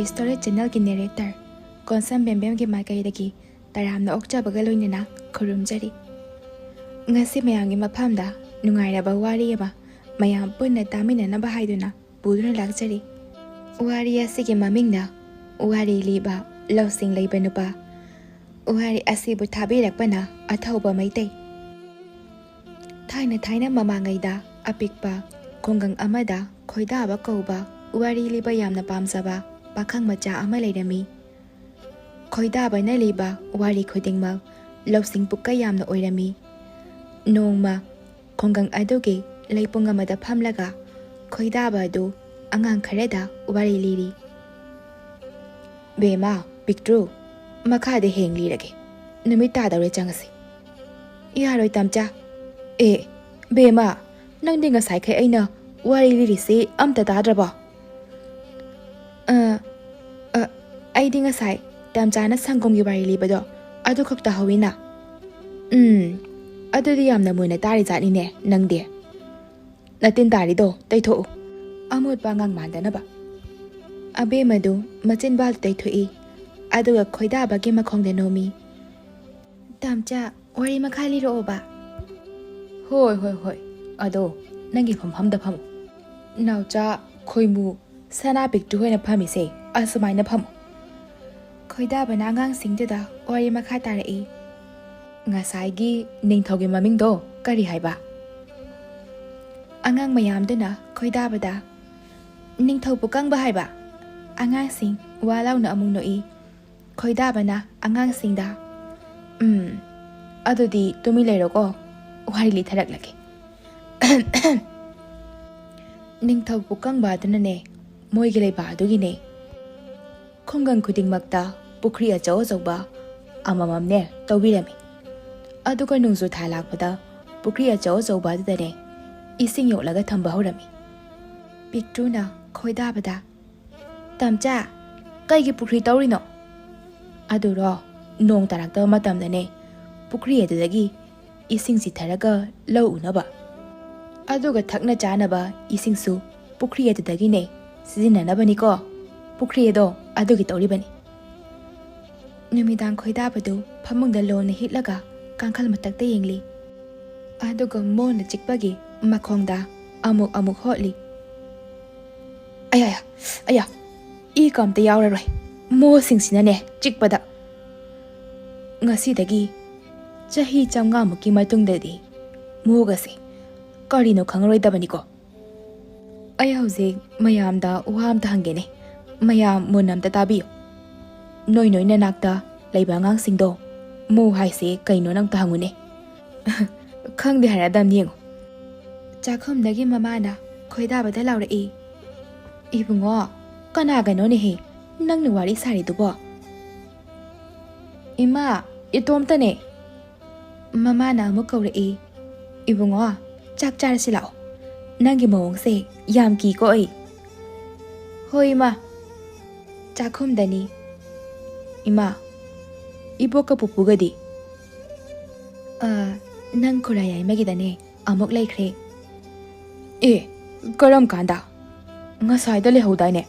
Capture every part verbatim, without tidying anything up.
Story Channelꯒꯤ narrator Konsam ꯕꯦꯝꯕꯦꯝꯒꯤ ꯃꯥꯏꯀꯩꯗꯒꯤ ꯇꯔꯥꯝꯅ ꯑꯣꯛꯆꯕꯒ ꯂꯣꯏꯅꯅ ꯈꯨꯔꯨꯝꯖꯔꯤ꯫ ꯉꯁꯤ ꯃꯌꯥꯝꯒꯤ ꯃꯐꯝꯗ ꯅꯨꯡꯉꯥꯏꯔꯕ ꯋꯥꯔꯤ ꯑꯃ ꯃꯌꯥꯝ ꯄꯨꯟꯅ ꯇꯥꯃꯤꯟꯅꯅꯕ ꯍꯥꯏꯗꯨꯅ ꯄꯨꯗꯨꯅ ꯂꯥꯛꯆꯔꯤ꯫ ꯋꯥꯔꯤ ꯑꯁꯤꯒꯤ ꯃꯃꯤꯡꯅ ꯋꯥꯔꯤ ꯂꯤꯕ ꯂꯧꯁꯤꯡ ꯂꯩꯕ ꯅꯨꯄꯥ꯫ ꯋꯥꯔꯤ ꯑꯁꯤꯕꯨ ꯊꯥꯕꯤꯔꯛꯄꯅ ꯑꯊꯧꯕ ꯃꯩꯇꯩ꯫ ꯊꯥꯏꯅ ꯊꯥꯏꯅ ꯃꯃꯥꯡꯉꯩꯗ ꯑꯄꯤꯛꯄ ꯈꯨꯡꯒꯪ ꯑꯃꯗ ꯈꯣꯏꯗꯥꯕ ꯀꯧꯕ ꯋꯥꯔꯤ ꯂꯤꯕ ꯌꯥꯝꯅ ꯄꯥꯝꯖꯕ ꯄꯥꯈꯪ ꯃꯆꯥ ꯑꯃ ꯂꯩꯔꯝꯃꯤ꯫ ꯈꯣꯏꯗꯥꯕꯅ ꯂꯤꯕ ꯋꯥꯔꯤ ꯈꯨꯗꯤꯡꯃꯛ ꯂꯧꯁꯤꯡ ꯄꯨꯛꯀ ꯌꯥꯝꯅ ꯑꯣꯏꯔꯝꯃꯤ꯫ ꯅꯣꯡꯃ ꯈꯨꯡꯒꯪ ꯑꯗꯨꯒꯤ ꯂꯩꯄꯨꯡ ꯑꯃꯗ ꯐꯝꯂꯒ ꯈꯣꯏꯗꯥꯕ ꯑꯗꯨ ꯑꯉꯥꯡ ꯈꯔꯗ ꯋꯥꯔꯤ ꯂꯤꯔꯤ꯫ "ꯕꯦꯃꯥ, ꯄꯤꯛꯇ꯭ꯔꯨ, ꯃꯈꯥꯗ ꯍꯌꯦꯡ ꯂꯤꯔꯒꯦ꯫ ꯅꯨꯃꯤꯠ ꯇꯥꯗꯧꯔꯦ, ꯆꯪꯉꯁꯤ꯫" "ꯌꯥꯔꯣꯏ, ꯇꯥꯝꯆꯥ꯫" "ꯑꯦ, ꯕꯦꯃꯥ, ꯅꯪꯗꯤ ꯉꯁꯥꯏꯈꯩ ꯑꯩꯅ ꯋꯥꯔꯤ ꯂꯤꯔꯤꯁꯤ ꯑꯝꯇ ꯇꯥꯗ꯭ꯔꯕꯣ?" "ꯑ, ꯑ, ꯑꯩꯗꯤ ꯉꯁꯥꯏ ꯇꯥꯝꯆꯥꯅ ꯁꯪꯒꯣꯝꯒꯤ ꯋꯥꯔꯤ ꯂꯤꯕꯗꯣ ꯑꯗꯨꯈꯛ ꯇꯥꯍꯧꯋꯤꯅ꯫" "ꯎꯝ, ꯑꯗꯨꯗꯤ ꯌꯥꯝꯅ ꯃꯨꯟꯅ ꯇꯥꯔꯤꯖꯥꯠꯅꯤꯅꯦ ꯅꯪꯗꯤ꯫ ꯅꯇꯤꯟ ꯇꯥꯔꯤꯗꯣ ꯇꯩꯊꯣꯛꯎ, ꯑꯃꯣꯠꯄ ꯑꯉꯥꯡ ꯃꯥꯟꯗꯅꯕ꯫" ꯑꯕꯦꯝꯃꯗꯨ ꯃꯆꯤꯟꯕꯥꯜꯗꯨ ꯇꯩꯊꯣꯛꯏ, ꯑꯗꯨꯒ ꯈꯣꯏꯗꯥꯕꯒꯤ ꯃꯈꯣꯡꯗ ꯅꯣꯝꯃꯤ꯫ "ꯇꯥꯝꯆꯥ, ꯋꯥꯔꯤ ꯃꯈꯥ ꯂꯤꯔꯛꯑꯣꯕ꯫" "ꯍꯣꯏ, ꯍꯣꯏ, ꯍꯣꯏ꯫ ꯑꯗꯣ ꯅꯪꯒꯤ ꯐꯝꯐꯝꯗ ꯐꯝꯃꯨ꯫ ꯅꯥꯎꯆꯥ, ꯈꯣꯏꯃꯨ, ꯁꯅꯥ, ꯄꯤꯛꯇ꯭ꯔꯨ ꯍꯣꯏꯅ ꯐꯝꯃꯤꯁꯦ ꯑꯁꯨꯃꯥꯏꯅ ꯐꯝꯃꯨ꯫" ꯈꯣꯏꯗꯥꯕꯅ ꯑꯉꯥꯡꯁꯤꯡꯗꯨꯗ ꯋꯥꯔꯤ ꯃꯈꯥ ꯇꯥꯔꯛꯏ꯫ "ꯉꯁꯥꯏꯒꯤ ꯅꯤꯡꯊꯧꯒꯤ ꯃꯃꯤꯡꯗꯣ ꯀꯔꯤ ꯍꯥꯏꯕ?" ꯑꯉꯥꯡ ꯃꯌꯥꯝꯗꯨꯅ ꯈꯣꯏꯗꯥꯕꯗ, "ꯅꯤꯡꯊꯧ ꯄꯨꯀꯪꯕ ꯍꯥꯏꯕ꯫" ꯑꯉꯥꯡꯁꯤꯡ ꯋꯥ ꯂꯥꯎꯅ ꯑꯃꯨꯛ ꯅꯣꯛꯏ꯫ ꯈꯣꯏꯗꯥꯕꯅ ꯑꯉꯥꯡꯁꯤꯡꯗ, "ꯎꯝ, ꯑꯗꯨꯗꯤ ꯇꯨꯃꯤꯟ ꯂꯩꯔꯣꯀꯣ, ꯋꯥꯔꯤ ꯂꯤꯊꯔꯛꯂꯒꯦ꯫" ꯅꯤꯡꯊꯧ ꯄꯨꯀꯪꯕ ꯑꯗꯨꯅꯅꯦ, ꯃꯣꯏꯒꯤ ꯂꯩꯕꯥꯛ ꯑꯗꯨꯒꯤꯅꯦ, ꯈꯨꯡꯒꯪ ꯈꯨꯗꯤꯡꯃꯛꯇ ꯄꯨꯈ꯭ꯔꯤ ꯑꯆꯧ ꯑꯆꯧꯕ ꯑꯃꯃꯝꯅꯦ ꯇꯧꯕꯤꯔꯝꯃꯤ꯫ ꯑꯗꯨꯒ ꯅꯣꯡꯖꯨ ꯊꯥ ꯂꯥꯛꯄꯗ ꯄꯨꯈ꯭ꯔꯤ ꯑꯆꯧ ꯑꯆꯧꯕ ꯑꯗꯨꯗꯅꯦ ꯏꯁꯤꯡ ꯌꯣꯛꯂꯒ ꯊꯝꯕ ꯍꯧꯔꯝꯃꯤ꯫ ꯄꯤꯛꯇ꯭ꯔꯨꯅ ꯈꯣꯏꯗꯥꯕꯗ, "ꯇꯥꯝꯆꯥ, ꯀꯩꯒꯤ ꯄꯨꯈ꯭ꯔꯤ ꯇꯧꯔꯤꯅꯣ?" "ꯑꯗꯨꯔꯣ, ꯅꯣꯡ ꯇꯥꯔꯛꯇꯕ ꯃꯇꯝꯗꯅꯦ ꯄꯨꯈ꯭ꯔꯤ ꯑꯗꯨꯗꯒꯤ ꯏꯁꯤꯡ ꯆꯤꯊꯔꯒ ꯂꯧ ꯎꯅꯕ꯫ ꯑꯗꯨꯒ ꯊꯛꯅ ꯆꯥꯅꯕ ꯏꯁꯤꯡꯁꯨ ꯄꯨꯈ꯭ꯔꯤ ꯑꯗꯨꯗꯒꯤꯅꯦ ꯁꯤꯖꯤꯟꯅꯅꯕꯅꯤꯀꯣ꯫" ꯄꯨꯈ꯭ꯔꯤ ꯑꯗꯣ ꯑꯗꯨꯒꯤ ꯇꯧꯔꯤꯕꯅꯤ꯫ ꯅꯨꯃꯤꯗꯥꯡ ꯈꯣꯏꯗꯥꯕꯗꯨ ꯐꯃꯨꯡꯗ ꯂꯣꯟꯅ ꯍꯤꯠꯂꯒ ꯀꯥꯡꯈꯜ ꯃꯊꯛꯇ ꯌꯦꯡꯂꯤ꯫ ꯑꯗꯨꯒ ꯃꯣꯟꯅ ꯆꯤꯛꯄꯒꯤ ꯃꯈꯣꯡꯗ ꯑꯃꯨꯛ ꯑꯃꯨꯛ ꯍꯣꯠꯂꯤ꯫ "ꯑꯌꯥ, ꯑꯌꯥ, ꯏ ꯀꯝꯇ ꯌꯥꯎꯔꯔꯣꯏ꯫ ꯃꯣꯁꯤꯡꯁꯤꯅꯅꯦ ꯆꯤꯛꯄꯗ꯫ ꯉꯁꯤꯗꯒꯤ ꯆꯍꯤ ꯆꯥꯝꯃꯉꯥꯃꯨꯛꯀꯤ ꯃꯇꯨꯡꯗꯗꯤ ꯃꯣꯒꯁꯦ ꯀꯔꯤꯅꯣ ꯈꯪꯉꯔꯣꯏꯗꯕꯅꯤꯀꯣ꯫" ꯑꯩ ꯍꯧꯖꯤꯛ ꯃꯌꯥꯝꯗ ꯋꯥ ꯑꯝꯇ ꯍꯪꯒꯦꯅꯦ꯫ ꯃꯌꯥꯝ ꯃꯨꯟꯅ ꯑꯝꯇ ꯇꯥꯕꯤꯌꯨ꯫ ꯅꯣꯏ ꯅꯣꯏ ꯅꯅꯥꯛꯇ ꯂꯩꯕ ꯑꯉꯥꯡꯁꯤꯡꯗꯣ ꯃꯨ ꯍꯥꯏꯁꯦ ꯀꯩꯅꯣꯅ ꯑꯝꯇ ꯍꯪꯉꯨꯅꯦ꯫ "ꯈꯪꯗꯦ ꯍꯥꯏꯔꯛꯑꯗꯝꯅꯤ ꯌꯦꯡꯉꯨ꯫" ꯆꯥꯛꯈꯨꯝꯗꯒꯤ ꯃꯃꯥꯅ ꯈꯣꯏꯗꯥꯕꯗ ꯂꯥꯎꯔꯛꯏ꯫ "ꯏꯕꯨꯡꯉꯣ, ꯀꯅꯥꯒꯅꯣꯅꯦꯍꯦ ꯅꯪꯅ ꯋꯥꯔꯤ ꯁꯥꯔꯤꯗꯨꯕꯣ?" "ꯏꯃꯥ, ꯏꯇꯣꯝꯇꯅꯦ꯫" ꯃꯃꯥꯅ ꯑꯃꯨꯛ ꯀꯧꯔꯛꯏ꯫ "ꯏꯕꯨꯡꯉꯣ, ꯆꯥꯛ ꯆꯥꯔꯁꯤ ꯂꯥꯛꯑꯣ꯫ ꯅꯪꯒꯤ ꯃꯑꯣꯡꯁꯦ ꯌꯥꯝ ꯀꯤꯀꯣ ꯑꯩ꯫" "ꯍꯣꯏ, ꯏꯃꯥ꯫" ꯆꯥꯛꯈꯨꯝꯗꯅꯤ꯫ "ꯏꯃꯥ, ꯏꯕꯣꯛꯀ ꯄꯨꯄꯨꯒꯗꯤ?" "ꯑ, ꯅꯪ ꯈꯨꯔꯥ ꯌꯥꯏꯃꯒꯤꯗꯅꯦ ꯑꯃꯨꯛ ꯂꯩꯈ꯭ꯔꯦ꯫" "ꯑꯦ, ꯀꯔꯝ ꯀꯥꯟꯗ? ꯉꯁꯥꯏꯗ ꯂꯩꯍꯧꯗꯥꯏꯅꯦ?"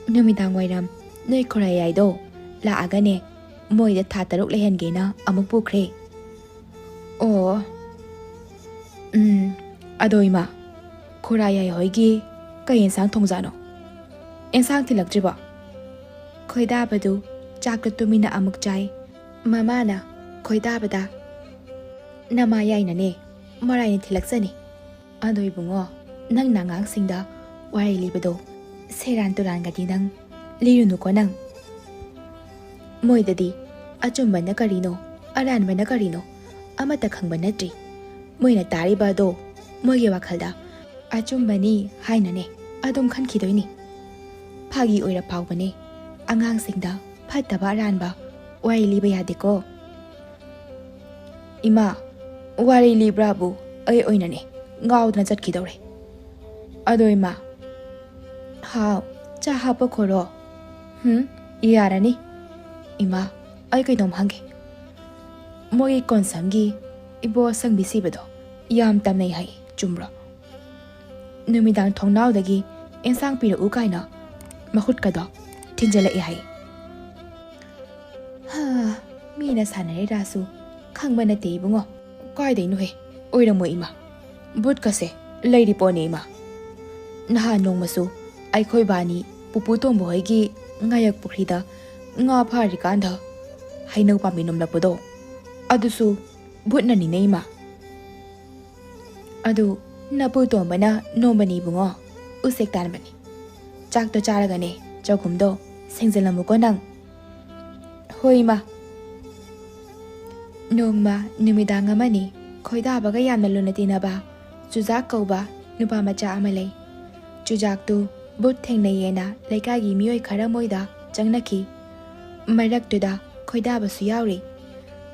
"ꯅꯨꯃꯤꯗꯥꯡ ꯋꯥꯏꯔꯝ ꯅꯣꯏ ꯈꯨꯔꯥ ꯌꯥꯏꯗꯣ ꯂꯥꯛꯑꯒꯅꯦ, ꯃꯣꯏꯗ ꯊꯥ ꯇꯔꯨꯛ ꯂꯩꯍꯟꯒꯦꯅ ꯑꯃꯨꯛ ꯄꯨꯈ꯭ꯔꯦ꯫" "ꯑꯣ, ꯎꯝ, ꯑꯗꯣ ꯏꯃꯥ, ꯈꯨꯔꯥ ꯌꯥꯏ ꯍꯣꯏꯒꯤ ꯀꯩ ꯌꯦꯟꯁꯥꯡ ꯊꯣꯡꯖꯥꯠꯅꯣ? ꯌꯦꯟꯁꯥꯡ ꯊꯤꯜꯂꯛꯇ꯭ꯔꯤꯕꯣ?" ꯈꯣꯏꯗꯥꯕꯗꯨ ꯆꯥꯛꯇ ꯇꯨꯃꯤꯟꯅ ꯑꯃꯨꯛ ꯆꯥꯏ꯫ ꯃꯃꯥꯅ ꯈꯣꯏꯗꯥꯕꯗ, "ꯅꯃꯥ ꯌꯥꯏꯅꯅꯦ ꯃꯔꯥꯏꯅ ꯊꯤꯜꯂꯛꯆꯅꯤ꯫ ꯑꯗꯣ ꯏꯕꯨꯡꯉꯣ, ꯅꯪꯅ ꯑꯉꯥꯡꯁꯤꯡꯗ ꯋꯥꯔꯤ ꯂꯤꯕꯗꯣ ꯁꯦꯔꯥꯟ ꯇꯨꯔꯥꯟꯒꯗꯤ ꯅꯪ ꯂꯤꯔꯨꯅꯨꯀꯣ ꯅꯪ꯫ ꯃꯣꯏꯗꯗꯤ ꯑꯆꯨꯝꯕꯅ ꯀꯔꯤꯅꯣ, ꯑꯔꯥꯟꯕꯅ ꯀꯔꯤꯅꯣ ꯑꯃꯠꯇ ꯈꯪꯕ ꯅꯠꯇ꯭ꯔꯤ꯫ ꯃꯣꯏꯅ ꯇꯥꯔꯤꯕ ꯑꯗꯣ ꯃꯣꯏꯒꯤ ꯋꯥꯈꯜꯗ ꯑꯆꯨꯝꯕꯅꯤ ꯍꯥꯏꯅꯅꯦ ꯑꯗꯨꯝ ꯈꯟꯈꯤꯗꯣꯏꯅꯤ꯫ ꯐꯥꯒꯤ ꯑꯣꯏꯔ ꯐꯥꯎꯕꯅꯦ꯫ ꯑꯉꯥꯡꯁꯤꯡꯗ ꯐꯠꯇꯕ ꯑꯔꯥꯟꯕ ꯋꯥꯔꯤ ꯂꯤꯕ ꯌꯥꯗꯦꯀꯣ꯫" "ꯏꯃꯥ, ꯋꯥꯔꯤ ꯂꯤꯕ꯭ꯔꯥꯕꯨ ꯑꯩ ꯑꯣꯏꯅꯅꯦ ꯉꯥꯎꯗꯅ ꯆꯠꯈꯤꯗꯧꯔꯦ꯫" "ꯑꯗꯣ ꯏꯃꯥ꯫" "ꯍꯥꯎ, ꯆꯥ ꯍꯥꯞꯄ ꯈꯣꯔꯣ꯫" "ꯍꯨꯝ, ꯌꯥꯔꯅꯤ꯫" "ꯏꯃꯥ, ꯑꯩ ꯀꯩꯅꯣꯝ ꯍꯪꯒꯦ꯫ ꯃꯣꯏꯒꯤ ꯀꯣꯟꯁꯝꯒꯤ ꯏꯕꯣ ꯑꯁꯪꯕꯤ ꯁꯤꯕꯗꯣ ꯌꯥꯝ ꯇꯝꯅꯩ ꯍꯥꯏ, ꯆꯨꯝꯕ꯭ꯔꯣ? ꯅꯨꯃꯤꯗꯥꯡ ꯊꯣꯡꯅꯥꯎꯗꯒꯤ ꯏꯟꯁꯥꯡ ꯄꯤꯔꯛꯎ ꯀꯥꯏꯅ ꯃꯈꯨꯠꯀꯗꯣ ꯊꯤꯟꯖꯜꯂꯛꯑꯦ ꯍꯥꯏ꯫ ꯍꯥ, ꯃꯤꯅ ꯁꯥꯟꯅꯔꯤꯔꯥꯁꯨ ꯈꯪꯕ ꯅꯠꯇꯦ ꯏꯕꯨꯡꯉꯣ꯫ ꯀꯥꯏꯗꯩꯅꯣꯍꯦ? ꯑꯣꯏꯔꯝꯃꯣꯏ ꯏꯃꯥ꯫ ꯕꯨꯠꯀꯁꯦ ꯂꯩꯔꯤ ꯄꯣꯠꯅꯤ ꯏꯃꯥ꯫ ꯅꯍꯥꯟ ꯅꯣꯡꯃꯁꯨ ꯑꯩꯈꯣꯏ ꯕꯥꯅꯤ ꯄꯨꯄꯨ ꯇꯣꯝꯕ ꯍꯣꯏꯒꯤ ꯉꯥꯌꯛ ꯄꯨꯈ꯭ꯔꯤꯗ ꯉꯥ ꯐꯥꯔꯤꯀꯥꯟꯗ ꯍꯩꯅꯧ ꯄꯥꯝꯕꯤ ꯅꯣꯝꯂꯛꯄꯗꯣ, ꯑꯗꯨꯁꯨ ꯕꯨꯠꯅꯅꯤꯅꯦ ꯏꯃꯥ꯫ ꯑꯗꯨ ꯅꯄꯨ ꯇꯣꯝꯕꯅ ꯅꯣꯝꯕꯅꯤ ꯏꯕꯨꯡꯉꯣ, ꯎꯆꯦꯛ ꯇꯥꯟꯕꯅꯤ꯫ ꯆꯥꯛꯇꯣ ꯆꯥꯔꯒꯅꯦ ꯆꯒꯨꯝꯗꯣ ꯁꯦꯡꯖꯤꯜꯂꯝꯃꯨꯀꯣ ꯅꯪ꯫ ꯍꯣꯏ ꯏꯃꯥ꯫ ꯅꯣꯡꯃ ꯅꯨꯃꯤꯗꯥꯡ ꯑꯃꯅꯤ ꯈꯣꯏꯗꯥꯕꯒ ꯌꯥꯝꯅ ꯂꯨꯅ ꯇꯤꯟꯅꯕ ꯆꯨꯖꯥꯛ ꯀꯧꯕ ꯅꯨꯄꯥ ꯃꯆꯥ ꯑꯃ ꯂꯩ꯫ ꯆꯨꯖꯥꯛꯇꯨ ꯕꯨꯠ ꯊꯦꯡꯅꯩꯌꯦꯅ ꯂꯩꯀꯥꯏꯒꯤ ꯃꯤꯑꯣꯏ ꯈꯔ ꯃꯣꯏꯗ ꯆꯪꯅꯈꯤ꯫ ꯃꯔꯛꯇꯨꯗ ꯈꯣꯏꯗꯥꯕꯁꯨ ꯌꯥꯎꯔꯤ꯫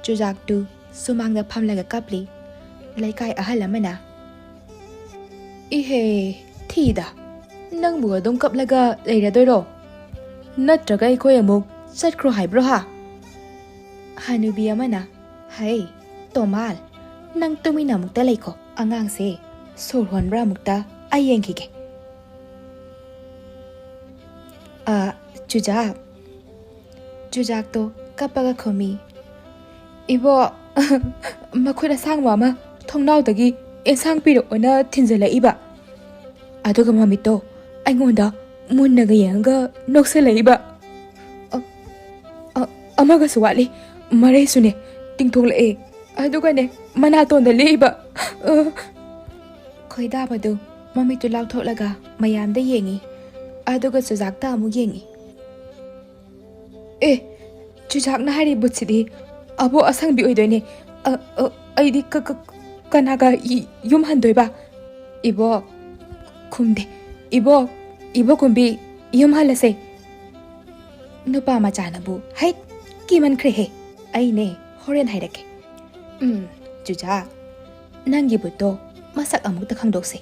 ꯆꯨꯖꯥꯛꯇꯨ ꯁꯨꯃꯥꯡꯗ ꯐꯝꯂꯒ ꯀꯞꯂꯤ꯫ ꯂꯩꯀꯥꯏ ꯑꯍꯜ ꯑꯃꯅ, "ꯏꯍꯦ, ꯊꯤꯗ, ꯅꯪꯕꯨ ꯑꯗꯨꯝ ꯀꯞꯂꯒ ꯂꯩꯔꯗꯣꯏꯔꯣ? ꯅꯠꯇ꯭ꯔꯒ ꯑꯩꯈꯣꯏ ꯑꯃꯨꯛ ꯆꯠꯈ꯭ꯔꯣ ꯍꯥꯏꯕ꯭ꯔꯣ ꯍꯥ?" ꯍꯅꯨꯕꯤ ꯑꯃꯅ, "ꯍꯩ, ꯇꯣꯃꯥꯜ, ꯅꯪ ꯇꯨꯃꯤꯟꯅ ꯑꯃꯨꯛꯇ ꯂꯩꯈꯣ꯫ ꯑꯉꯥꯡꯁꯦ ꯁꯣꯔ ꯍꯣꯟꯕ꯭ꯔꯥ ꯑꯃꯨꯛꯇ ꯑꯩ ꯌꯦꯡꯈꯤꯒꯦ꯫ ꯑ, ꯆꯨꯖꯥꯛ꯫" ꯆꯨꯖꯥꯛꯇꯣ ꯀꯞꯄꯒ ꯈꯨꯝꯃꯤ, "ꯏꯕꯣ, ꯃꯈꯨꯠ ꯑꯁꯥꯡꯕ ꯑꯃ ꯊꯣꯡꯅꯥꯎꯗꯒꯤ ꯑꯦꯟꯁꯥꯡ ꯄꯤꯔꯛꯑꯣꯅ ꯊꯤꯟꯖꯜꯂꯛꯏꯕ꯫ ꯑꯗꯨꯒ ꯃꯃꯤꯠꯇꯣ ꯑꯩꯉꯣꯟꯗ ꯃꯨꯟꯅꯒ ꯌꯦꯡꯉꯒ ꯅꯣꯛꯁꯜꯂꯛꯏꯕ꯫ ꯑ, ꯑ, ꯑꯃꯒꯁꯨ ꯋꯥꯠꯂꯤ, ꯃꯔꯩꯁꯨꯅꯦ ꯇꯤꯡꯊꯣꯛꯂꯛꯑꯦ꯫ ꯑꯗꯨꯒꯅꯦ ꯃꯅꯥꯇꯣꯟꯗ ꯂꯦꯛꯏꯕ꯫" ꯑ, ꯈꯣꯏꯗꯥꯕꯗꯨ ꯃꯃꯤꯠꯇꯨ ꯂꯥꯎꯊꯣꯛꯂꯒ ꯃꯌꯥꯝꯗ ꯌꯦꯡꯉꯤ꯫ ꯑꯗꯨꯒ ꯆꯨꯖꯥꯛꯇ ꯑꯃꯨꯛ ꯌꯦꯡꯉꯤ꯫ "ꯑꯦ, ꯆꯨꯖꯥꯛꯅ ꯍꯥꯏꯔꯤ ꯕꯨꯠꯁꯤꯗꯤ ꯑꯕꯣꯛ ꯑꯁꯪꯕꯤ ꯑꯣꯏꯗꯣꯏꯅꯦ꯫ ꯑ, ꯑ, ꯑꯩꯗꯤ ꯀ-, ꯀ-, ꯀꯅꯥꯒ ꯌ-, ꯌꯨꯝ ꯍꯟꯗꯣꯏꯕ? ꯏꯕꯣꯛ ꯈꯨꯝꯗꯦ꯫ ꯏꯕꯣꯛ, ꯏꯕꯣꯛ ꯀꯨꯝꯕꯤ, ꯌꯨꯝ ꯍꯜꯂꯁꯦ꯫" ꯅꯨꯄꯥ ꯃꯆꯥꯅꯕꯨ ꯍꯩꯠ ꯀꯤꯃꯟꯈ꯭ꯔꯦꯍꯦ꯫ ꯑꯩꯅꯦ ꯍꯣꯔꯦꯟ ꯍꯥꯏꯔꯛꯀꯦ꯫ ꯎꯝ, ꯆꯨꯖꯥꯛ, ꯅꯪꯒꯤ ꯕꯨꯠꯇꯣ ꯃꯁꯛ ꯑꯃꯨꯛꯇ ꯈꯪꯗꯣꯛꯁꯦ꯫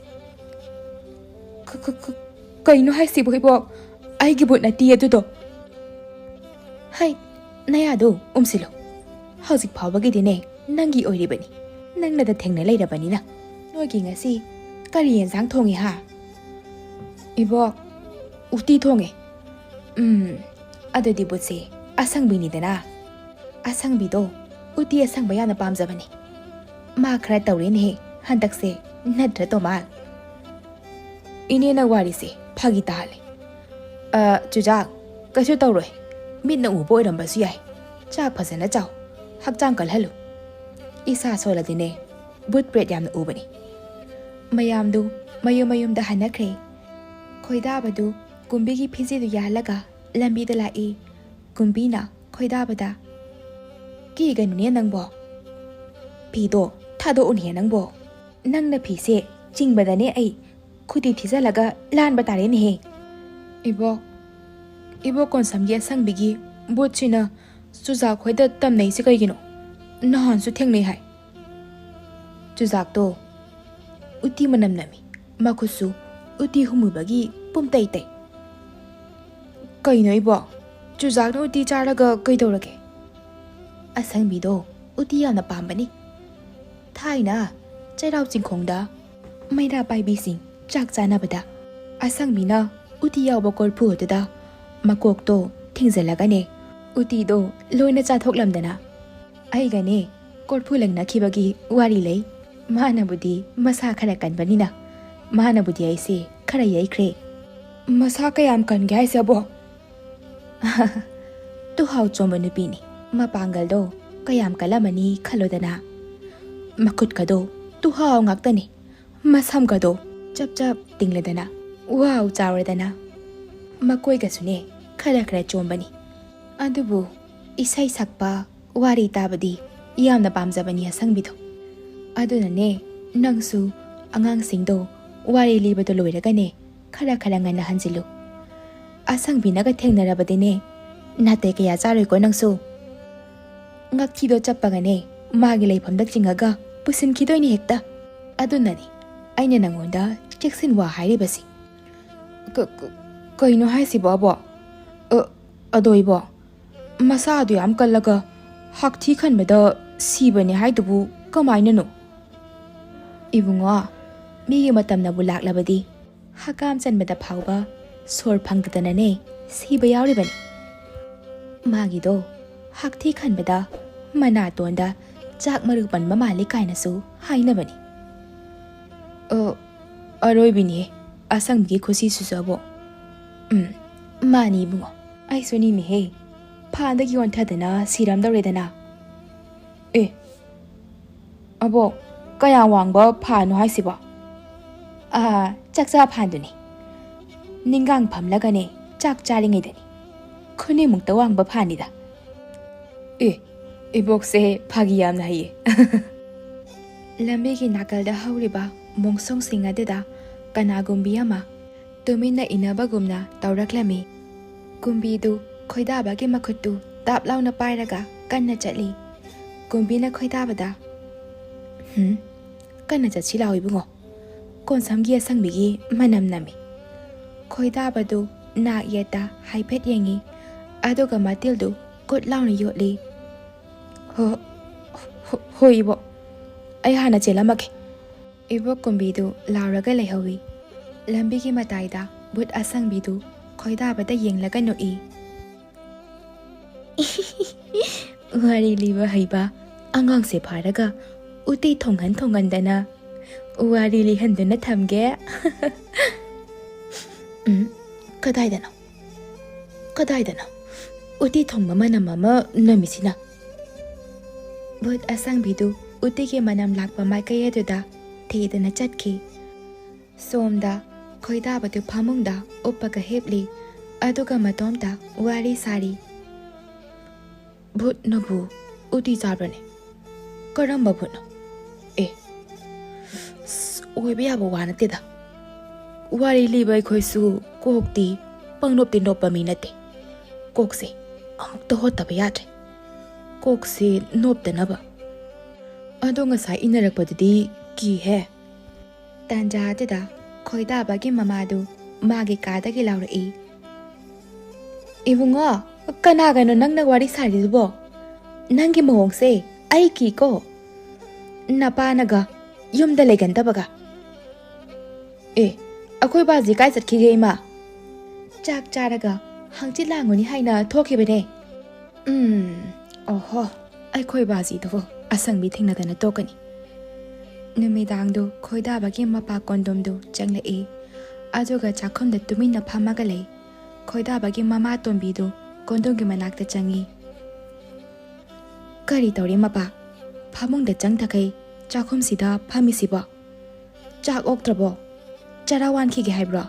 ꯀ-, ꯀ-, ꯀ-, ꯀꯩꯅꯣ ꯍꯥꯏꯁꯤꯕꯣ ꯏꯕꯣꯛ? ꯑꯩꯒꯤ ꯕꯨꯠ ꯅꯠꯇꯤꯌꯦ ꯑꯗꯨꯗꯣ꯫ ꯍꯩ, ꯅꯌꯥꯗꯣ ꯎꯝꯁꯤꯜꯂꯣ꯫ ꯍꯧꯖꯤꯛ ꯐꯥꯎꯕꯒꯤꯗꯤꯅꯦ ꯅꯪꯒꯤ ꯑꯣꯏꯔꯤꯕꯅꯤ꯫ ꯅꯪꯅꯗ ꯊꯦꯡꯅ ꯂꯩꯔꯕꯅꯤꯅ꯫ ꯅꯣꯏꯒꯤ ꯉꯁꯤ ꯀꯔꯤ ꯌꯦꯟꯁꯥꯡ ꯊꯣꯡꯉꯤ ꯍꯥ? ꯏꯕꯣꯛ, ꯎꯇꯤ ꯊꯣꯡꯉꯦ꯫ ꯎꯝ, ꯑꯗꯨꯗꯤ ꯕꯨꯠꯁꯦ ꯑꯁꯪꯕꯤꯅꯤꯗꯅ꯫ ꯑꯁꯪꯕꯤꯗꯣ ꯎꯇꯤ ꯑꯁꯪꯕ ꯌꯥꯝꯅ ꯄꯥꯝꯖꯕꯅꯦ꯫ ꯃꯥ ꯈꯔ ꯇꯧꯔꯦꯅꯦꯍꯦ ꯍꯟꯗꯛꯁꯦ, ꯅꯠꯇ꯭ꯔ ꯇꯣꯃꯥꯜ? ꯏꯅꯦꯅ ꯋꯥꯔꯤꯁꯦ ꯐꯥꯒꯤ ꯇꯥꯍꯜꯂꯦ꯫ "ꯑ, ꯆꯨꯖꯥꯛ, ꯀꯩꯁꯨ ꯇꯧꯔꯣꯏ꯫ ꯃꯤꯠꯅ ꯎꯕ ꯑꯣꯏꯔꯝꯕꯁꯨ ꯌꯥꯏ꯫ ꯆꯥꯛ ꯐꯖꯅ ꯆꯥꯎ, ꯍꯛꯆꯥꯡ ꯀꯜꯍꯜꯂꯨ꯫ ꯏꯁꯥ ꯁꯣꯜꯂꯗꯤꯅꯦ, ꯕꯨꯠ ꯄ꯭ꯔꯦꯠ ꯌꯥꯝꯅ ꯎꯕꯅꯤ꯫" ꯃꯌꯥꯝꯗꯨ ꯃꯌꯨꯝ ꯃꯌꯨꯝꯗ ꯍꯟꯅꯈ꯭ꯔꯦ꯫ ꯈꯣꯏꯗꯥꯕꯗꯨ ꯀꯨꯝꯕꯤꯒꯤ ꯐꯤꯖꯦꯗꯨ ꯌꯥꯜꯂꯒ ꯂꯝꯕꯤꯗ ꯂꯥꯛꯏ꯫ ꯀꯨꯝꯕꯤꯅ ꯈꯣꯏꯗꯥꯕꯗ, "ꯀꯤꯒꯅꯨꯅꯦ ꯅꯪꯕꯣ꯫ ꯐꯤꯗꯣ ꯊꯥꯗꯣꯛꯎꯅꯦ ꯅꯪꯕꯣ꯫ ꯅꯪꯅ ꯐꯤꯁꯦ ꯆꯤꯡꯕꯗꯅꯦ ꯑꯩ ꯈꯨꯗꯤ ꯊꯤꯖꯤꯜꯂꯒ ꯂꯥꯟꯕ ꯇꯥꯔꯦꯅꯦꯍꯦ꯫" "ꯏꯕꯣꯛ, ꯏꯕꯣꯛ ꯀꯣꯟꯁꯝꯒꯤ ꯑꯁꯪꯕꯤꯒꯤ ꯕꯨꯠꯁꯤꯅ ꯆꯨꯖꯥꯛ ꯈꯣꯏꯗ ꯇꯝꯅꯩꯁꯦ ꯀꯩꯒꯤꯅꯣ? ꯅꯍꯥꯟꯁꯨ ꯊꯦꯡꯅꯩ ꯍꯥꯏ꯫" ꯆꯨꯖꯥꯛꯇꯣ ꯎꯇꯤ ꯃꯅꯝ ꯅꯝꯃꯤ꯫ ꯃꯈꯨꯠꯁꯨ ꯎꯇꯤ ꯍꯨꯝꯃꯨꯕꯒꯤ ꯄꯨꯝꯇꯩ ꯇꯩ꯫ "ꯀꯩꯅꯣ ꯏꯕꯣ? ꯆꯨꯖꯥꯛꯅ ꯎꯇꯤ ꯆꯥꯔꯒ ꯀꯩꯗꯧꯔꯒꯦ?" "ꯑꯁꯪꯕꯤꯗꯣ ꯎꯇꯤ ꯌꯥꯝꯅ ꯄꯥꯝꯕꯅꯤ꯫ ꯊꯥꯏꯅ ꯆꯩꯔꯥꯎ ꯆꯤꯡꯈꯣꯡꯗ ꯃꯩꯔꯥ ꯄꯥꯏꯕꯤꯁꯤꯡ ꯆꯥꯛ ꯆꯥꯅꯕꯗ ꯑꯁꯪꯕꯤꯅ ꯎꯇꯤ ꯌꯥꯎꯕ ꯀꯣꯔꯐꯨ ꯑꯗꯨꯗ ꯃꯀꯣꯛꯇꯣ ꯊꯤꯡꯖꯤꯜꯂꯒꯅꯦ, ꯎꯇꯤꯗꯣ ꯂꯣꯏꯅ ꯆꯥꯊꯣꯛꯂꯝꯗꯅ ꯑꯩꯒꯅꯦ ꯀꯣꯔꯐꯨ ꯂꯪꯅꯈꯤꯕꯒꯤ ꯋꯥꯔꯤ ꯂꯩ꯫ ꯃꯥꯅꯕꯨꯗꯤ ꯃꯁꯥ ꯈꯔ ꯀꯟꯕꯅꯤꯅ ꯃꯥꯅꯕꯨꯗꯤ ꯑꯩꯁꯦ ꯈꯔ ꯌꯩꯈ꯭ꯔꯦ꯫" "ꯃꯁꯥ ꯀꯌꯥꯝ ꯀꯟꯒꯦ ꯍꯥꯏꯁꯦ ꯑꯕꯣ?" "ꯇꯨꯍꯥꯎ ꯆꯣꯝꯕ ꯅꯨꯄꯤꯅꯤ꯫ ꯃꯄꯥꯡꯒꯜꯗꯣ ꯀꯌꯥꯝ ꯀꯜꯂꯝꯃꯅꯤ ꯈꯜꯂꯣꯗꯅ꯫ ꯃꯈꯨꯠꯀꯗꯣ ꯇꯨꯍꯥꯎ ꯉꯥꯛꯇꯅꯤ꯫ ꯃꯁꯝꯒꯗꯣ ꯆꯞ ꯆꯞ ꯇꯤꯡꯂꯗꯅ, ꯋꯥꯎ ꯆꯥꯎꯔꯗꯅ꯫ ꯃꯀꯣꯏꯒꯁꯨꯅꯦ ꯈꯔ ꯈꯔ ꯆꯣꯝꯕꯅꯤ꯫ ꯑꯗꯨꯕꯨ ꯏꯁꯩ ꯁꯛꯄ, ꯋꯥꯔꯤ ꯇꯥꯕꯗꯤ ꯌꯥꯝꯅ ꯄꯥꯝꯖꯕꯅꯤ ꯑꯁꯪꯕꯤꯗꯣ꯫ ꯑꯗꯨꯅꯅꯦ, ꯅꯪꯁꯨ ꯑꯉꯥꯡꯁꯤꯡꯗꯣ ꯋꯥꯔꯤ ꯂꯤꯕꯗꯣ ꯂꯣꯏꯔꯒꯅꯦ, ꯈꯔ ꯈꯔ ꯉꯟꯅ ꯍꯟꯖꯤꯜꯂꯨ꯫ ꯑꯁꯪꯕꯤꯅꯒ ꯊꯦꯡꯅꯔꯕꯗꯤꯅꯦ, ꯅꯥꯇꯩ ꯀꯌꯥ ꯆꯥꯔꯣꯏꯀꯣ ꯅꯪꯁꯨ꯫ ꯉꯛꯊꯤꯗꯣ ꯆꯞꯄꯒꯅꯦ, ꯃꯥꯒꯤ ꯂꯩꯐꯝꯗ ꯆꯤꯡꯉꯒ ꯄꯨꯁꯤꯟꯈꯤꯗꯣꯏꯅꯤ ꯍꯦꯛꯇ꯫ ꯑꯗꯨꯅꯅꯤ ꯑꯩꯅ ꯅꯪꯉꯣꯟꯗ ꯆꯦꯛꯁꯤꯟ ꯋꯥ ꯍꯥꯏꯔꯤꯕꯁꯤ꯫" "ꯀ-, ꯀ-, ꯀꯩꯅꯣ ꯍꯥꯏꯁꯤꯕꯣ ꯑꯕꯣ? ꯑ, ꯑꯗꯣ ꯏꯕꯣ, ꯃꯁꯥꯗꯣ ꯌꯥꯝ ꯀꯜꯂꯒ ꯍꯥꯛꯊꯤ ꯈꯟꯕꯗ ꯁꯤꯕꯅꯦ ꯍꯥꯏꯗꯨꯕꯨ ꯀꯃꯥꯏꯅꯅꯣ?" "ꯏꯕꯨꯡꯉꯣ, ꯃꯤꯒꯤ ꯃꯇꯝꯅꯕꯨ ꯂꯥꯛꯂꯕꯗꯤ ꯍꯀꯥꯝ ꯆꯟꯕꯗ ꯐꯥꯎꯕ ꯁꯣꯔ ꯐꯪꯗꯗꯅꯅꯦ ꯁꯤꯕ ꯌꯥꯎꯔꯤꯕꯅꯤ꯫ ꯃꯥꯒꯤꯗꯣ ꯍꯛꯊꯤ ꯈꯟꯕꯗ ꯃꯅꯥꯇꯣꯟꯗ ꯆꯥꯛ ꯃꯔꯨ ꯄꯟꯕ ꯃꯥꯜꯂꯤ ꯀꯥꯏꯅꯁꯨ ꯍꯥꯏꯅꯕꯅꯤ꯫ ꯑꯣ, ꯑꯔꯣꯏꯕꯤꯅꯤꯍꯦ ꯑꯁꯪꯕꯒꯤ ꯈꯨꯁꯤꯁꯤꯁꯨ ꯑꯕꯣꯛ꯫ ꯎꯝ, ꯃꯥꯅꯤ ꯏꯕꯨꯡꯉꯣ, ꯑꯩꯁꯨ ꯅꯤꯃꯤꯍꯦ꯫ ꯐꯥꯟꯗꯒꯤ ꯑꯣꯟꯊꯗꯅ ꯁꯤꯔꯝꯗꯧꯔꯦꯗꯅ꯫ ꯑꯦ, ꯑꯕꯣꯛ, ꯀꯌꯥꯝ ꯋꯥꯡꯕ ꯐꯥꯟꯅꯣ ꯍꯥꯏꯁꯤꯕꯣ? ꯑꯥ, ꯆꯥꯛꯆꯥ ꯐꯥꯟꯗꯨꯅꯤ꯫ ꯅꯤꯡꯒꯥꯡ ꯐꯝꯂꯒꯅꯦ ꯆꯥꯛ ꯆꯥꯔꯤꯉꯩꯗꯅꯤ꯫ ꯈꯨꯅꯤꯃꯨꯛꯇ ꯋꯥꯡꯕ ꯐꯥꯟꯅꯤꯗ꯫ ꯑꯦ, ꯏꯕꯣꯛꯁꯦ ꯐꯥꯒꯤ ꯌꯥꯝꯅ ꯍꯩꯌꯦ꯫ ꯂꯝꯕꯤꯒꯤ ꯅꯥꯀꯜꯗ ꯍꯧꯔꯤꯕ ꯃꯣꯡꯁꯣꯡꯁꯤꯡ ꯑꯗꯨꯗ ꯀꯅꯥꯒꯨꯝꯕꯤ ꯑꯃ ꯇꯨꯃꯤꯟꯅ ꯏꯟꯅꯕꯒꯨꯝꯅ ꯇꯧꯔꯛꯂꯝꯃꯤ꯫ ꯀꯨꯝꯕꯤꯗꯨ ꯈꯣꯏꯗꯥꯕꯒꯤ ꯃꯈꯨꯠꯇꯨ ꯇꯥꯞ ꯂꯥꯎꯅ ꯄꯥꯏꯔꯒ ꯀꯟꯅ ꯆꯠꯂꯤ꯫ ꯀꯨꯝꯕꯤꯅ ꯈꯣꯏꯗꯥꯕꯗ, "ꯍꯨꯝ, ꯀꯟꯅ ꯆꯠꯁꯤ ꯂꯥꯎ ꯏꯕꯨꯡꯉꯣ꯫ ꯀꯣꯟꯁꯝꯒꯤ ꯑꯁꯪꯕꯤꯒꯤ ꯃꯅꯝ ꯅꯝꯃꯤ꯫" ꯈꯣꯏꯗꯥꯕꯗꯨ ꯅꯥꯛ ꯌꯦꯠꯇ ꯍꯥꯏꯐꯦꯠ ꯌꯦꯡꯉꯤ, ꯑꯗꯨꯒ ꯃꯇꯤꯜꯗꯨ ꯀꯨꯠ ꯂꯥꯎꯅ ꯌꯣꯠꯂꯤ꯫ "ꯍꯣ-, ꯍꯣ-, ꯍꯣꯏ ꯏꯕꯣꯛ, ꯑꯩ ꯍꯥꯟꯅ ꯆꯦꯜꯂꯝꯃꯒꯦ꯫" ꯏꯕꯣꯛ ꯀꯨꯝꯕꯤꯗꯨ ꯂꯥꯎꯔꯒ ꯂꯩꯍꯧꯏ꯫ ꯂꯝꯕꯤꯒꯤ ꯃꯇꯥꯏꯗ ꯚꯨꯠ ꯑꯁꯪꯕꯤꯗꯨ ꯈꯣꯏꯗꯥꯕꯗ ꯌꯦꯡꯂꯒ ꯅꯣꯛꯏ꯫ ꯋꯥꯔꯤ ꯂꯤꯕ ꯍꯩꯕ ꯑꯉꯥꯡꯁꯦ ꯐꯥꯔꯒ ꯎꯇꯤ ꯊꯣꯡꯍꯟ ꯊꯣꯡꯍꯟꯗꯅ ꯋꯥꯔꯤ ꯂꯤꯍꯟꯗꯨꯅ ꯊꯝꯒꯦ꯫ ꯎꯝ, ꯀꯗꯥꯏꯗꯅꯣ? ꯀꯗꯥꯏꯗꯅꯣ ꯎꯇꯤ ꯊꯣꯡꯕ ꯃꯅꯝ ꯑꯃ ꯅꯝꯃꯤꯁꯤꯅ? ꯚꯨꯠ ꯑꯁꯪꯕꯤꯗꯨ ꯎꯇꯤꯒꯤ ꯃꯅꯝ ꯂꯥꯛꯄ ꯃꯥꯏꯀꯩ ꯑꯗꯨꯗ ꯊꯤꯗꯅ ꯆꯠꯈꯤ꯫ ꯁꯣꯝꯗ ꯈꯣꯏꯗꯥꯕꯗꯨ ꯐꯃꯨꯡꯗ ꯎꯞꯄꯒ ꯍꯤꯞꯂꯤ, ꯑꯗꯨꯒ ꯃꯇꯣꯝꯇ ꯋꯥꯔꯤ ꯁꯥꯔꯤ꯫ "ꯚꯨꯠꯅꯕꯨ ꯎꯇꯤ ꯆꯥꯕ꯭ꯔꯅꯦ? ꯀꯔꯝꯕ ꯚꯨꯠꯅꯣ? ꯑꯦ, ꯑꯁ, ꯑꯣꯏꯕ ꯌꯥꯕ ꯋꯥ ꯅꯠꯇꯦꯗ꯫ ꯋꯥꯔꯤ ꯂꯤꯕ ꯑꯩꯈꯣꯏꯁꯨ ꯀꯣꯛꯇꯤ ꯄꯪꯅꯣꯞꯇꯤ ꯅꯣꯞꯄ ꯃꯤ ꯅꯠꯇꯦ꯫ ꯀꯣꯛꯁꯦ ꯑꯃꯨꯛꯇ ꯍꯣꯠꯇꯕ ꯌꯥꯗ꯭ꯔꯦ꯫ ꯀꯣꯛꯁꯦ ꯅꯣꯞꯇꯅꯕ꯫ ꯑꯗꯣ ꯉꯁꯥꯏ ꯏꯟꯅꯔꯛꯄꯗꯨꯗꯤ ꯀꯤꯍꯦ꯫" ꯇꯥꯟꯖꯥ ꯑꯗꯨꯗ ꯈꯣꯏꯗꯥꯕꯒꯤ ꯃꯃꯥꯗꯨ ꯃꯥꯒꯤ ꯀꯥꯗꯒꯤ ꯂꯥꯎꯔꯛꯏ꯫ "ꯏꯕꯨꯡꯉꯣ, ꯀꯅꯥꯒꯅꯣ ꯅꯪꯅ ꯋꯥꯔꯤ ꯁꯥꯔꯤꯗꯨꯕꯣ? ꯅꯪꯒꯤ ꯃꯑꯣꯡꯁꯦ ꯑꯩ ꯀꯤꯀꯣ꯫ ꯅꯄꯥꯅꯒ ꯌꯨꯝꯗ ꯂꯩꯒꯟꯗꯕꯒ꯫" "ꯑꯦ, ꯑꯩꯈꯣꯏ ꯕꯥꯖꯤ ꯀꯥꯏ ꯆꯠꯈꯤꯒꯦ ꯏꯃꯥ?" ꯆꯥꯛ ꯆꯥꯔꯒ ꯍꯪꯆꯤꯠ ꯂꯥꯡꯉꯨꯅꯤ ꯍꯥꯏꯅ ꯊꯣꯛꯈꯤꯕꯅꯦ꯫ ꯎꯝ, ꯑꯣꯍꯣ, ꯑꯩꯈꯣꯏ ꯕꯥꯖꯤꯗꯨꯕꯨ ꯑꯁꯪꯕꯤ ꯊꯦꯡꯅꯗꯅ ꯇꯣꯛꯀꯅꯤ꯫ ꯅꯨꯃꯤꯗꯥꯡꯗꯨ ꯈꯣꯏꯗꯥꯕꯒꯤ ꯃꯄꯥ ꯀꯣꯟꯗꯣꯝꯗꯨ ꯆꯪꯂꯛꯏ꯫ ꯑꯗꯨꯒ ꯆꯥꯛꯈꯨꯝꯗ ꯇꯨꯃꯤꯟꯅ ꯐꯝꯃꯒ ꯂꯩ꯫ ꯈꯣꯏꯗꯥꯕꯒꯤ ꯃꯃꯥ ꯇꯣꯝꯕꯤꯗꯨ ꯀꯣꯟꯗꯣꯝꯒꯤ ꯃꯅꯥꯛꯇ ꯆꯪꯏ꯫ "ꯀꯔꯤ ꯇꯧꯔꯦ ꯃꯄꯥ? ꯐꯃꯨꯡꯗ ꯆꯪꯊꯈꯩ ꯆꯥꯛꯈꯨꯝꯁꯤꯗ ꯐꯝꯃꯤꯁꯤꯕꯣ? ꯆꯥꯛ ꯑꯣꯛꯇ꯭ꯔꯕꯣ? ꯆꯔꯥ ꯋꯥꯟꯈꯤꯒꯦ ꯍꯥꯏꯕ꯭ꯔꯣ?"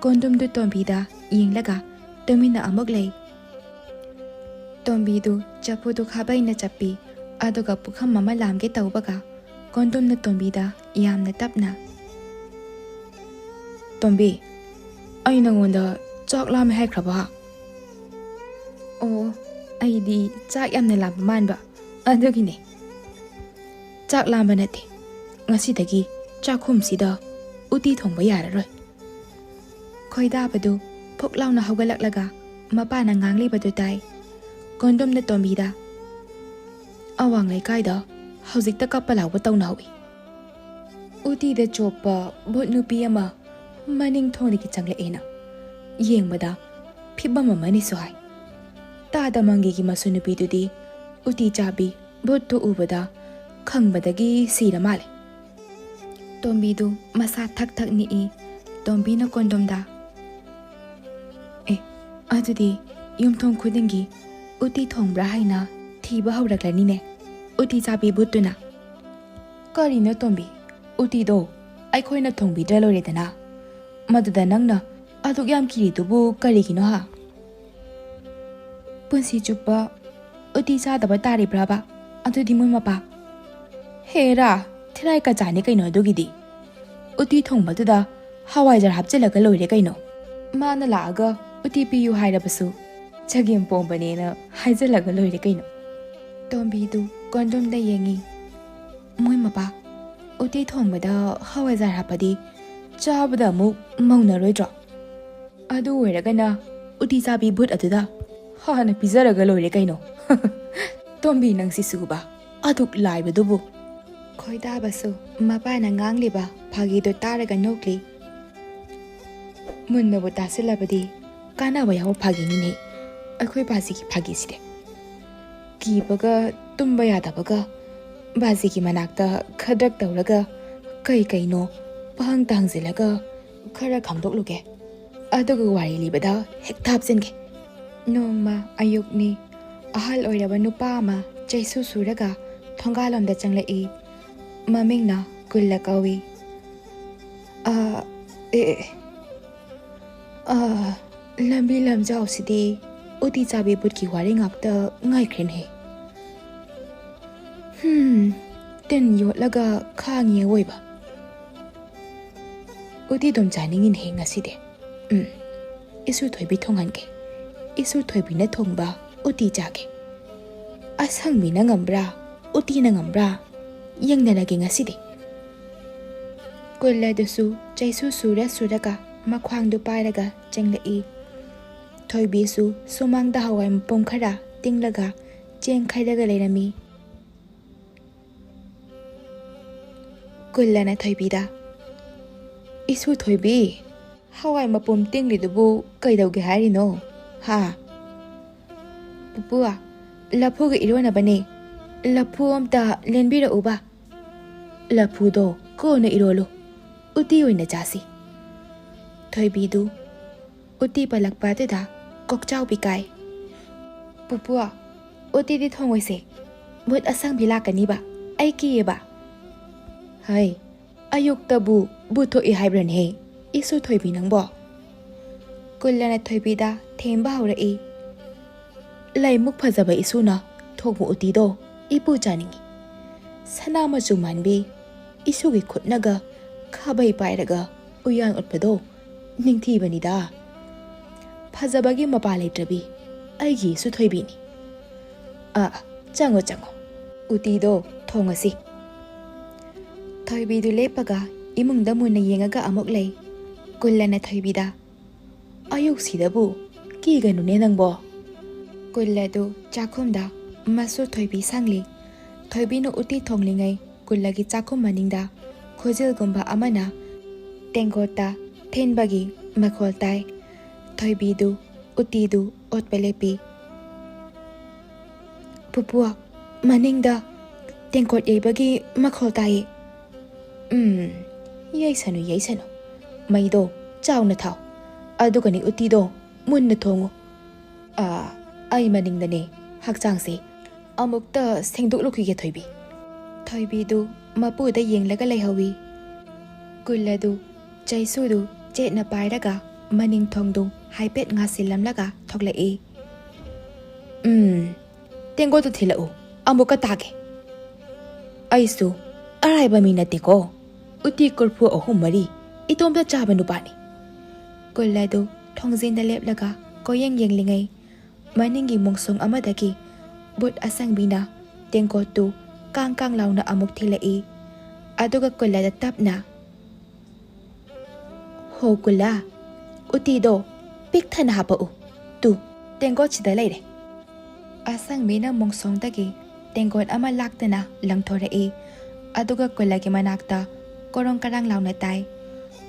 ꯀꯣꯟꯗꯣꯝꯗꯨ ꯇꯣꯝꯕꯤꯗ ꯌꯦꯡꯂꯒ ꯇꯨꯃꯤꯟꯅ ꯑꯃꯨꯛ ꯂꯩ꯫ ꯇꯣꯝꯕꯤꯗꯨ ꯆꯐꯨꯗꯨ ꯈꯥꯕꯩꯅ ꯆꯞꯄꯤ, ꯑꯗꯨꯒ ꯄꯨꯈꯝ ꯑꯃ ꯂꯥꯝꯒꯦ ꯇꯧꯕꯒ ꯀꯣꯟꯗꯣꯝꯅ ꯇꯣꯝꯕꯤꯗ ꯌꯥꯝꯅ ꯇꯞꯅ, "ꯇꯣꯝꯕꯤ, ꯑꯩ ꯅꯉꯣꯟꯗ ꯆꯥꯛ ꯂꯥꯝꯃꯦ ꯍꯥꯏꯈ꯭ꯔꯕ?" "ꯑꯣ, ꯑꯩꯗꯤ ꯆꯥꯛ ꯌꯥꯝꯅ ꯂꯥꯝꯕ ꯃꯥꯟꯕ, ꯑꯗꯨꯒꯤꯅꯦ꯫" "ꯆꯥꯛ ꯂꯥꯝꯕ ꯅꯠꯇꯦ, ꯉꯁꯤꯗꯒꯤ ꯆꯥꯛꯈꯨꯝꯁꯤꯗ ꯎꯇꯤ ꯊꯣꯡꯕ ꯌꯥꯔꯔꯣꯏ꯫" ꯈꯣꯏꯗꯥꯕꯗꯨ ꯐꯨꯛ ꯂꯥꯎꯅ ꯍꯧꯒꯠꯂꯛꯂꯒ ꯃꯄꯥꯅ ꯉꯥꯡꯂꯤꯕꯗꯨ ꯇꯥꯏ꯫ ꯀꯣꯟꯗꯣꯝꯅ ꯇꯣꯝꯕꯤꯗ, "ꯑꯋꯥꯡ ꯂꯩꯀꯥꯏꯗ ꯍꯧꯖꯤꯛꯇ ꯀꯞꯄ ꯂꯥꯎꯕ ꯇꯧꯅꯍꯧꯏ꯫ ꯎꯇꯤꯗ ꯆꯣꯞꯄ ꯚꯨꯠ ꯅꯨꯄꯤ ꯑꯃ ꯃꯅꯤꯡ ꯊꯣꯡꯗꯒꯤ ꯆꯪꯂꯛꯑꯦꯅ꯫ ꯌꯦꯡꯕꯗ ꯐꯤꯕꯝ ꯑꯃꯅꯤꯁꯨ ꯍꯥꯏ꯫ ꯇꯥꯗ ꯃꯪꯒꯤꯒꯤ ꯃꯁꯨ ꯅꯨꯄꯤꯗꯨꯗꯤ ꯎꯇꯤ ꯆꯥꯕꯤ ꯚꯨꯠꯇꯨ ꯎꯕꯗ ꯈꯪꯕꯗꯒꯤ ꯁꯤꯔ ꯃꯥꯜꯂꯦ꯫" ꯇꯣꯝꯕꯤꯗꯨ ꯃꯁꯥ ꯊꯛ ꯊꯛ ꯅꯤꯛꯏ꯫ ꯇꯣꯝꯕꯤꯅ ꯀꯣꯟꯗꯣꯝꯗ, "ꯑꯦ, ꯑꯗꯨꯗꯤ ꯌꯨꯝꯊꯣꯡ ꯈꯨꯗꯤꯡꯒꯤ ꯎꯇꯤ ꯊꯣꯡꯕ꯭ꯔꯥ ꯍꯥꯏꯅ ꯊꯤꯕ ꯍꯧꯔꯛꯂꯅꯤꯅꯦ, ꯎꯇꯤ ꯆꯥꯕꯤ ꯚꯨꯠꯇꯨꯅ꯫" "ꯀꯔꯤꯅꯣ ꯇꯣꯝꯕꯤ, ꯎꯇꯤꯗꯣ ꯑꯩꯈꯣꯏꯅ ꯊꯣꯡꯕꯤꯗ꯭ꯔ ꯂꯣꯏꯔꯦꯗꯅ꯫ ꯃꯗꯨꯗ ꯅꯪꯅ ꯑꯗꯨꯛ ꯌꯥꯝ ꯀꯤꯔꯤꯗꯨꯕꯨ ꯀꯔꯤꯒꯤꯅꯣ ꯍꯥ? ꯄꯨꯟꯁꯤ ꯆꯨꯞꯄ ꯎꯇꯤ ꯆꯥꯗꯕ ꯇꯥꯔꯤꯕ꯭ꯔꯥꯕ? ꯑꯗꯨꯗꯤ ꯃꯣꯏ ꯃꯄꯥ?" "ꯍꯦꯔꯥ, ꯊꯤꯔꯥꯏ ꯀꯆꯥꯅꯤ ꯀꯩꯅꯣ ꯑꯗꯨꯒꯤꯗꯤ꯫ ꯎꯇꯤ ꯊꯣꯡꯕꯗꯨꯗ ꯍꯋꯥꯏꯖꯥꯔ ꯍꯥꯞꯆꯤꯜꯂꯒ ꯂꯣꯏꯔꯦ ꯀꯩꯅꯣ꯫ ꯃꯥꯅ ꯂꯥꯛꯑꯒ ꯎꯇꯤ ꯄꯤꯌꯨ ꯍꯥꯏꯔꯕꯁꯨ ꯆꯒꯦꯝ ꯄꯣꯝꯕꯅꯦꯅ ꯍꯥꯏꯖꯤꯜꯂꯒ ꯂꯣꯏꯔꯦ ꯀꯩꯅꯣ꯫" ꯇꯣꯝꯕꯤꯗꯨ ꯀꯣꯟꯗꯣꯝꯗ ꯌꯦꯡꯉꯤ꯫ "ꯃꯣꯏ ꯃꯄꯥ, ꯎꯇꯤ ꯊꯣꯡꯕꯗ ꯍꯋꯥꯏꯖꯥꯔ ꯍꯥꯞꯄꯗꯤ ꯆꯥꯕꯗ ꯑꯃꯨꯛ ꯃꯧꯅꯔꯣꯏꯗ꯭ꯔꯣ? ꯑꯗꯨ ꯑꯣꯏꯔꯒꯅ ꯎꯇꯤ ꯆꯥꯕꯤ ꯚꯨꯠ ꯑꯗꯨꯗ ꯍꯥꯟꯅ ꯄꯤꯖꯔꯒ ꯂꯣꯏꯔꯦ ꯀꯩꯅꯣ꯫" "ꯇꯣꯝꯕꯤ ꯅꯪꯁꯤꯁꯨꯕ, ꯑꯗꯨꯛ ꯂꯥꯏꯕꯗꯨꯕꯨ꯫" ꯈꯣꯏꯗꯥꯕꯁꯨ ꯃꯄꯥꯅ ꯉꯥꯡꯂꯤꯕ ꯐꯥꯒꯤꯗꯨ ꯇꯥꯔꯒ ꯅꯣꯛꯂꯤ꯫ ꯃꯨꯟꯅꯕꯨ ꯇꯥꯁꯤꯜꯂꯕꯗꯤ ꯀꯥꯟꯅꯕ ꯌꯥꯎꯕ ꯐꯥꯒꯤꯅꯤꯅꯦ ꯑꯩꯈꯣꯏ ꯕꯥꯖꯤꯒꯤ ꯐꯥꯒꯤꯁꯤꯗꯤ꯫ ꯀꯤꯕꯒ ꯇꯨꯝꯕ ꯌꯥꯗꯕꯒ ꯕꯥꯖꯤꯒꯤ ꯃꯅꯥꯛꯇ ꯈꯗ꯭ꯔꯛ ꯇꯧꯔꯒ ꯀꯩ ꯀꯩꯅꯣ ꯄꯍꯪꯇ ꯍꯪꯖꯤꯜꯂꯒ ꯈꯔ ꯈꯪꯗꯣꯛꯂꯨꯒꯦ꯫ ꯑꯗꯨꯒ ꯋꯥꯔꯤ ꯂꯤꯕꯗ ꯍꯦꯛꯇ ꯍꯥꯞꯆꯤꯟꯒꯦ꯫ ꯅꯣꯡꯃ ꯑꯌꯨꯛꯅꯤ, ꯑꯍꯜ ꯑꯣꯏꯔꯕ ꯅꯨꯄꯥ ꯑꯃ ꯆꯩꯁꯨ ꯁꯨꯔꯒ ꯊꯣꯡꯒꯥꯜꯂꯣꯝꯗ ꯆꯪꯂꯛꯏ꯫ ꯃꯃꯤꯡꯅ ꯀꯨꯜꯂ ꯀꯧꯏ꯫ "ꯑ, ꯑꯦ, ꯑ, ꯂꯝꯕꯤ ꯂꯝꯖꯥꯎꯁꯤꯗꯤ ꯎꯇꯤ ꯆꯥꯕꯤ ꯕꯨꯠꯀꯤ ꯋꯥꯔꯤ ꯉꯥꯛꯇ ꯉꯥꯏꯈ꯭ꯔꯦꯅꯦ꯫ ꯍꯨꯝ, ꯇꯤꯟ ꯌꯣꯠꯂꯒ ꯈꯥꯡꯉꯤ ꯑꯋꯣꯏꯕ꯫ ꯎꯇꯤ ꯑꯗꯨꯝ ꯆꯥꯅꯤꯡꯉꯤꯅꯦꯍꯦ ꯉꯁꯤꯗꯤ꯫ ꯎꯝ, ꯏꯁꯨ ꯊꯣꯏꯕꯤ ꯊꯣꯡꯍꯟꯒꯦ꯫ ꯏꯁꯨ ꯊꯣꯏꯕꯤꯅ ꯊꯣꯡꯕ ꯎꯇꯤ ꯆꯥꯒꯦ꯫ ꯑꯁꯪꯕꯤꯅ ꯉꯝꯕ꯭ꯔꯥ, ꯎꯇꯤꯅ ꯉꯝꯕ꯭ꯔꯥ? ꯌꯦꯡꯅꯔꯒꯦ ꯉꯁꯤꯗꯤ꯫" ꯀꯨꯜꯂꯗꯨꯁꯨ ꯆꯩꯁꯨ ꯁꯨꯔ ꯁꯨꯔꯒ ꯃꯈ꯭ꯋꯥꯡꯗꯨ ꯄꯥꯏꯔꯒ ꯆꯪꯂꯛꯏ꯫ ꯊꯣꯏꯕꯤꯁꯨ ꯁꯨꯃꯥꯡꯗ ꯍꯋꯥꯏ ꯃꯄꯨꯝ ꯈꯔ ꯇꯤꯡꯂꯒ ꯆꯦꯡ ꯈꯩꯔꯒ ꯂꯩꯔꯝꯃꯤ꯫ ꯀꯨꯜꯂꯅ ꯊꯣꯏꯕꯤꯗ, "ꯏꯁꯨ ꯊꯣꯏꯕꯤ, ꯍꯋꯥꯏ ꯃꯄꯨꯝ ꯇꯤꯡꯂꯤꯗꯨꯕꯨ ꯀꯩꯗꯧꯒꯦ ꯍꯥꯏꯔꯤꯅꯣ? ꯍꯥ?" "ꯄꯨꯄꯨ, ꯂꯐꯨꯒ ꯏꯔꯣꯟꯅꯕꯅꯦ꯫ ꯂꯐꯨ ꯑꯝꯇ ꯂꯦꯟꯕꯤꯔꯛꯎꯕ꯫ ꯂꯐꯨꯗꯣ ꯀꯣꯟꯅ ꯏꯔꯣꯜꯂꯨ꯫ ꯎꯇꯤ ꯑꯣꯏꯅ ꯆꯥꯁꯤ꯫" ꯊꯣꯏꯕꯤꯗꯨ ꯎꯇꯤ ꯄꯜꯂꯛꯄ ꯑꯗꯨꯗ ꯀꯣꯛꯆꯥꯎꯕꯤ ꯀꯥꯏ꯫ "ꯄꯨꯄꯨ, ꯎꯇꯤꯗꯤ ꯊꯣꯡꯉꯣꯏꯁꯦ꯫ ꯚꯨꯠ ꯑꯁꯪꯕꯤ ꯂꯥꯛꯀꯅꯤꯕ꯫ ꯑꯩ ꯀꯤꯌꯦꯕ꯫" "ꯍꯩ, ꯑꯌꯨꯛꯇꯕꯨ ꯚꯨꯠ ꯊꯣꯛꯏ ꯍꯥꯏꯕ꯭ꯔꯅꯦ? ꯏꯁꯨ ꯊꯣꯏꯕꯤ ꯅꯪꯕꯣ?" ꯀꯨꯜꯂꯅ ꯊꯣꯏꯕꯤꯗ ꯊꯦꯝꯕ ꯍꯧꯔꯛꯏ꯫ "ꯂꯩꯃꯨꯛ ꯐꯖꯕ ꯏꯁꯨꯅ ꯊꯣꯡꯕ ꯎꯇꯤꯗꯣ ꯏꯄꯨ ꯆꯥꯅꯤꯡꯉꯤ꯫ ꯁꯅꯥ ꯃꯆꯨ ꯃꯥꯟꯕꯤ ꯏꯁꯨꯒꯤ ꯈꯨꯠꯅꯒ ꯈꯥꯕꯩ ꯄꯥꯏꯔꯒ ꯎꯌꯥꯟ ꯎꯠꯄꯗꯣ ꯅꯤꯡꯊꯤꯕꯅꯤꯗ꯫ ꯐꯖꯕꯒꯤ ꯃꯄꯥ ꯂꯩꯇ꯭ꯔꯕꯤ ꯑꯩꯒꯤ ꯏꯁꯨ ꯊꯣꯏꯕꯤꯅꯤ꯫ ꯑꯥ, ꯆꯪꯉꯣ, ꯆꯪꯉꯣ꯫ ꯎꯇꯤꯗꯣ ꯊꯣꯡꯉꯁꯤ꯫" ꯊꯣꯏꯕꯤꯗꯨ ꯂꯦꯞꯄꯒ ꯏꯃꯨꯡꯗ ꯃꯨꯟꯅ ꯌꯦꯡꯉꯒ ꯑꯃꯨꯛ ꯂꯩ꯫ ꯀꯨꯜꯂꯅ ꯊꯣꯏꯕꯤꯗ, "ꯑꯌꯨꯛꯁꯤꯗꯕꯨ ꯀꯤꯒꯅꯨꯅꯦ ꯅꯪꯕꯣ꯫" ꯀꯨꯜꯂꯗꯨ ꯆꯥꯛꯈꯨꯝꯗ ꯃꯁꯨ ꯊꯣꯏꯕꯤ ꯁꯪꯂꯤ꯫ ꯊꯣꯏꯕꯤꯅ ꯎꯇꯤ ꯊꯣꯡꯂꯤꯉꯩ ꯀꯨꯜꯂꯒꯤ ꯆꯥꯛꯈꯨꯝ ꯃꯅꯤꯡꯗ ꯈꯨꯖꯤꯜꯒꯨꯝꯕ ꯑꯃꯅ ꯇꯦꯡꯀꯣꯠꯇ ꯊꯤꯟꯕꯒꯤ ꯃꯈꯣꯜ ꯇꯥꯏ꯫ ꯊꯣꯏꯕꯤꯗꯨ ꯎꯇꯤꯗꯨ ꯑꯣꯠꯄ ꯂꯦꯞꯄꯤ꯫ "ꯄꯨꯄꯨ, ꯃꯅꯤꯡꯗ ꯇꯦꯡꯀꯣꯠ ꯌꯩꯕꯒꯤ ꯃꯈꯣꯜ ꯇꯥꯏꯌꯦ꯫" "ꯎꯝ, ꯌꯩꯁꯅꯨ, ꯌꯩꯁꯅꯨ꯫ ꯃꯩꯗꯣ ꯆꯥꯎꯅ ꯊꯥꯎ꯫ ꯑꯗꯨꯒꯅꯤ ꯎꯇꯤꯗꯣ ꯃꯨꯟꯅ ꯊꯣꯡꯉꯨ꯫ ꯑꯥ, ꯑꯩ ꯃꯅꯤꯡꯗꯅꯦ ꯍꯛꯆꯥꯡꯁꯦ ꯑꯃꯨꯛꯇ ꯁꯦꯡꯗꯣꯛꯂꯨꯈꯤꯒꯦ, ꯊꯣꯏꯕꯤ꯫" ꯊꯣꯏꯕꯤꯗꯨ ꯃꯄꯨꯗ ꯌꯦꯡꯂꯒ ꯂꯩꯍꯧꯏ꯫ ꯀꯨꯜ ꯑꯗꯨ ꯆꯩꯁꯨꯗꯨ ꯆꯦꯠꯅ ꯄꯥꯏꯔꯒ ꯃꯅꯤꯡ ꯊꯣꯡꯗꯨ ꯍꯥꯏꯐꯦꯠ ꯉꯥꯁꯤꯜꯂꯝꯂꯒ ꯊꯣꯛꯂꯛꯏ꯫ "ꯎꯝ, ꯇꯦꯡꯀꯣꯠꯇꯨ ꯊꯤꯜꯂꯛꯎ, ꯑꯃꯨꯛꯀ ꯇꯥꯒꯦ꯫ ꯑꯩꯁꯨ ꯑꯔꯥꯏꯕ ꯃꯤ ꯅꯠꯇꯦꯀꯣ, ꯎꯇꯤ ꯀꯣꯔꯐꯨ ꯑꯍꯨꯝ ꯃꯔꯤ ꯏꯇꯣꯝꯇ ꯆꯥꯕ ꯅꯨꯄꯥꯅꯤ꯫" ꯀꯨꯜ ꯑꯗꯨ ꯊꯣꯡꯖꯤꯟꯗ ꯂꯦꯞꯂꯒ ꯀꯣꯌꯦꯡ ꯌꯦꯡꯂꯤꯉꯩ, ꯃꯅꯤꯡꯒꯤ ꯃꯣꯡꯁꯣꯡ ꯑꯃꯗꯒꯤ ꯕꯨꯠ ꯑꯁꯪꯕꯤꯅ ꯇꯦꯡꯀꯣꯠꯇꯨ ꯀꯥꯡ ꯀꯥꯡ ꯂꯥꯎꯅ ꯑꯃꯨꯛ ꯊꯤꯜꯂꯛꯏ꯫ ꯑꯗꯨꯒ ꯀꯨꯜ ꯑꯗ ꯇꯞꯅ, "ꯍꯣ ꯀꯨꯜ ꯑ, ꯎꯇꯤꯗꯣ ꯄꯤꯛ ꯊꯟꯅ ꯍꯥꯄꯛꯎ꯫ ꯇꯨ, ꯇꯦꯡꯀꯣꯠꯁꯤꯗ ꯂꯩꯔꯦ꯫" ꯑꯁꯪꯕꯤꯅ ꯃꯣꯡꯁꯣꯡꯗꯒꯤ ꯇꯦꯡꯀꯣꯠ ꯑꯃ ꯂꯥꯛꯇꯅ ꯂꯪꯊꯣꯔꯛꯏ꯫ ꯑꯗꯨꯒ ꯀꯨꯜ ꯑꯒꯤ ꯃꯅꯥꯛꯇ ꯀꯣꯔꯣꯡ ꯀꯔꯥꯡ ꯂꯥꯎꯅ ꯇꯥꯏ꯫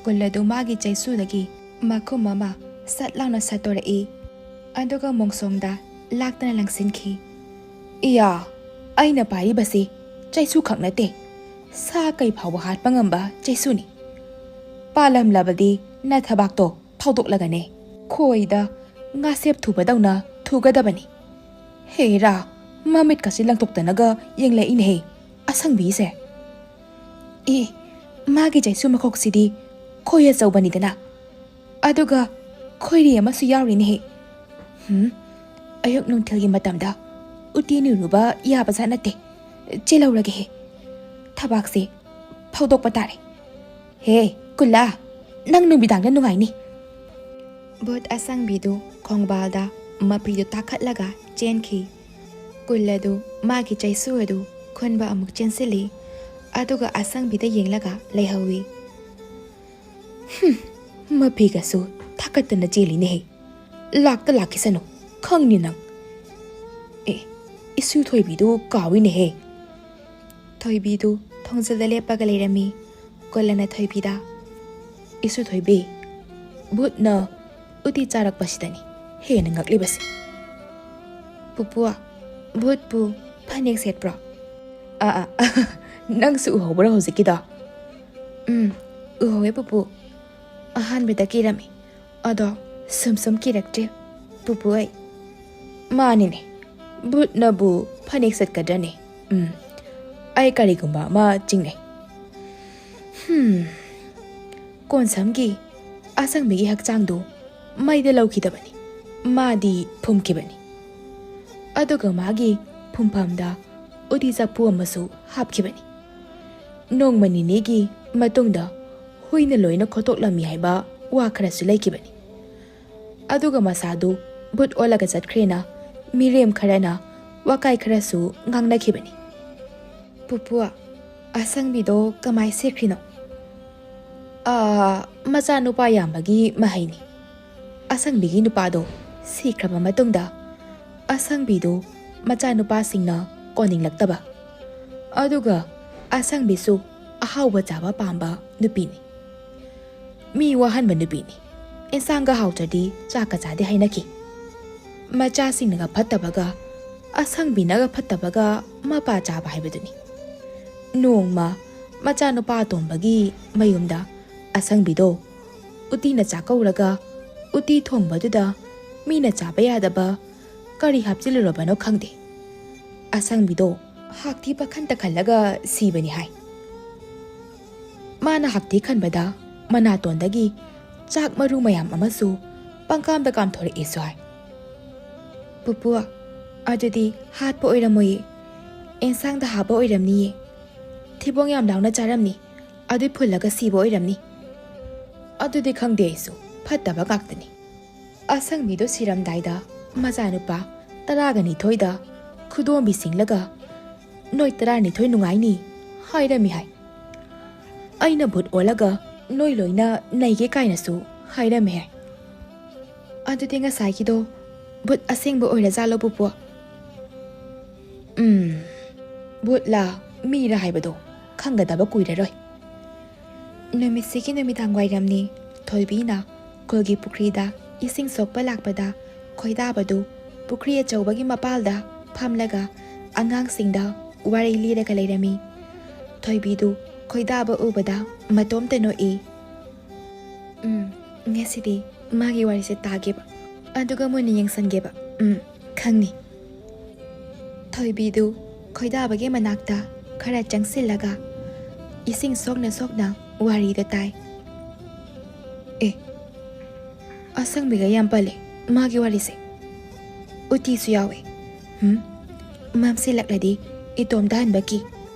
ꯀꯨꯜ ꯑꯗꯨ ꯃꯥꯒꯤ ꯆꯩꯁꯨꯗꯒꯤ ꯃꯈꯨꯝ ꯑꯃ ꯁꯠ ꯂꯥꯎꯅ ꯁꯠꯇꯣꯔꯛꯏ꯫ ꯑꯗꯨꯒ ꯃꯣꯡꯁꯣꯡꯗ ꯂꯥꯛꯇꯅ ꯂꯪꯁꯤꯟꯈꯤ꯫ "ꯏꯌꯥ, ꯑꯩꯅ ꯄꯥꯏꯔꯤꯕꯁꯤ ꯆꯩꯁꯨ ꯈꯛ ꯅꯠꯇꯦ, ꯁꯥ ꯀꯩ ꯐꯥꯎꯕ ꯍꯥꯠꯄ ꯉꯝꯕ ꯆꯩꯁꯨꯅꯤ꯫ ꯄꯥꯜꯂꯝꯂꯕꯗꯤ ꯅꯊꯕꯥꯛꯇꯣ ꯐꯥꯎꯗꯣꯛꯂꯒꯅꯦ ꯈꯣꯏꯗ ꯉꯥꯁꯦꯞ ꯊꯨꯕꯗꯧꯅ ꯊꯨꯒꯗꯕꯅꯤ꯫" ꯍꯦꯔꯥ, ꯃꯃꯤꯠꯀꯁꯤ ꯂꯪꯊꯣꯛꯇꯅꯒ ꯌꯦꯡꯂꯛꯏꯅꯦꯍꯦ ꯑꯁꯪꯕꯤꯁꯦ꯫ "ꯑꯦ, ꯃꯥꯒꯤ ꯆꯩꯁꯨ ꯃꯈꯣꯛꯁꯤꯗꯤ ꯈꯣꯏ ꯑꯆꯧꯕꯅꯤꯗꯅ꯫ ꯑꯗꯨꯒ ꯈꯣꯏꯔꯤ ꯑꯃꯁꯨ ꯌꯥꯎꯔꯤꯅꯦꯍꯦ꯫ ꯍꯨꯝ, ꯑꯌꯨꯛ ꯅꯨꯡꯊꯤꯜꯒꯤ ꯃꯇꯝꯗ ꯎꯇꯤ ꯅꯨꯔꯨꯕ ꯌꯥꯕꯖꯥꯠ ꯅꯠꯇꯦ꯫ ꯆꯦꯜꯍꯧꯔꯒꯦꯍꯦ꯫ ꯊꯕꯥꯛꯁꯦ ꯐꯥꯎꯗꯣꯛꯄ ꯇꯥꯔꯦ꯫ ꯍꯦ, ꯀꯨꯜ ꯑ, ꯅꯪ ꯅꯨꯃꯤꯗꯥꯡꯗ ꯅꯨꯡꯉꯥꯏꯅꯤ꯫" ꯕꯨꯠ ꯑꯁꯪꯕꯤꯗꯨ ꯈꯣꯡꯕꯥꯜꯗ ꯃꯄꯤꯗꯨ ꯇꯥꯈꯠꯂꯒ ꯆꯦꯟꯈꯤ꯫ ꯀꯨꯜ ꯑꯗꯨ ꯃꯥꯒꯤ ꯆꯩꯁꯨ ꯑꯗꯨ ꯈꯨꯟꯕ ꯑꯃꯨꯛ ꯆꯦꯟꯁꯤꯜꯂꯤ꯫ ꯑꯗꯨꯒ ꯑꯁꯪꯕꯤꯗ ꯌꯦꯡꯂꯒ ꯂꯩꯍꯧꯏ꯫ "ꯍꯨꯝ, ꯃꯄꯤꯒꯁꯨ ꯊꯥꯀꯠꯇꯅ ꯆꯦꯜꯂꯤꯅꯦꯍꯦ꯫ ꯂꯥꯛꯇ ꯂꯥꯛꯈꯤꯁꯅꯨ, ꯈꯪꯅꯤ ꯅꯪ꯫" "ꯑꯦ, ꯏꯁꯨ ꯊꯣꯏꯕꯤꯗꯨ ꯀꯥꯎꯏꯅꯦꯍꯦ꯫" ꯊꯣꯏꯕꯤꯗꯨ ꯊꯣꯡꯖꯤꯜꯗ ꯂꯦꯞꯄꯒ ꯂꯩꯔꯝꯃꯤ꯫ ꯀꯨꯜ ꯑꯅ ꯊꯣꯏꯕꯤꯗ, "ꯏꯁꯨ ꯊꯣꯏꯕꯤ, ꯕꯨꯠꯅ ꯎꯇꯤ ꯆꯥꯔꯛꯄꯁꯤꯗꯅꯤ ꯍꯦꯟꯅ ꯉꯛꯂꯤꯕꯁꯦ꯫ "ꯄꯨꯄꯨ, ꯚꯨꯠꯄꯨ ꯐꯅꯦꯛ ꯁꯦꯠꯄ꯭ꯔꯣ?" "ꯑꯥ, ꯑꯥ, ꯅꯪꯁꯨ ꯎꯍꯧꯕ꯭ꯔꯣ ꯍꯧꯖꯤꯛꯀꯤꯗꯣ?" "ꯎꯝ, ꯎꯍꯧꯋꯦ ꯄꯨꯄꯨ꯫ ꯑꯍꯥꯟꯕꯗ ꯀꯤꯔꯝꯃꯤ, ꯑꯗꯣ ꯁꯨꯝ ꯁꯨꯝ ꯀꯤꯔꯛꯇ꯭ꯔꯦ ꯄꯨꯄꯨ ꯑꯩ꯫" "ꯃꯥꯅꯤꯅꯦ, ꯚꯨꯠꯅꯕꯨ ꯐꯅꯦꯛ ꯁꯦꯠꯀꯗ꯭ꯔꯅꯦ? ꯎꯝ, ꯑꯩ ꯀꯔꯤꯒꯨꯝꯕ ꯑꯃ ꯆꯤꯡꯅꯩ꯫ ꯍꯝ, ꯀꯣꯟꯁꯝꯒꯤ ꯑꯁꯪꯕꯤꯒꯤ ꯍꯛꯆꯥꯡꯗꯨ ꯃꯩꯗ ꯂꯧꯈꯤꯗꯕꯅꯤ, ꯃꯥꯗꯤ ꯐꯨꯝꯈꯤꯕꯅꯤ꯫ ꯑꯗꯨꯒ ꯃꯥꯒꯤ ꯐꯨꯝꯐꯝꯗ ꯎꯇꯤ ꯆꯐꯨ ꯑꯃꯁꯨ ꯍꯥꯞꯈꯤꯕꯅꯤ꯫ ꯅꯣꯡꯃ ꯅꯤꯅꯤꯒꯤ ꯃꯇꯨꯡꯗ ꯍꯨꯏꯅ ꯂꯣꯏꯅ ꯈꯣꯠꯇꯣꯛꯂꯝꯃꯤ ꯍꯥꯏꯕ ꯋꯥ ꯈꯔꯁꯨ ꯂꯩꯈꯤꯕꯅꯤ꯫ ꯑꯗꯨꯒ ꯃꯁꯥꯗꯨ ꯚꯨꯠ ꯑꯣꯜꯂꯒ ꯆꯠꯈ꯭ꯔꯦꯅ ꯃꯤꯔꯦꯝ ꯈꯔꯅ ꯋꯥꯀꯥꯏ ꯈꯔꯁꯨ ꯉꯥꯡꯅꯈꯤꯕꯅꯤ꯫" "ꯄꯨꯄꯨ, ꯑꯁꯪꯕꯤꯗꯣ ꯀꯃꯥꯏ ꯁꯦꯠꯈ꯭ꯔꯤꯅꯣ?" "ꯑꯥ, ꯃꯆꯥꯅꯨꯄꯥ ꯌꯥꯝꯕꯒꯤ ꯃꯍꯩꯅꯤ꯫" ꯑꯁꯪꯕꯤꯒꯤ ꯅꯨꯄꯥꯗꯣ ꯁꯤꯈ꯭ꯔꯕ ꯃꯇꯨꯡꯗ ꯑꯁꯪꯕꯤꯗꯨ ꯃꯆꯥꯅꯨꯄꯥꯁꯤꯡꯅ ꯀꯣꯟꯅꯤꯡꯂꯛꯇꯕ, ꯑꯗꯨꯒ ꯑꯁꯪꯕꯤꯁꯨ ꯑꯍꯥꯎꯕ ꯆꯥꯕ ꯄꯥꯝꯕ ꯅꯨꯄꯤꯅꯤ꯫ ꯃꯤ ꯋꯥꯍꯟꯕ ꯅꯨꯄꯤꯅꯤ꯫ ꯏꯟꯁꯥꯡꯒ ꯍꯥꯎꯇ꯭ꯔꯗꯤ ꯆꯥꯛꯀ ꯆꯥꯗꯦ ꯍꯥꯏꯅꯈꯤ꯫ ꯃꯆꯥꯁꯤꯡꯅꯒ ꯐꯠꯇꯕꯒ, ꯑꯁꯪꯕꯤꯅꯒ ꯐꯠꯇꯕꯒ ꯃꯄꯥ ꯆꯥꯕ ꯍꯥꯏꯕꯗꯨꯅꯤ꯫ ꯅꯣꯡꯃ ꯃꯆꯥꯅꯨꯄꯥ ꯑꯇꯣꯝꯕꯒꯤ ꯃꯌꯨꯝꯗ ꯑꯁꯪꯕꯤꯗꯣ ꯎꯇꯤꯅ ꯆꯥꯛꯀꯧꯔꯒ, ꯎꯇꯤ ꯊꯣꯡꯕꯗꯨꯗ ꯃꯤꯅ ꯆꯥꯕ ꯌꯥꯗꯕ ꯀꯔꯤ ꯍꯥꯞꯆꯤꯜꯂꯨꯔꯕꯅꯣ ꯈꯪꯗꯦ, ꯑꯁꯪꯕꯤꯗꯣ ꯍꯥꯛꯊꯤ ꯄꯥꯈꯟꯇ ꯈꯜꯂꯒ ꯁꯤꯕꯅꯤ ꯍꯥꯏ꯫ ꯃꯥꯅ ꯍꯥꯛꯊꯤ ꯈꯟꯕꯗ ꯃꯅꯥꯇꯣꯟꯗꯒꯤ ꯆꯥꯛ ꯃꯔꯨ ꯃꯌꯥꯝ ꯑꯃꯁꯨ ꯄꯪꯀꯥꯝꯗ ꯀꯥꯝꯊꯣꯔꯛꯑꯦꯁꯨ ꯍꯥꯏ꯫ "ꯄꯨꯄꯨ, ꯑꯗꯨꯗꯤ ꯍꯥꯠꯄ ꯑꯣꯏꯔꯝꯃꯣꯏꯌꯦ, ꯑꯦꯟꯁꯥꯡꯗ ꯍꯥꯞꯄ ꯑꯣꯏꯔꯝꯅꯤꯌꯦ꯫ ꯊꯤꯕꯣꯡ ꯌꯥꯝ ꯂꯥꯎꯅ ꯆꯥꯔꯝꯅꯤ, ꯑꯗꯨ ꯐꯨꯜꯂꯒ ꯁꯤꯕ ꯑꯣꯏꯔꯝꯅꯤ꯫" "ꯑꯗꯨꯗꯤ ꯈꯪꯗꯦ ꯑꯩꯁꯨ, ꯐꯠꯇꯕ ꯉꯥꯛꯇꯅꯤ꯫" ꯑꯁꯪꯕꯤꯗꯣ ꯁꯤꯔꯝꯗꯥꯏꯗ ꯃꯆꯥꯅꯨꯄꯥ ꯇꯔꯥꯒ ꯅꯤꯊꯣꯏꯗ ꯈꯨꯗꯣꯝꯕꯤ ꯁꯤꯡꯂꯒ, "ꯅꯣꯏ ꯇꯔꯥꯅꯤꯊꯣꯏ ꯅꯨꯡꯉꯥꯏꯅꯤ" ꯍꯥꯏꯔꯝꯃꯤ ꯍꯥꯏ꯫ "ꯑꯩꯅ ꯚꯨꯠ ꯑꯣꯜꯂꯒ ꯅꯣꯏ ꯂꯣꯏꯅ ꯅꯩꯒꯦ" ꯀꯥꯏꯅꯁꯨ ꯍꯥꯏꯔꯝꯃꯤ ꯍꯥꯏ꯫ "ꯑꯗꯨꯗꯤ ꯉꯁꯥꯏꯒꯤꯗꯣ ꯚꯨꯠ ꯑꯁꯦꯡꯕ ꯑꯣꯏꯔꯖꯥꯠꯂꯣ ꯄꯨꯄꯨ?" "ꯎꯝ, ꯚꯨꯠꯂꯥ ꯃꯤꯔꯥ ꯍꯥꯏꯕꯗꯣ ꯈꯪꯒꯗꯕ ꯀꯨꯏꯔꯔꯣꯏ꯫" ꯅꯨꯃꯤꯠꯁꯤꯒꯤ ꯅꯨꯃꯤꯗꯥꯡ ꯋꯥꯏꯔꯝꯅꯤ꯫ ꯊꯣꯏꯕꯤꯅ ꯈꯨꯜꯒꯤ ꯄꯨꯈ꯭ꯔꯤꯗ ꯏꯁꯤꯡ ꯁꯣꯛꯄ ꯂꯥꯛꯄꯗ ꯈꯣꯏꯗꯥꯕꯗꯨ ꯄꯨꯈ꯭ꯔꯤ ꯑꯆꯧꯕꯒꯤ ꯃꯄꯥꯜꯗ ꯐꯝꯂꯒ ꯑꯉꯥꯡꯁꯤꯡꯗ ꯋꯥꯔꯤ ꯂꯤꯔꯒ ꯂꯩꯔꯝꯃꯤ꯫ ꯊꯣꯏꯕꯤꯗꯨ ꯈꯣꯏꯗꯥꯕ ꯎꯕꯗ ꯃꯇꯣꯝꯇ ꯅꯣꯛꯏ꯫ "ꯎꯝ, ꯉꯁꯤꯗꯤ ꯃꯥꯒꯤ ꯋꯥꯔꯤꯁꯦ ꯇꯥꯒꯦꯕ, ꯑꯗꯨꯒ ꯃꯨꯟꯅ ꯌꯦꯡꯁꯟꯒꯦꯕ꯫ ꯎꯝ, ꯈꯪꯅꯤ꯫" ꯊꯣꯏꯕꯤꯗꯨ ꯈꯣꯏꯗꯥꯕꯒꯤ ꯃꯅꯥꯛꯇ ꯈꯔ ꯆꯪꯁꯤꯜꯂꯒ ꯏꯁꯤꯡ ꯁꯣꯛꯅ ꯁꯣꯛꯅ ꯋꯥꯔꯤꯗꯨ ꯇꯥꯏ꯫ "ꯑꯦ, ꯑꯁꯪꯕꯤꯒ ꯌꯥꯝ ꯄꯜꯂꯦ ꯃꯥꯒꯤ ꯋꯥꯔꯤꯁꯦ꯫ ꯎꯇꯤꯁꯨ ꯌꯥꯎꯋꯦ꯫ ꯍꯨꯝ, ꯃꯝꯁꯤꯜꯂꯛꯂꯗꯤ ꯏꯇꯣꯝꯇ ꯍꯟꯕ ꯀꯤ꯫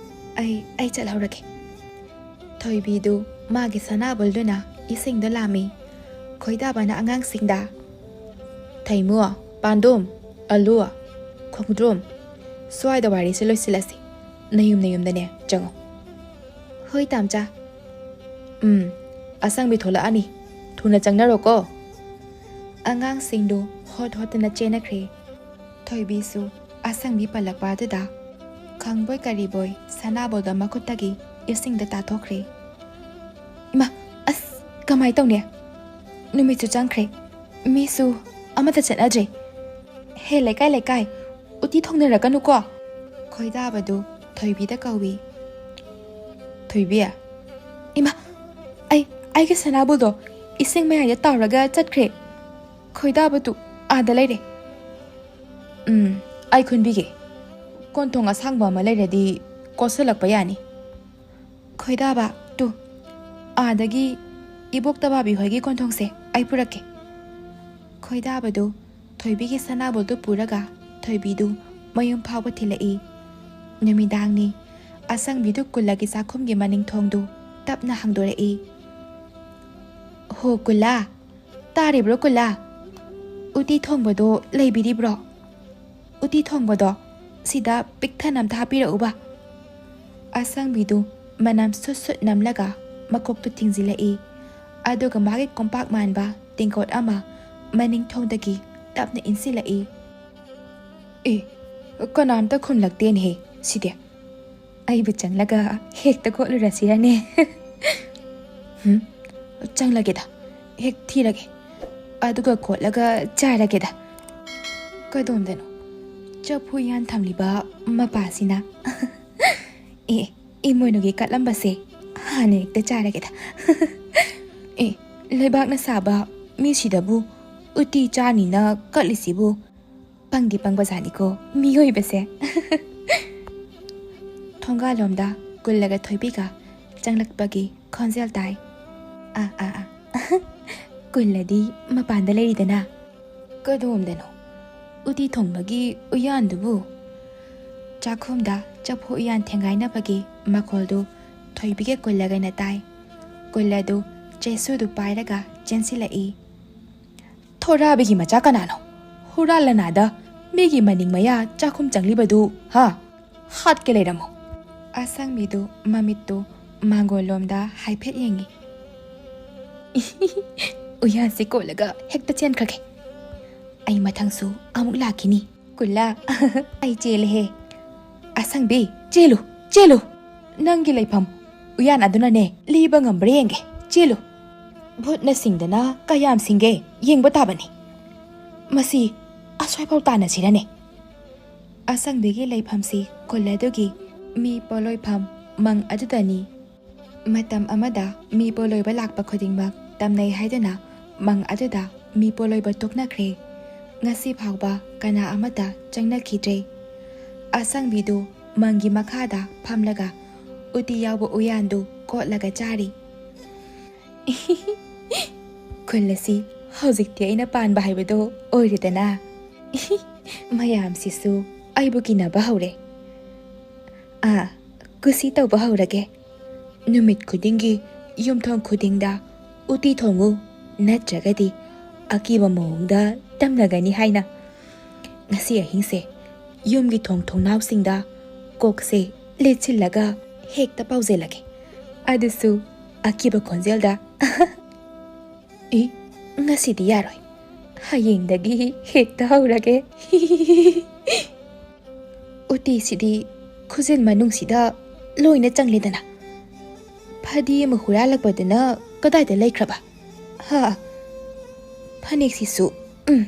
ꯑꯩ, ꯑꯩ ꯆꯠꯍꯧꯔꯒꯦ꯫" ꯊꯣꯏꯕꯤꯗꯨ ꯃꯥꯒꯤ ꯁꯅꯥꯕꯨꯜꯗꯨꯅ ꯏꯁꯤꯡꯗ ꯂꯥꯝꯃꯤ꯫ ꯈꯣꯏꯗꯥꯕꯅ ꯑꯉꯥꯡꯁꯤꯡꯗ, "ꯊꯩꯃꯨ, ꯄꯥꯟꯗꯨꯝ, ꯑꯂꯨ, ꯈꯣꯡꯗ꯭ꯔꯨꯝ, ꯁ꯭ꯋꯥꯏꯗ ꯋꯥꯔꯤꯁꯦ ꯂꯣꯏꯁꯤꯜꯂꯁꯤ꯫ ꯅꯌꯨꯝ ꯅꯌꯨꯝꯗꯅꯦ ꯆꯪꯉꯣ꯫" "ꯍꯣꯏ, ꯇꯥꯝꯆꯥ꯫" "ꯎꯝ, ꯑꯁꯪꯕꯤ ꯊꯣꯛꯂꯛꯑꯅꯤ꯫ ꯊꯨꯅ ꯆꯪꯅꯔꯣꯀꯣ꯫" ꯑꯉꯥꯡꯁꯤꯡꯗꯨ ꯍꯣꯠ ꯍꯣꯠꯇꯅ ꯆꯦꯟꯅꯈ꯭ꯔꯦ꯫ ꯊꯣꯏꯕꯤꯁꯨ ꯑꯁꯪꯕꯤ ꯄꯜꯂꯛꯄ ꯑꯗꯨꯗ ꯈꯪꯕꯣꯏ ꯀꯔꯤꯕꯣꯏ ꯁꯅꯥꯕꯨꯜꯗꯣ ꯃꯈꯨꯠꯇꯒꯤ ꯏꯁꯤꯡꯗ ꯇꯥꯊꯣꯛꯈ꯭ꯔꯦ꯫ "ꯏꯃꯥ, ꯑꯁ, ꯀꯃꯥꯏ ꯇꯧꯅꯤ? ꯅꯨꯃꯤꯠꯁꯨ ꯆꯪꯈ꯭ꯔꯦ, ꯃꯤꯁꯨ ꯑꯃꯠꯇ ꯆꯠꯅꯗ꯭ꯔꯦ꯫ ꯍꯦ ꯂꯩꯀꯥꯏ ꯂꯩꯀꯥꯏ, ꯎꯇꯤ ꯊꯣꯡꯅꯔꯛꯀꯅꯨꯀꯣ꯫" ꯈꯣꯏꯗꯥꯕꯗꯨ ꯊꯣꯏꯕꯤꯗ ꯀꯧꯏ꯫ ꯊꯣꯏꯕꯤ, "ꯏꯃꯥ, ꯑꯩ, ꯑꯩꯒꯤ ꯁꯅꯥꯕꯨꯜꯗꯣ ꯏꯁꯤꯡ ꯃꯌꯥꯏꯗ ꯇꯥꯎꯔꯒ ꯆꯠꯈ꯭ꯔꯦ꯫ ꯈꯣꯏꯗꯥꯕꯗꯨ ꯑꯥꯗ ꯂꯩꯔꯦ꯫" "ꯎꯝ, ꯑꯩ ꯈꯨꯟꯕꯤꯒꯦ꯫ ꯀꯣꯟꯊꯣꯡ ꯑꯁꯥꯡꯕ ꯑꯃ ꯂꯩꯔꯗꯤ ꯀꯣꯠꯁꯤꯜꯂꯛꯄ ꯌꯥꯅꯤ꯫" "ꯈꯣꯏꯗꯥꯕ, ꯇꯨ, ꯑꯥꯗꯒꯤ ꯏꯕꯣꯛ ꯇꯕꯥꯕꯤ ꯍꯣꯏꯒꯤ ꯀꯣꯟꯊꯣꯡꯁꯦ ꯑꯩ ꯄꯨꯔꯛꯀꯦ꯫" ꯈꯣꯏꯗꯥꯕꯗꯨ ꯊꯣꯏꯕꯤꯒꯤ ꯁꯅꯥꯕꯨꯜꯗꯨ ꯄꯨꯔꯒ ꯊꯣꯏꯕꯤꯗꯨ ꯃꯌꯨꯝ ꯐꯥꯎꯕ ꯊꯤꯜꯂꯛꯏ꯫ ꯅꯨꯃꯤꯗꯥꯡꯅꯤ꯫ ꯑꯁꯪꯕꯤꯗꯨ ꯀꯨꯜꯂꯒꯤ ꯆꯥꯛꯈꯨꯝꯒꯤ ꯃꯅꯤꯡ ꯊꯣꯡꯗꯨ ꯇꯞꯅ ꯍꯥꯡꯗꯣꯔꯛꯏ꯫ "ꯍꯣ ꯀꯨꯜꯂꯥ, ꯇꯥꯔꯤꯕ꯭ꯔꯣ ꯀꯨꯜꯂꯥ? ꯎꯇꯤ ꯊꯣꯡꯕꯗꯣ ꯂꯩꯕꯤꯔꯤꯕ꯭ꯔꯣ? ꯎꯇꯤ ꯊꯣꯡꯕꯗꯣ ꯁꯤꯗ ꯄꯤꯛ ꯊꯟꯅ ꯑꯝꯇ ꯍꯥꯞꯄꯤꯔꯛꯎꯕ꯫" ꯑꯁꯪꯕꯤꯗꯨ ꯃꯅꯝ ꯁꯨꯠ ꯁꯨꯠ ꯅꯝꯂꯒ ꯃꯀꯣꯛꯇꯨ ꯊꯤꯡꯖꯤꯜꯂꯛꯏ꯫ ꯑꯗꯨꯒ ꯃꯥꯒꯤ ꯀꯣꯝꯄꯥꯛ ꯃꯥꯟꯕ ꯇꯦꯡꯀꯣꯠ ꯑꯃ ꯃꯅꯤꯡ ꯊꯣꯡꯗꯒꯤ ꯇꯞꯅ ꯏꯟꯁꯤꯜꯂꯛꯏ꯫ "ꯑꯦ, ꯀꯅꯥꯝꯇ ꯈꯨꯝꯂꯛꯇꯦꯅꯦꯍꯦ ꯁꯤꯗꯤ꯫ ꯑꯩꯕꯨ ꯆꯪꯂꯒ ꯍꯦꯛꯇ ꯀꯣꯠꯂꯨꯔꯁꯤꯔꯅꯦ?" "ꯍꯨꯝ, ꯆꯪꯂꯒꯦꯗ, ꯍꯦꯛ ꯊꯤꯔꯒꯦ꯫ ꯑꯗꯨꯒ ꯀꯣꯠꯂꯒ ꯆꯥꯔꯒꯦꯗ꯫ ꯀꯗꯣꯝꯗꯅꯣ ꯆꯐꯨ ꯎꯌꯥꯟ ꯊꯝꯂꯤꯕ ꯃꯄꯥꯁꯤꯅ? ꯑꯦ, ꯏꯃꯣꯏꯅꯨꯒꯤ ꯀꯠꯂꯝꯕꯁꯦ ꯍꯥꯟꯅ ꯍꯦꯛꯇ ꯆꯥꯔꯒꯦꯗ꯫ ꯑꯦ, ꯂꯩꯕꯥꯛꯅ ꯁꯥꯕ ꯃꯤꯁꯤꯗꯕꯨ ꯎꯇꯤ ꯆꯥꯅꯤꯅ ꯀꯠꯂꯤꯁꯤꯕꯨ ꯄꯪꯗꯤ ꯄꯪꯕꯖꯥꯠꯅꯤꯀꯣ ꯃꯤꯑꯣꯏꯕꯁꯦ꯫ ꯊꯣꯡꯒꯥꯜꯂꯣꯝꯗ ꯀꯨꯜꯂꯒ ꯊꯣꯏꯕꯤꯒ ꯆꯪꯂꯛꯄꯒꯤ ꯈꯣꯟꯖꯦꯜ ꯇꯥꯏ꯫ ꯑꯥ, ꯑꯥ, ꯑꯥ꯫ ꯀꯨꯜꯂꯗꯤ ꯃꯄꯥꯟꯗ ꯂꯩꯔꯤꯗꯅ꯫ ꯀꯗꯣꯝꯗꯅꯣ ꯎꯇꯤ ꯊꯣꯡꯕꯒꯤ ꯎꯌꯥꯟꯗꯨꯕꯨ? ꯆꯥꯛꯈꯨꯝꯗ ꯆꯐꯨ ꯎꯌꯥꯟ ꯊꯦꯡꯒꯥꯏꯅꯕꯒꯤ ꯃꯈꯣꯜꯗꯨ ꯊꯣꯏꯕꯤꯒ ꯀꯨꯜꯂꯒꯅ ꯇꯥꯏ꯫ ꯀꯨꯜꯂꯗꯨ ꯆꯩꯁꯨꯗꯨ ꯄꯥꯏꯔꯒ ꯆꯦꯟꯁꯤꯜꯂꯛꯏ꯫ ꯊꯣꯔꯥꯕꯤꯒꯤ ꯃꯆꯥ ꯀꯅꯥꯅꯣ? ꯍꯨꯔꯥꯜꯂꯅꯥꯗ ꯃꯤꯒꯤ ꯃꯅꯤꯡ ꯃꯌꯥ ꯆꯥꯛꯈꯨꯝ ꯆꯪꯂꯤꯕꯗꯨ, ꯍꯥ? ꯍꯥꯠꯀꯦ ꯂꯩꯔꯝꯃꯣ꯫ ꯑꯁꯪꯕꯤꯗꯨ ꯃꯃꯤꯠꯇꯨ ꯃꯥꯡꯒꯣꯜꯂꯣꯝꯗ ꯍꯥꯏꯐꯦꯠ ꯌꯦꯡꯉꯤ꯫ ꯎꯌꯥꯟꯁꯤ ꯀꯣꯠꯂꯒ ꯍꯦꯛꯇ ꯆꯦꯟꯈ꯭ꯔꯒꯦ꯫ ꯑꯩ ꯃꯊꯪꯁꯨ ꯑꯃꯨꯛ ꯂꯥꯛꯈꯤꯅꯤ꯫ ꯀꯨꯜꯂꯥ, ꯑꯩ ꯆꯦꯜꯂꯦꯍꯦ꯫ ꯑꯁꯪꯕꯤ, ꯆꯦꯜꯂꯨ, ꯆꯦꯜꯂꯨ꯫ ꯅꯪꯒꯤ ꯂꯩꯐꯝ ꯎꯌꯥꯟ ꯑꯗꯨꯅꯅꯦ ꯂꯤꯕ ꯉꯝꯕ꯭ꯔꯥ ꯌꯦꯡꯒꯦ꯫ ꯆꯦꯜꯂꯨ꯫ ꯚꯨꯠꯅ ꯁꯤꯡꯗꯅ ꯀꯌꯥꯝ ꯁꯤꯡꯒꯦ ꯌꯦꯡꯕ ꯇꯥꯕꯅꯤ꯫ ꯃꯁꯤ ꯑꯁꯣꯏꯐꯥꯎ ꯇꯥꯟꯅꯁꯤꯔꯅꯦ꯫ ꯑꯁꯪꯕꯤꯒꯤ ꯂꯩꯐꯝꯁꯤ ꯈꯨꯜ ꯑꯗꯨꯒꯤ ꯃꯤ ꯄꯣꯠꯂꯣꯏꯐꯝ ꯃꯪ ꯑꯗꯨꯗꯅꯤ꯫ ꯃꯇꯝ ꯑꯃꯗ ꯃꯤ ꯄꯣꯠꯂꯣꯏꯕ ꯂꯥꯛꯄ ꯈꯨꯗꯤꯡꯃꯛ ꯇꯝꯅꯩ ꯍꯥꯏꯗꯨꯅ ꯃꯪ ꯑꯗꯨꯗ ꯃꯤ ꯄꯣꯠꯂꯣꯏꯕ ꯇꯣꯛꯅꯈ꯭ꯔꯦ꯫ ꯉꯁꯤ ꯐꯥꯎꯕ ꯀꯅꯥ ꯑꯃꯠꯇ ꯆꯪꯅꯈꯤꯗ꯭ꯔꯦ꯫ ꯑꯁꯪꯕꯤꯗꯨ ꯃꯪꯒꯤ ꯃꯈꯥꯗ ꯐꯝꯂꯒ ꯎꯇꯤ ꯌꯥꯎꯕ ꯎꯌꯥꯟꯗꯨ ꯀꯣꯠꯂꯒ ꯆꯥꯔꯤ꯫ ꯈꯨꯜ ꯑꯁꯤ ꯍꯧꯖꯤꯛꯇꯤ ꯑꯩꯅ ꯄꯥꯟꯕ ꯍꯥꯏꯕꯗꯣ ꯑꯣꯏꯔꯦꯗꯅ꯫ ꯃꯌꯥꯝꯁꯤꯁꯨ ꯑꯩꯕꯨ ꯀꯤꯅꯕ ꯍꯧꯔꯦ꯫ ꯑꯥ, ꯀꯨꯁꯤ ꯇꯧꯕ ꯍꯧꯔꯒꯦ꯫ ꯅꯨꯃꯤꯠ ꯈꯨꯗꯤꯡꯒꯤ ꯌꯨꯝꯊꯣꯡ ꯈꯨꯗꯤꯡꯗ ꯎꯇꯤ ꯊꯣꯡꯉꯨ, ꯅꯠꯇ꯭ꯔꯒꯗꯤ ꯑꯀꯤꯕ ꯃꯑꯣꯡꯗ ꯇꯝꯅꯒꯅꯤ ꯍꯥꯏꯅ꯫ ꯉꯁꯤ ꯑꯍꯤꯡꯁꯦ ꯌꯨꯝꯒꯤ ꯊꯣꯡ ꯊꯣꯡꯅꯥꯎꯁꯤꯡꯗ ꯀꯣꯛꯁꯦ ꯂꯤꯠꯁꯤꯜꯂꯒ ꯍꯦꯛꯇ ꯄꯥꯎꯖꯦꯜꯂꯒꯦ꯫ ꯑꯗꯨꯁꯨ ꯑꯀꯤꯕ ꯈꯣꯟꯖꯦꯜꯗ꯫ ꯏ, ꯉꯁꯤꯗꯤ ꯌꯥꯔꯣꯏ꯫ ꯍꯌꯦꯡꯗꯒꯤ ꯍꯦꯛꯇ ꯍꯧꯔꯒꯦ꯫ ꯎꯇꯤꯁꯤꯗꯤ ꯈꯨꯖꯤꯟ ꯃꯅꯨꯡꯁꯤꯗ ꯂꯣꯏꯅ ꯆꯪꯂꯦꯗꯅ꯫ ꯐꯗꯤ ꯑꯃ ꯍꯨꯔꯥꯜꯂꯛꯄꯗꯨꯅ ꯀꯗꯥꯏꯗ ꯂꯩꯈ꯭ꯔꯕ? ꯍꯥ? ꯐꯅꯦꯛꯁꯤꯁꯨ, ꯎꯝ,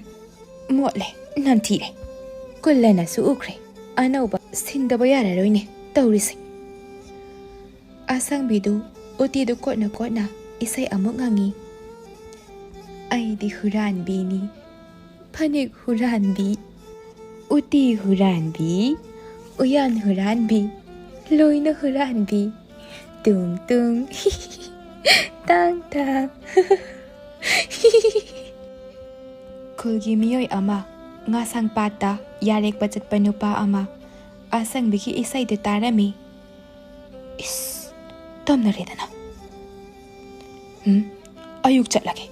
ꯃꯣꯠꯂꯦ, ꯅꯝꯊꯤꯔꯦ꯫ ꯀꯨꯜꯂꯅꯁꯨ ꯎꯈ꯭ꯔꯦ꯫ ꯑꯅꯧꯕ ꯁꯤꯟꯗꯕ ꯌꯥꯔꯔꯣꯏꯅꯦ ꯇꯧꯔꯤꯁꯦ꯫ ꯑꯁꯪꯕꯤꯗꯨ ꯎꯇꯤꯗꯨ ꯀꯣꯠꯅ ꯀꯣꯠꯅ ꯏꯁꯩ ꯑꯃꯨꯛ ꯉꯪꯉꯤ꯫ ꯑꯩꯗꯤ ꯍꯨꯔꯥꯟꯕꯤꯅꯤ, ꯐꯅꯦꯛ ꯍꯨꯔꯥꯟꯕꯤ, ꯎꯇꯤ ꯍꯨꯔꯥꯟꯕꯤ, ꯎꯌꯥꯟ ꯍꯨꯔꯥꯟꯕꯤ, ꯂꯣꯏꯅ ꯍꯨꯔꯥꯟꯕꯤ꯫ ꯇꯨꯡ ꯇꯨꯡ, ꯇꯥꯡ ꯇꯥꯡ꯫ ꯈꯨꯜꯒꯤ ꯃꯤꯑꯣꯏ ꯑꯃ, ꯉꯥꯁꯪ ꯄꯥꯠꯇ ꯌꯥꯔꯦꯛꯄ ꯆꯠꯄ ꯅꯨꯄꯥ ꯑꯃ, ꯑꯁꯪꯕꯤꯒꯤ ꯏꯁꯩꯗꯨ ꯇꯥꯔꯝꯃꯤ꯫ ꯏꯁ, ꯇꯝꯅꯔꯦꯗꯅ꯫ ꯎꯝ, ꯑꯌꯨꯛ ꯆꯠꯂꯒꯦ꯫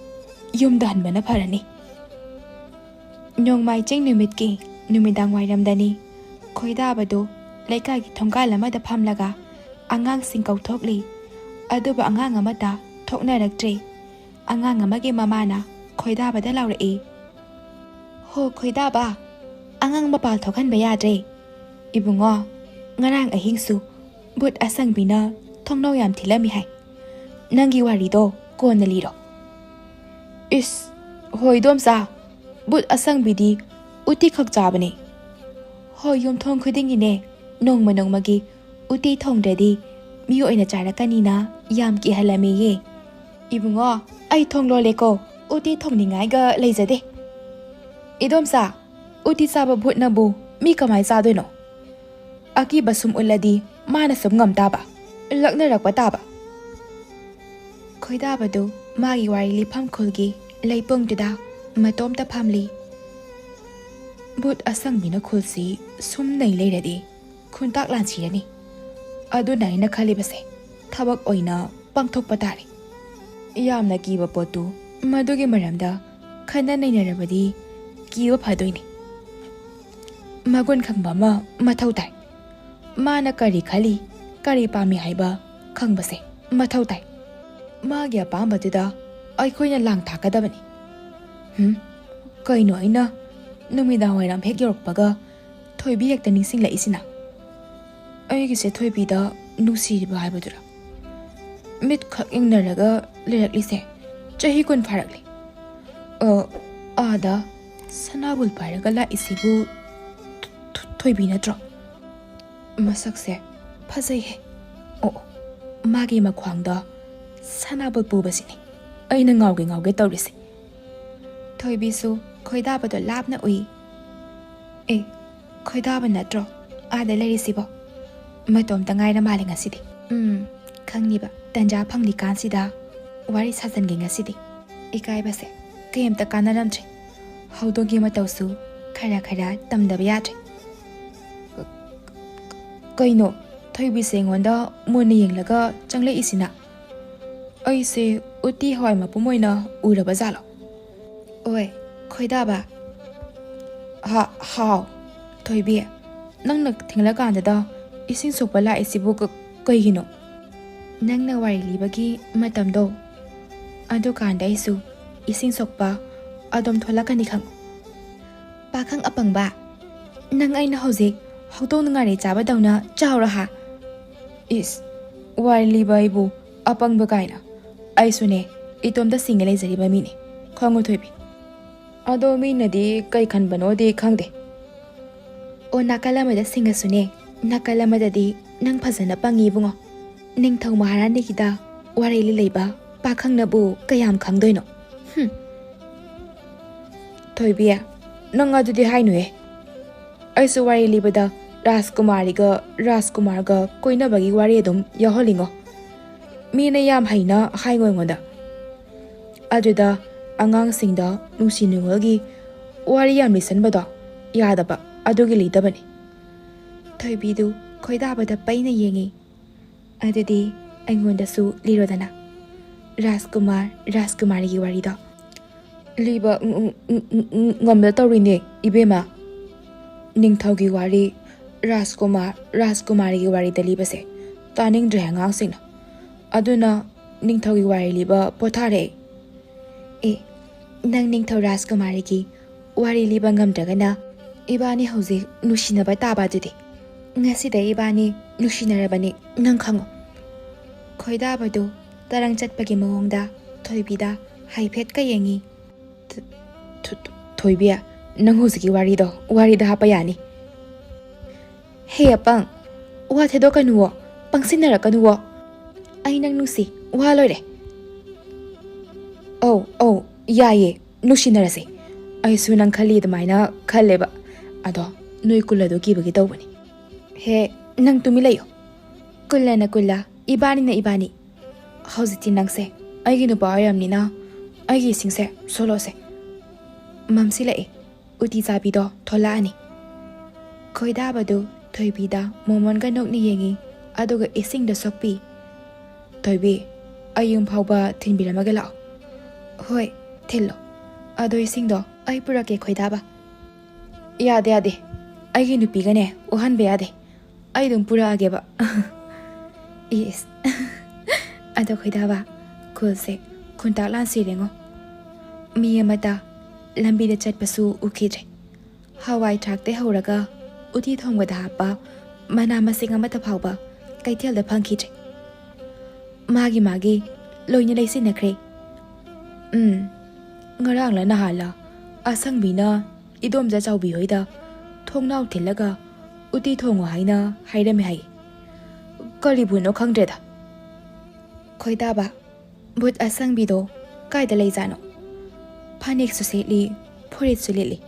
ꯌꯨꯝꯗ ꯍꯟꯕꯅ ꯐꯔꯅꯤ꯫ ꯅꯣꯡꯃꯥꯏꯖꯤꯡ ꯅꯨꯃꯤꯠꯀꯤ ꯅꯨꯃꯤꯗꯥꯡ ꯋꯥꯏꯔꯝꯗꯅꯤ꯫ ꯈꯣꯏꯗꯥꯕꯗꯨ ꯂꯩꯀꯥꯏꯒꯤ ꯊꯣꯡꯒꯥꯜ ꯑꯃꯗ ꯐꯝꯂꯒ ꯑꯉꯥꯡꯁꯤꯡ ꯀꯧꯊꯣꯛꯂꯤ꯫ ꯑꯗꯨꯕꯨ ꯑꯉꯥꯡ ꯑꯃꯠꯇ ꯊꯣꯛꯅꯔꯛꯇ꯭ꯔꯦ꯫ ꯑꯉꯥꯡ ꯑꯃꯒꯤ ꯃꯃꯥꯅ ꯈꯣꯏꯗꯥꯕꯗ ꯂꯥꯎꯔꯛꯏ, "ꯍꯣ ꯈꯣꯏꯗꯥꯕ, ꯑꯉꯥꯡ ꯃꯄꯥꯜ ꯊꯣꯛꯍꯟꯕ ꯌꯥꯗ꯭ꯔꯦ꯫ ꯏꯕꯨꯡꯉꯣ, ꯉꯔꯥꯡ ꯑꯍꯤꯡꯁꯨ ꯕꯨꯠ ꯑꯁꯪꯕꯤꯅ ꯊꯣꯡꯅꯥꯎ ꯌꯥꯝ ꯊꯤꯜꯂꯝꯃꯤ ꯍꯥꯏ꯫ ꯅꯪꯒꯤ ꯋꯥꯔꯤꯗꯣ ꯀꯣꯟꯅ ꯂꯤꯔꯣ꯫" "ꯏꯁ, ꯍꯣꯏ ꯏꯗꯣꯝꯆꯥ, ꯕꯨꯠ ꯑꯁꯪꯕꯤꯗꯤ ꯎꯇꯤ ꯈꯛ ꯆꯥꯕꯅꯦ꯫ ꯍꯣꯏ, ꯌꯨꯝꯊꯣꯡ ꯈꯨꯗꯤꯡꯒꯤꯅꯦ, ꯅꯣꯡꯃ ꯅꯣꯡꯃꯒꯤ ꯎꯇꯤ ꯊꯣꯡꯗ꯭ꯔꯗꯤ ꯃꯤ ꯑꯣꯏꯅ ꯆꯥꯔꯛꯀꯅꯤꯅ ꯌꯥꯝ ꯀꯤꯍꯜꯂꯝꯃꯦꯌꯦ꯫ ꯏꯕꯨꯡꯉꯣ, ꯑꯩ ꯊꯣꯡ ꯂꯣꯜꯂꯦꯀꯣ, ꯎꯇꯤ ꯊꯣꯡꯅꯤꯡꯉꯥꯏꯒ ꯂꯩꯖꯗꯦ꯫" "ꯏꯗꯣꯝꯆꯥ, ꯎꯇꯤ ꯆꯥꯕ ꯚꯨꯠꯅꯕꯨ ꯃꯤ ꯀꯃꯥꯏ ꯆꯥꯗꯣꯏꯅꯣ? ꯑꯀꯤꯕ ꯁꯨꯝ ꯎꯠꯂꯗꯤ ꯃꯥꯅ ꯁꯨꯝ ꯉꯝ ꯇꯥꯕ, ꯂꯛꯅꯔꯛꯄ ꯇꯥꯕ꯫" ꯈꯣꯏꯗꯥꯕꯗꯨ ꯃꯥꯒꯤ ꯋꯥꯔꯤ ꯂꯤꯐꯝ ꯈꯨꯜꯒꯤ ꯂꯩꯄꯨꯡꯗꯨꯗ ꯃꯇꯣꯝꯇ ꯐꯝꯂꯤ꯫ "ꯚꯨꯠ ꯑꯁꯪꯕꯤꯅ ꯈꯨꯜꯁꯤ ꯁꯨꯝ ꯅꯩ ꯂꯩꯔꯗꯤ ꯈꯨꯟꯇꯥꯛ ꯂꯥꯟꯁꯤꯔꯅꯤ꯫ ꯑꯗꯨꯅ ꯑꯩꯅ ꯈꯜꯂꯤꯕꯁꯦ ꯊꯕꯛ ꯑꯣꯏꯅ ꯄꯥꯡꯊꯣꯛꯄ ꯇꯥꯔꯦ꯫ ꯌꯥꯝꯅ ꯀꯤꯕ ꯄꯣꯠꯇꯨ ꯃꯗꯨꯒꯤ ꯃꯔꯝꯗ ꯈꯟꯅ ꯅꯩꯅꯔꯕꯗꯤ ꯀꯤꯕ ꯐꯗꯣꯏꯅꯤ꯫ ꯃꯒꯨꯟ ꯈꯪꯕ ꯑꯃ ꯃꯊꯧ ꯇꯥꯏ꯫ ꯃꯥꯅ ꯀꯔꯤ ꯈꯜꯂꯤ, ꯀꯔꯤ ꯄꯥꯝꯃꯤ ꯍꯥꯏꯕ ꯈꯪꯕꯁꯦ ꯃꯊꯧ ꯇꯥꯏ꯫ ꯃꯥꯒꯤ ꯑꯄꯥꯝꯕꯗꯨꯗ ꯑꯩꯈꯣꯏꯅ ꯂꯥꯡ ꯊꯥꯛꯀꯗꯕꯅꯤ꯫" ꯍꯨꯝ, ꯀꯩꯅꯣ, ꯑꯩꯅ ꯅꯨꯃꯤꯗꯥꯡ ꯋꯥꯏꯔꯝ ꯍꯦꯛ ꯌꯧꯔꯛꯄꯒ ꯊꯣꯏꯕꯤ ꯍꯦꯛꯇ ꯅꯤꯡꯁꯤꯡꯂꯛꯏꯁꯤꯅ? ꯑꯩꯒꯤꯁꯦ ꯊꯣꯏꯕꯤꯗ ꯅꯨꯡꯁꯤꯔꯤꯕ ꯍꯥꯏꯕꯗꯨꯔꯥ? ꯃꯤꯠ ꯈꯛ ꯌꯦꯡꯅꯔꯒ ꯂꯩꯔꯛꯂꯤꯁꯦ ꯆꯍꯤ ꯀꯨꯟ ꯐꯥꯔꯛꯂꯦ꯫ ꯑ, ꯑꯥꯗ ꯁꯅꯥꯕꯨꯜ ꯄꯥꯏꯔꯒ ꯂꯥꯛꯏꯁꯤꯕꯨ ꯊ-, ꯊ-, ꯊꯣꯏꯕꯤ ꯅꯠꯇ꯭ꯔꯣ? ꯃꯁꯛꯁꯦ ꯐꯖꯩꯍꯦ꯫ ꯑꯣ, ꯑꯣ, ꯃꯥꯒꯤ ꯃꯈ꯭ꯋꯥꯡꯗ ꯁꯅꯥꯕꯨꯜ ꯄꯨꯕꯁꯤꯅꯤ ꯑꯩꯅ ꯉꯥꯎꯒꯦ ꯉꯥꯎꯒꯦ ꯇꯧꯔꯤꯁꯦ꯫ ꯊꯣꯏꯕꯤꯁꯨ ꯈꯣꯏꯗꯥꯕꯗꯣ ꯂꯥꯞꯅ ꯎꯏ꯫ ꯑꯦ, ꯈꯣꯏꯗꯥꯕ ꯅꯠꯇ꯭ꯔꯣ ꯑꯥꯗ ꯂꯩꯔꯤꯁꯤꯕꯣ? ꯃꯇꯣꯝꯇ ꯉꯥꯏꯔ ꯃꯥꯜꯂꯦ ꯉꯁꯤꯗꯤ꯫ ꯎꯝ, ꯈꯪꯉꯤꯕ ꯇꯟꯖꯥ ꯐꯪꯂꯤꯀꯥꯟꯁꯤꯗ ꯋꯥꯔꯤ ꯁꯥꯖꯟꯒꯦ ꯉꯁꯤꯗꯤ꯫ ꯏꯀꯥꯏꯕꯁꯦ ꯀꯩꯝꯇ ꯀꯥꯟꯅꯔꯝꯗ꯭ꯔꯦ꯫ ꯍꯧꯗꯣꯡꯒꯤ ꯃꯇꯧꯁꯨ ꯈꯔ ꯈꯔ ꯇꯝꯗꯕ ꯌꯥꯗ꯭ꯔꯦ꯫ ꯀ-, ꯀꯩꯅꯣ, ꯊꯣꯏꯕꯤꯁꯦ ꯑꯩꯉꯣꯟꯗ ꯃꯨꯟꯅ ꯌꯦꯡꯂꯒ ꯆꯪꯂꯛꯏꯁꯤꯅ? ꯑꯩꯁꯦ ꯎꯇꯤ ꯍꯋꯥꯏ ꯃꯄꯨꯝ ꯑꯣꯏꯅ ꯎꯔꯕ ꯖꯥꯠꯂꯣ? ꯑꯣꯏ, ꯈꯣꯏꯗꯥꯕ꯫ ꯍꯥ-, ꯍꯥꯎ, ꯊꯣꯏꯕꯤ, ꯅꯪꯅ ꯊꯦꯡꯂꯀꯥꯟꯗꯗ ꯏꯁꯤꯡ ꯁꯣꯛꯄ ꯂꯥꯛꯏꯁꯤꯕꯨ ꯀ-, ꯀꯩꯒꯤꯅꯣ? ꯅꯪꯅ ꯋꯥꯔꯤ ꯂꯤꯕꯒꯤ ꯃꯇꯝꯗꯣ, ꯑꯗꯨꯀꯥꯟꯗ ꯑꯩꯁꯨ ꯏꯁꯤꯡ ꯁꯣꯛꯄ ꯑꯗꯨꯝ ꯊꯣꯛꯂꯛꯀꯅꯤ ꯈꯪꯉꯨ꯫ ꯄꯥꯈꯪ ꯑꯄꯪꯕ, ꯅꯪ ꯑꯩꯅ ꯍꯧꯖꯤꯛ ꯍꯧꯗꯣꯡꯅ ꯉꯥꯔꯤ ꯆꯥꯕꯗꯧꯅ ꯆꯥꯎꯔ ꯍꯥ? ꯏꯁ, ꯋꯥꯔꯤ ꯂꯤꯕ ꯑꯩꯕꯨ ꯑꯄꯪꯕ ꯀꯥꯏꯅ꯫ ꯑꯩꯁꯨꯅꯦ, ꯏꯇꯣꯝꯇ ꯁꯤꯡꯉ ꯂꯩꯖꯔꯤꯕ ꯃꯤꯅꯦ, ꯈꯪꯉꯨ ꯊꯣꯏꯕꯤ꯫ ꯑꯗꯣ ꯃꯤꯅꯗꯤ ꯀꯩ ꯈꯟꯕꯅꯣꯗꯤ ꯈꯪꯗꯦ꯫ ꯑꯣ, ꯅꯥꯀꯜ ꯑꯃꯗ ꯁꯤꯡꯉꯁꯨꯅꯦ, ꯅꯥꯀꯜ ꯑꯃꯗꯗꯤ ꯅꯪ ꯐꯖꯅ ꯄꯪꯉꯤ ꯏꯕꯨꯡꯉꯣ꯫ ꯅꯤꯡꯊꯧ ꯃꯍꯥꯔꯥꯅꯤꯒꯤꯗ ꯋꯥꯔꯤ ꯂꯤꯂꯩꯕ ꯄꯥꯈꯪꯅꯕꯨ ꯀꯌꯥꯝ ꯈꯪꯗꯣꯏꯅꯣ? ꯍꯨꯝ꯫ ꯊꯣꯏꯕꯤ, ꯅꯪ ꯑꯗꯨꯗꯤ ꯍꯥꯏꯅꯨꯍꯦ꯫ ꯑꯩꯁꯨ ꯋꯥꯔꯤ ꯂꯤꯕꯗ ꯔꯥꯖꯀꯨꯃꯥꯔꯤꯒ ꯔꯥꯖꯀꯨꯃꯥꯔꯒ ꯀꯣꯏꯅꯕꯒꯤ ꯋꯥꯔꯤ ꯑꯗꯨꯝ ꯌꯥꯎꯍꯜꯂꯤꯉꯣ꯫ ꯃꯤꯅ ꯌꯥꯝ ꯍꯩꯅ ꯍꯥꯏꯉꯣ ꯑꯩꯉꯣꯟꯗ꯫ ꯑꯗꯨꯗ ꯑꯉꯥꯡꯁꯤꯡꯗ ꯅꯨꯡꯁꯤ ꯅꯨꯡꯉꯣꯜꯒꯤ ꯋꯥꯔꯤ ꯌꯥꯝ ꯂꯤꯁꯟꯕꯗꯣ ꯌꯥꯗꯕ, ꯑꯗꯨꯒꯤ ꯂꯤꯗꯕꯅꯤ꯫ ꯊꯣꯏꯕꯤꯗꯨ ꯈꯣꯏꯗꯥꯕꯗ ꯄꯩꯅ ꯌꯦꯡꯉꯤ꯫ ꯑꯗꯨꯗꯤ ꯑꯩꯉꯣꯟꯗꯁꯨ ꯂꯤꯔꯣꯗꯅ, ꯔꯥꯖꯀꯨꯃꯥꯔ, ꯔꯥꯖꯀꯨꯃꯥꯔꯤꯒꯤ ꯋꯥꯔꯤꯗꯣ꯫ ꯂꯤꯕ ꯉ-, ꯉ-, ꯉ-, ꯉ-, ꯉꯝꯗ ꯇꯧꯔꯤꯅꯦ, ꯏꯕꯦꯝꯃ꯫ ꯅꯤꯡꯊꯧꯒꯤ ꯋꯥꯔꯤ, ꯔꯥꯖꯀꯨꯃꯥꯔ, ꯔꯥꯖꯀꯨꯃꯥꯔꯤꯒꯤ ꯋꯥꯔꯤꯗ ꯂꯤꯕꯁꯦ ꯇꯥꯅꯤꯡꯗ꯭ꯔꯦ ꯑꯉꯥꯡꯁꯤꯡꯅ꯫ ꯑꯗꯨꯅ ꯅꯤꯡꯊꯧꯒꯤ ꯋꯥꯔꯤ ꯂꯤꯕ ꯄꯣꯊꯥꯔꯦ꯫ ꯑꯦ, ꯅꯪ ꯅꯤꯡꯊꯧ ꯔꯥꯖꯀꯨꯃꯥꯔꯤꯒꯤ ꯋꯥꯔꯤ ꯂꯤꯕ ꯉꯝꯗ꯭ꯔꯒꯅ ꯏꯕꯥꯅꯤ ꯍꯧꯖꯤꯛ ꯅꯨꯡꯁꯤꯅꯕ ꯇꯥꯕ ꯑꯗꯨꯗꯤ꯫ ꯉꯁꯤꯗ ꯏꯕꯥꯅꯤ ꯅꯨꯡꯁꯤꯅꯔꯕꯅꯤ, ꯅꯪ ꯈꯪꯉꯨ꯫ ꯈꯣꯏꯗꯥꯕꯗꯨ ꯇꯔꯪ ꯆꯠꯄꯒꯤ ꯃꯑꯣꯡꯗ ꯊꯣꯏꯕꯤꯗ ꯍꯥꯏꯐꯦꯠꯀ ꯌꯦꯡꯉꯤ꯫ ꯊꯣ-, ꯊꯣ-, ꯊꯣꯏꯕꯤ, ꯅꯪ ꯍꯧꯖꯤꯛꯀꯤ ꯋꯥꯔꯤꯗꯣ ꯋꯥꯔꯤꯗ ꯍꯥꯞꯄ ꯌꯥꯅꯤ꯫ ꯍꯦ ꯑꯄꯪ, ꯋꯥ ꯊꯦꯗꯣꯛꯀꯅꯨꯋꯣ, ꯄꯪꯁꯤꯟꯅꯔꯛꯀꯅꯨꯋꯣ꯫ ꯑꯩ ꯅꯪ ꯅꯨꯡꯁꯤ, ꯋꯥ ꯂꯣꯏꯔꯦ꯫ ꯑꯧ, ꯑꯧ, ꯌꯥꯏꯌꯦ, ꯅꯨꯡꯁꯤꯅꯔꯁꯦ꯫ ꯑꯩꯁꯨ ꯅꯪ ꯈꯜꯂꯤ ꯑꯗꯨꯃꯥꯏꯅ ꯈꯜꯂꯦꯕ꯫ ꯑꯗꯣ ꯅꯣꯏ ꯀꯨꯜ ꯑꯗꯨ ꯀꯤꯕꯒꯤ ꯇꯧꯕꯅꯤ꯫ ꯍꯦ, ꯅꯪ ꯇꯨꯃꯤꯟ ꯂꯩꯌꯨ꯫ ꯀꯨꯜꯂꯅ ꯀꯨꯜꯂ, ꯏꯕꯥꯅꯤꯅ ꯏꯕꯥꯅꯤ꯫ ꯍꯧꯖꯤꯛꯇꯤ ꯅꯪꯁꯦ ꯑꯩꯒꯤ ꯅꯨꯄꯥ ꯑꯣꯏꯔꯝꯅꯤꯅ ꯑꯩꯒꯤ ꯏꯁꯤꯡꯁꯦ ꯁꯣꯂꯣꯁꯦ꯫ ꯃꯝꯁꯤꯜꯂꯛꯑꯦ꯫ ꯎꯇꯤ ꯆꯥꯕꯤꯗꯣ ꯊꯣꯛꯂꯛꯑꯅꯤ꯫ ꯈꯣꯏꯗꯥꯕꯗꯨ ꯊꯣꯏꯕꯤꯗ ꯃꯣꯃꯣꯟꯒ ꯅꯣꯛꯅ ꯌꯦꯡꯉꯤ, ꯑꯗꯨꯒ ꯏꯁꯤꯡꯗ ꯁꯣꯛꯄꯤ꯫ "ꯊꯣꯏꯕꯤ, ꯑꯩ ꯌꯨꯝ ꯐꯥꯎꯕ ꯊꯤꯟꯕꯤꯔꯝꯃꯒꯦ ꯂꯥꯛꯑꯣ꯫" "ꯍꯣꯏ, ꯊꯤꯜꯂꯣ꯫ ꯑꯗꯣ ꯏꯁꯤꯡꯗꯣ ꯑꯩ ꯄꯨꯔꯛꯀꯦ, ꯈꯣꯏꯗꯥꯕ꯫" "ꯌꯥꯗꯦ, ꯌꯥꯗꯦ꯫ ꯑꯩꯒꯤ ꯅꯨꯄꯤꯒꯅꯦ ꯎꯍꯟꯕ ꯌꯥꯗꯦ꯫ ꯑꯩ ꯑꯗꯨꯝ ꯄꯨꯔꯛꯑꯒꯦꯕ꯫" ꯏꯁ꯫ ꯑꯗꯣ ꯈꯣꯏꯗꯥꯕ, ꯈꯨꯜꯁꯦ ꯈꯨꯟꯇꯥꯛ ꯂꯥꯟꯁꯤꯔꯦꯉꯣ꯫ ꯃꯤ ꯑꯃꯠꯇ ꯂꯝꯕꯤꯗ ꯆꯠꯄꯁꯨ ꯎꯈꯤꯗ꯭ꯔꯦ꯫ ꯍꯋꯥꯏ ꯊ꯭ꯔꯥꯛꯇꯩ ꯍꯧꯔꯒ ꯎꯇꯤ ꯊꯣꯡꯕꯗ ꯍꯥꯞꯄ ꯃꯅꯥ ꯃꯁꯤꯡ ꯑꯃꯠꯇ ꯐꯥꯎꯕ ꯀꯩꯊꯦꯜꯗ ꯐꯪꯈꯤꯗ꯭ꯔꯦ꯫ ꯃꯥꯒꯤ ꯃꯥꯒꯤ ꯂꯣꯏꯅ ꯂꯩꯁꯤꯟꯅꯈ꯭ꯔꯦ꯫ ꯎꯝ, ꯉꯔꯥꯡꯂ ꯅꯍꯥꯟꯂ ꯑꯁꯪꯕꯤꯅ ꯏꯗꯣꯝꯆꯥ ꯆꯥꯎꯕꯤ ꯍꯣꯏꯗ ꯊꯣꯡꯅꯥꯎ ꯊꯤꯜꯂꯒ ꯎꯇꯤ ꯊꯣꯡꯉꯣ ꯍꯥꯏꯅ ꯍꯥꯏꯔꯝꯃꯦ ꯍꯥꯏ꯫ ꯀꯔꯤꯕꯨꯅꯣ ꯈꯪꯗ꯭ꯔꯦꯗ꯫ ꯈꯣꯏꯗꯥꯕ, ꯚꯨꯠ ꯑꯁꯪꯕꯤꯗꯣ ꯀꯥꯏꯗ ꯂꯩꯖꯥꯠꯅꯣ? ꯐꯅꯦꯛꯁꯨ ꯁꯦꯠꯂꯤ, ꯐꯨꯔꯤꯠꯁꯨ ꯂꯤꯠꯂꯤ꯫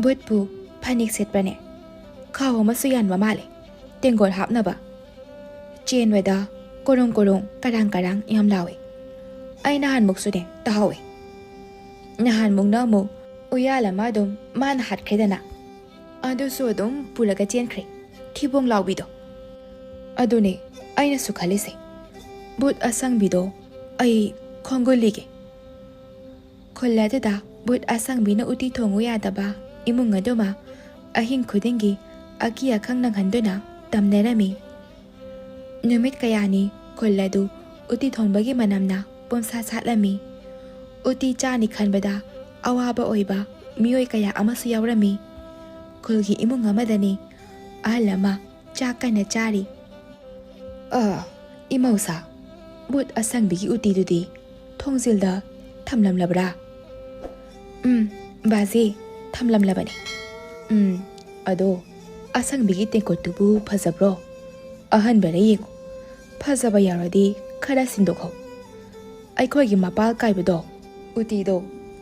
ꯚꯨꯠꯄꯨ ꯐꯅꯦꯛ ꯁꯦꯠꯄ꯭ꯔꯅꯦ? ꯈꯥꯎ ꯑꯃꯁꯨ ꯌꯥꯟꯕ ꯃꯥꯜꯂꯦ, ꯇꯦꯡꯒꯣꯠ ꯍꯥꯞꯅꯕ꯫ ꯆꯦꯟꯕꯗ ꯀꯣꯔꯣꯡ ꯀꯣꯔꯣꯡ, ꯀꯔꯥꯡ ꯀꯔꯥꯡ ꯌꯥꯝ ꯂꯥꯎꯋꯦ꯫ ꯑꯩ ꯅꯍꯥꯟꯃꯨꯛꯁꯨꯅꯦ ꯇꯥꯍꯧꯋꯦ꯫ ꯅꯍꯥꯟꯃꯨꯛꯅ ꯑꯃꯨꯛ ꯎꯌꯥꯜ ꯑꯃ ꯑꯗꯨꯝ ꯃꯥꯅ ꯍꯥꯠꯈ꯭ꯔꯦꯗꯅ꯫ ꯑꯗꯨꯁꯨ ꯑꯗꯨꯝ ꯄꯨꯔꯒ ꯆꯦꯟꯈ꯭ꯔꯦ, ꯊꯤꯕꯣꯡ ꯂꯥꯎꯕꯤꯗꯣ꯫ ꯑꯗꯨꯅꯦ ꯑꯩꯅꯁꯨ ꯈꯜꯂꯤꯁꯦ, ꯚꯨꯠ ꯑꯁꯪꯕꯤꯗꯣ ꯑꯩ ꯈꯣꯡꯒꯨꯜꯂꯤꯒꯦ꯫ ꯈꯨꯜ ꯑꯗꯨꯗ ꯚꯨꯠ ꯑꯁꯪꯕꯤꯅ ꯎꯇꯤ ꯊꯣꯡꯉꯨ ꯌꯥꯗꯕ ꯏꯃꯨꯡ ꯑꯗꯨꯃ ꯑꯍꯤꯡ ꯈꯨꯗꯤꯡꯒꯤ ꯑꯀꯤ ꯑꯈꯪ ꯅꯪꯍꯟꯗꯨꯅ ꯇꯝꯅꯔꯝꯃꯤ꯫ ꯅꯨꯃꯤꯠ ꯀꯌꯥꯅꯤ ꯈꯨꯜ ꯑꯗꯨ ꯎꯇꯤ ꯊꯣꯡꯕꯒꯤ ꯃꯅꯝꯅ ꯄꯨꯝꯁꯥ ꯁꯥꯠꯂꯝꯃꯤ꯫ ꯎꯇꯤ ꯆꯥꯅꯤ ꯈꯟꯕꯗ ꯑꯋꯥꯕ ꯑꯣꯏꯕ ꯃꯤꯑꯣꯏ ꯀꯌꯥ ꯑꯃꯁꯨ ꯌꯥꯎꯔꯝꯃꯤ꯫ ꯈꯨꯜꯒꯤ ꯏꯃꯨꯡ ꯑꯃꯗꯅꯤ ꯑꯍꯜ ꯑꯃ ꯆꯥꯛ ꯀꯟꯅ ꯆꯥꯔꯤ꯫ "ꯑ, ꯏꯃꯧꯁꯥ, ꯚꯨꯠ ꯑꯁꯪꯕꯤꯒꯤ ꯎꯇꯤꯗꯨꯗꯤ ꯊꯣꯡꯖꯤꯜꯗ ꯊꯝꯂꯝꯂꯕ꯭ꯔꯥ?" ꯎꯝ, ꯕꯥꯖꯤ, ꯊꯝꯂꯝꯂꯕꯅꯤ꯫ ꯎꯝ, ꯑꯗꯣ ꯑꯁꯪꯕꯤꯒꯤ ꯇꯦꯡꯀꯣꯠꯇꯨꯕꯨ ꯐꯖꯕ꯭ꯔꯣ? ꯑꯍꯟꯕꯔ ꯌꯦꯡꯉꯨ꯫ ꯐꯖꯕ ꯌꯥꯎꯔꯗꯤ ꯈꯔ ꯁꯤꯟꯗꯣꯛꯍꯧ꯫ ꯑꯩꯈꯣꯏꯒꯤ ꯃꯄꯥꯜ ꯀꯥꯏꯕꯗꯣ, ꯎꯇꯤꯗꯣ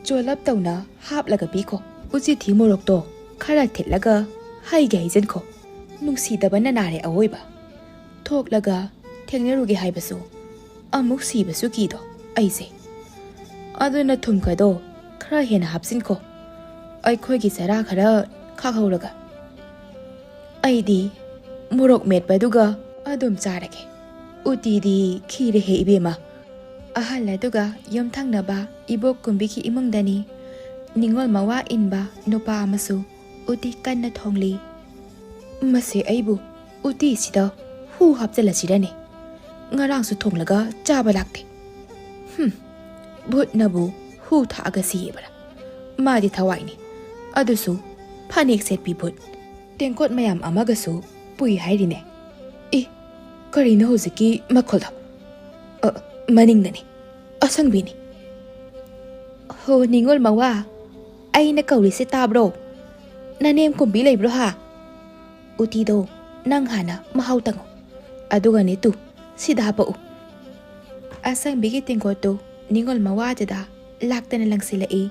ꯆꯣꯂꯞ ꯇꯧꯅ ꯍꯥꯞꯂꯒ ꯄꯤꯈꯣ꯫ ꯎꯆꯤꯊꯤ ꯃꯣꯔꯣꯛꯇꯣ ꯈꯔ ꯊꯤꯠꯂꯒ ꯍꯩꯒꯦ ꯍꯩꯖꯤꯟꯈꯣ꯫ ꯅꯨꯡꯁꯤꯗꯕꯅ ꯅꯥꯔꯦ ꯑꯋꯣꯏꯕ꯫ ꯊꯣꯛꯂꯒ ꯊꯦꯡꯅꯔꯨꯒꯦ ꯍꯥꯏꯕꯁꯨ ꯑꯃꯨꯛ ꯁꯤꯕꯁꯨ ꯀꯤꯗꯣ ꯑꯩꯁꯦ꯫ ꯑꯗꯨꯅ ꯊꯨꯝꯒꯗꯣ ꯈꯔ ꯍꯦꯟꯅ ꯍꯥꯞꯆꯤꯟꯈꯣ, ꯑꯩꯈꯣꯏꯒꯤ ꯆꯔꯥ ꯈꯔ ꯈꯥꯛꯍꯧꯔꯒ꯫ ꯑꯩꯗꯤ ꯃꯣꯔꯣꯛ ꯃꯦꯠꯄꯗꯨꯒ ꯑꯗꯨꯝ ꯆꯥꯔꯒꯦ꯫ ꯎꯇꯤꯗꯤ ꯈꯤꯔꯦꯍꯦ ꯏꯕꯦꯝꯃ꯫ ꯑꯍꯜ ꯑꯗꯨꯒ ꯌꯨꯝꯊꯪꯅꯕ ꯏꯕꯣꯛ ꯀꯨꯝꯕꯤꯒꯤ ꯏꯃꯨꯡꯗꯅꯤ ꯅꯤꯉꯣꯜ ꯃꯋꯥ ꯏꯟꯕ ꯅꯨꯄꯥ ꯑꯃꯁꯨ ꯎꯇꯤ ꯀꯟꯅ ꯊꯣꯡꯂꯤ꯫ ꯃꯁꯤ ꯑꯩꯕꯨ ꯎꯇꯤꯁꯤꯗ ꯍꯨ ꯍꯥꯞꯆꯤꯜꯂꯁꯤꯔꯅꯦ? ꯉꯔꯥꯡꯁꯨ ꯊꯣꯡꯂꯒ ꯆꯥꯕ ꯂꯥꯛꯇꯦ꯫ ꯍꯨꯝ, ꯚꯨꯠꯅꯕꯨ ꯍꯨ ꯊꯥꯛꯑꯒ ꯁꯤꯌꯦꯕ꯭ꯔꯥ? ꯃꯥꯗꯤ ꯊꯋꯥꯏꯅꯤ, ꯑꯗꯨꯁꯨ ꯐꯅꯦꯛ ꯁꯦꯠꯄꯤ ꯚꯨꯠ꯫ ꯇꯦꯡꯀꯣꯠ ꯃꯌꯥꯝ ꯑꯃꯒꯁꯨ ꯄꯨꯏ ꯍꯥꯏꯔꯤꯅꯦ꯫ ꯏ, ꯀꯔꯤꯅꯣ ꯍꯧꯖꯤꯛꯀꯤ ꯃꯈꯣꯜꯗꯣ? ꯑ, ꯃꯅꯤꯡꯗꯅꯤ, ꯑꯁꯪꯕꯤꯅꯤ꯫ ꯍꯣ, ꯅꯤꯉꯣꯜ ꯃꯋꯥ, ꯑꯩꯅ ꯀꯧꯔꯤꯁꯦ ꯇꯥꯕ꯭ꯔꯣ? ꯅꯅꯦꯝ ꯀꯨꯝꯕꯤ ꯂꯩꯕ꯭ꯔꯣ ꯍꯥ? ꯎꯇꯤꯗꯣ ꯅꯪ ꯍꯥꯟꯅ ꯃꯍꯥꯎ ꯇꯪꯉꯨ, ꯑꯗꯨꯒꯅꯦ ꯇꯨ, ꯁꯤꯗ ꯍꯥꯄꯛꯎ꯫ ꯑꯁꯪꯕꯤꯒꯤ ꯇꯦꯡꯀꯣꯠꯇꯨ ꯅꯤꯉꯣꯜ ꯃꯋꯥꯗꯨꯗ ꯂꯥꯛꯇꯅ ꯂꯪꯁꯤꯜꯂꯛꯏ꯫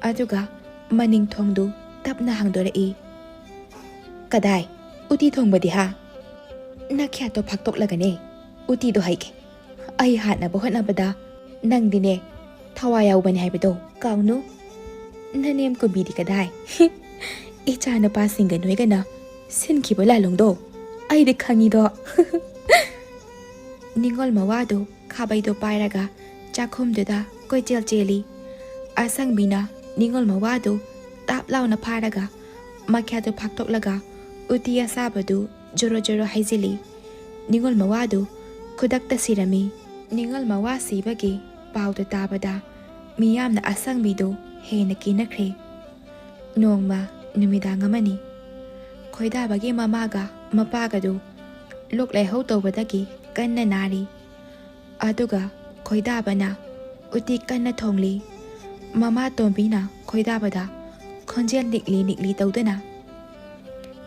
ꯑꯗꯨꯒ ꯃꯅꯤꯡ ꯊꯣꯡꯗꯨ ꯇꯞꯅ ꯍꯥꯡꯗꯣꯔꯛꯏ꯫ "ꯀꯗꯥꯏ? ꯎꯇꯤ ꯊꯣꯡꯕꯗꯤ ꯍꯥ?" "ꯅꯈ꯭ꯌꯥꯠꯇꯣ ꯐꯥꯛꯇꯣꯛꯂꯒꯅꯦ ꯎꯇꯤꯗꯣ ꯍꯩꯒꯦ꯫ ꯑꯩ ꯍꯥꯠꯅꯕ ꯍꯣꯠꯅꯕꯗ ꯅꯪꯗꯤꯅꯦ ꯊꯋꯥꯏ ꯌꯥꯎꯕꯅꯤ ꯍꯥꯏꯕꯗꯣ ꯀꯥꯎꯅꯨ꯫ ꯅꯅꯦꯝ ꯀꯨꯝꯕꯤꯗꯤ ꯀꯗꯥꯏ? ꯏꯆꯥ ꯅꯨꯄꯥꯁꯤꯡꯒ ꯅꯣꯏꯒꯅ ꯁꯤꯟꯈꯤꯕ ꯂꯥꯂꯣꯡꯗꯣ ꯑꯩꯗꯤ ꯈꯪꯉꯤꯗꯣ꯫" ꯅꯤꯉꯣꯜ ꯃꯋꯥꯗꯨ ꯈꯥꯕꯩꯗꯣ ꯄꯥꯏꯔꯒ ꯆꯥꯛꯈꯨꯝꯗꯨꯗ ꯀꯣꯏꯆꯦꯜ ꯆꯦꯜꯂꯤ꯫ ꯑꯁꯪꯕꯤꯅ ꯅꯤꯉꯣꯜ ꯃꯋꯥꯗꯨ ꯇꯥꯞ ꯂꯥꯎꯅ ꯐꯥꯔꯒ ꯃꯈ꯭ꯌꯥꯠꯇꯨ ꯐꯥꯛꯇꯣꯛꯂꯒ ꯎꯇꯤ ꯑꯁꯥꯕꯗꯨ ꯖꯣꯔꯣ ꯖꯣꯔꯣ ꯍꯩꯖꯤꯜꯂꯤ꯫ ꯅꯤꯉꯣꯜ ꯃꯋꯥꯗꯨ ꯈꯨꯗꯛꯇ ꯁꯤꯔꯝꯃꯤ꯫ ꯅꯤꯉꯣꯜ ꯃꯋꯥ ꯁꯤꯕꯒꯤ ꯄꯥꯎꯗꯨ ꯇꯥꯕꯗ ꯃꯤꯌꯥꯝꯅ ꯑꯁꯪꯕꯤꯗꯨ ꯍꯦꯟꯅ ꯀꯤꯅꯈ꯭ꯔꯦ꯫ ꯅꯣꯡꯃ ꯅꯨꯃꯤꯗꯥꯡ ꯑꯃꯅꯤ꯫ ꯈꯣꯏꯗꯥꯕꯒꯤ ꯃꯃꯥꯒ ꯃꯄꯥꯒꯗꯨ ꯂꯣꯛ ꯂꯥꯏꯍꯧ ꯇꯧꯕꯗꯒꯤ ꯀꯟꯅ ꯅꯥꯔꯤ꯫ ꯑꯗꯨꯒ ꯈꯣꯏꯗꯥꯕꯅ ꯎꯇꯤ ꯀꯟꯅ ꯊꯣꯡꯂꯤ꯫ ꯃꯃꯥ ꯇꯣꯝꯕꯤꯅ ꯈꯣꯏꯗꯥꯕꯗ ꯈꯣꯟꯖꯦꯜ ꯅꯤꯛꯂꯤ ꯅꯤꯛꯂꯤ ꯇꯧꯗꯨꯅ,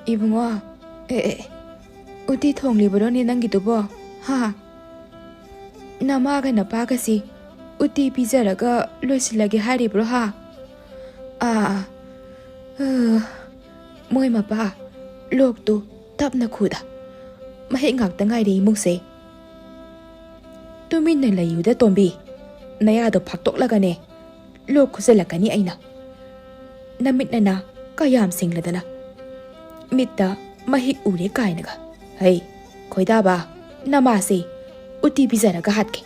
"ꯏꯕꯨꯡꯉꯣ, ꯑꯦ, ꯑꯦ, ꯎꯇꯤ ꯊꯣꯡꯂꯤꯕꯔꯣꯅꯦ ꯅꯪꯒꯤꯗꯨꯕꯣ? ꯍꯥ? ꯅꯃꯥꯒ ꯅꯄꯥꯒꯁꯤ ꯎꯇꯤ ꯄꯤꯖꯔꯒ ꯂꯣꯏꯁꯤꯜꯂꯒꯦ ꯍꯥꯏꯔꯤꯕ꯭ꯔꯣ, ꯍꯥ? ꯑꯥ, ꯑꯥ, ꯃꯣꯏ ꯃꯄꯥ, ꯂꯣꯛꯇꯨ ꯇꯞꯅ ꯈꯨꯗ꯫ ꯃꯍꯤꯛ ꯉꯥꯛꯇ ꯉꯥꯏꯔꯦ ꯏꯃꯨꯡꯁꯦ꯫ ꯇꯨꯃꯤꯟꯅ ꯂꯩꯌꯨꯗ ꯇꯣꯝꯕꯤ, ꯅꯌꯥꯗꯣ ꯐꯥꯛꯇꯣꯛꯂꯒꯅꯦ, ꯂꯣꯛ ꯈꯨꯖꯜꯂꯛꯀꯅꯤ ꯑꯩꯅ꯫ ꯅꯃꯤꯠ ꯅꯅꯥ ꯀꯌꯥꯝ ꯁꯤꯡꯂꯗꯅ, ꯃꯤꯠꯇ ꯃꯍꯤꯛ ꯎꯔꯦ ꯀꯥꯏꯅꯒ꯫ ꯍꯩ, ꯈꯣꯏꯗꯥꯕ, ꯅꯃꯥꯁꯦ ꯎꯇꯤ ꯄꯤꯖꯔꯒ ꯍꯥꯠꯀꯦ꯫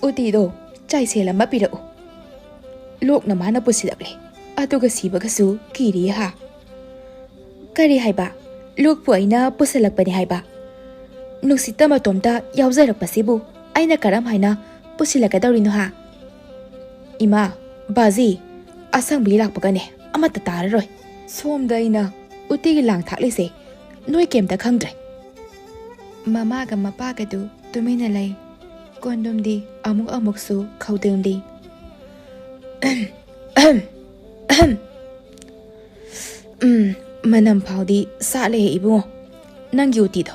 ꯎꯇꯤꯗꯣ ꯆꯥꯏꯁꯦꯜ ꯑꯃ ꯄꯤꯔꯛꯎ꯫ ꯂꯣꯛꯅ ꯃꯥꯅ ꯄꯨꯁꯤꯜꯂꯛꯂꯦ, ꯑꯗꯨꯒ ꯁꯤꯕꯒꯁꯨ ꯀꯤꯔꯤ ꯍꯥ?" "ꯀꯔꯤ ꯍꯥꯏꯕ? ꯂꯣꯛꯄꯨ ꯑꯩꯅ ꯄꯨꯁꯤꯜꯂꯛꯄꯅꯤ ꯍꯥꯏꯕ? ꯅꯨꯡꯁꯤꯠꯇ ꯃꯇꯣꯝꯇ ꯌꯥꯎꯖꯔꯛꯄꯁꯤꯕꯨ ꯑꯩꯅ ꯀꯔꯝ ꯍꯥꯏꯅ ꯄꯨꯁꯤꯜꯂꯛꯀꯗꯧꯔꯤꯅꯣ ꯍꯥ? ꯏꯃꯥ, ꯕꯥꯖꯤ, ꯑꯁꯪꯕꯤ ꯂꯥꯛꯄꯒꯅꯦ ꯑꯃꯠꯇ ꯇꯥꯔꯔꯣꯏ꯫ ꯁꯣꯝꯗ ꯑꯩꯅ ꯎꯇꯤꯒꯤ ꯂꯥꯡ ꯊꯥꯛꯂꯤꯁꯦ ꯅꯣꯏ ꯀꯩꯝꯇ ꯈꯪꯗ꯭ꯔꯦ꯫" ꯃꯃꯥꯒ ꯃꯄꯥꯒꯗꯨ ꯇꯨꯃꯤꯟꯅ ꯂꯩ꯫ ꯀꯣꯟꯗꯨꯝꯗꯤ ꯑꯃꯨꯛ ꯑꯃꯨꯛꯁꯨ ꯈꯧꯗꯦꯝꯂꯤ꯫ "ꯎꯝ, ꯃꯅꯝ ꯐꯥꯎꯗꯤ ꯁꯥꯠꯂꯦ ꯏꯕꯨꯡꯉꯣ, ꯅꯪꯒꯤ ꯎꯇꯤꯗꯣ꯫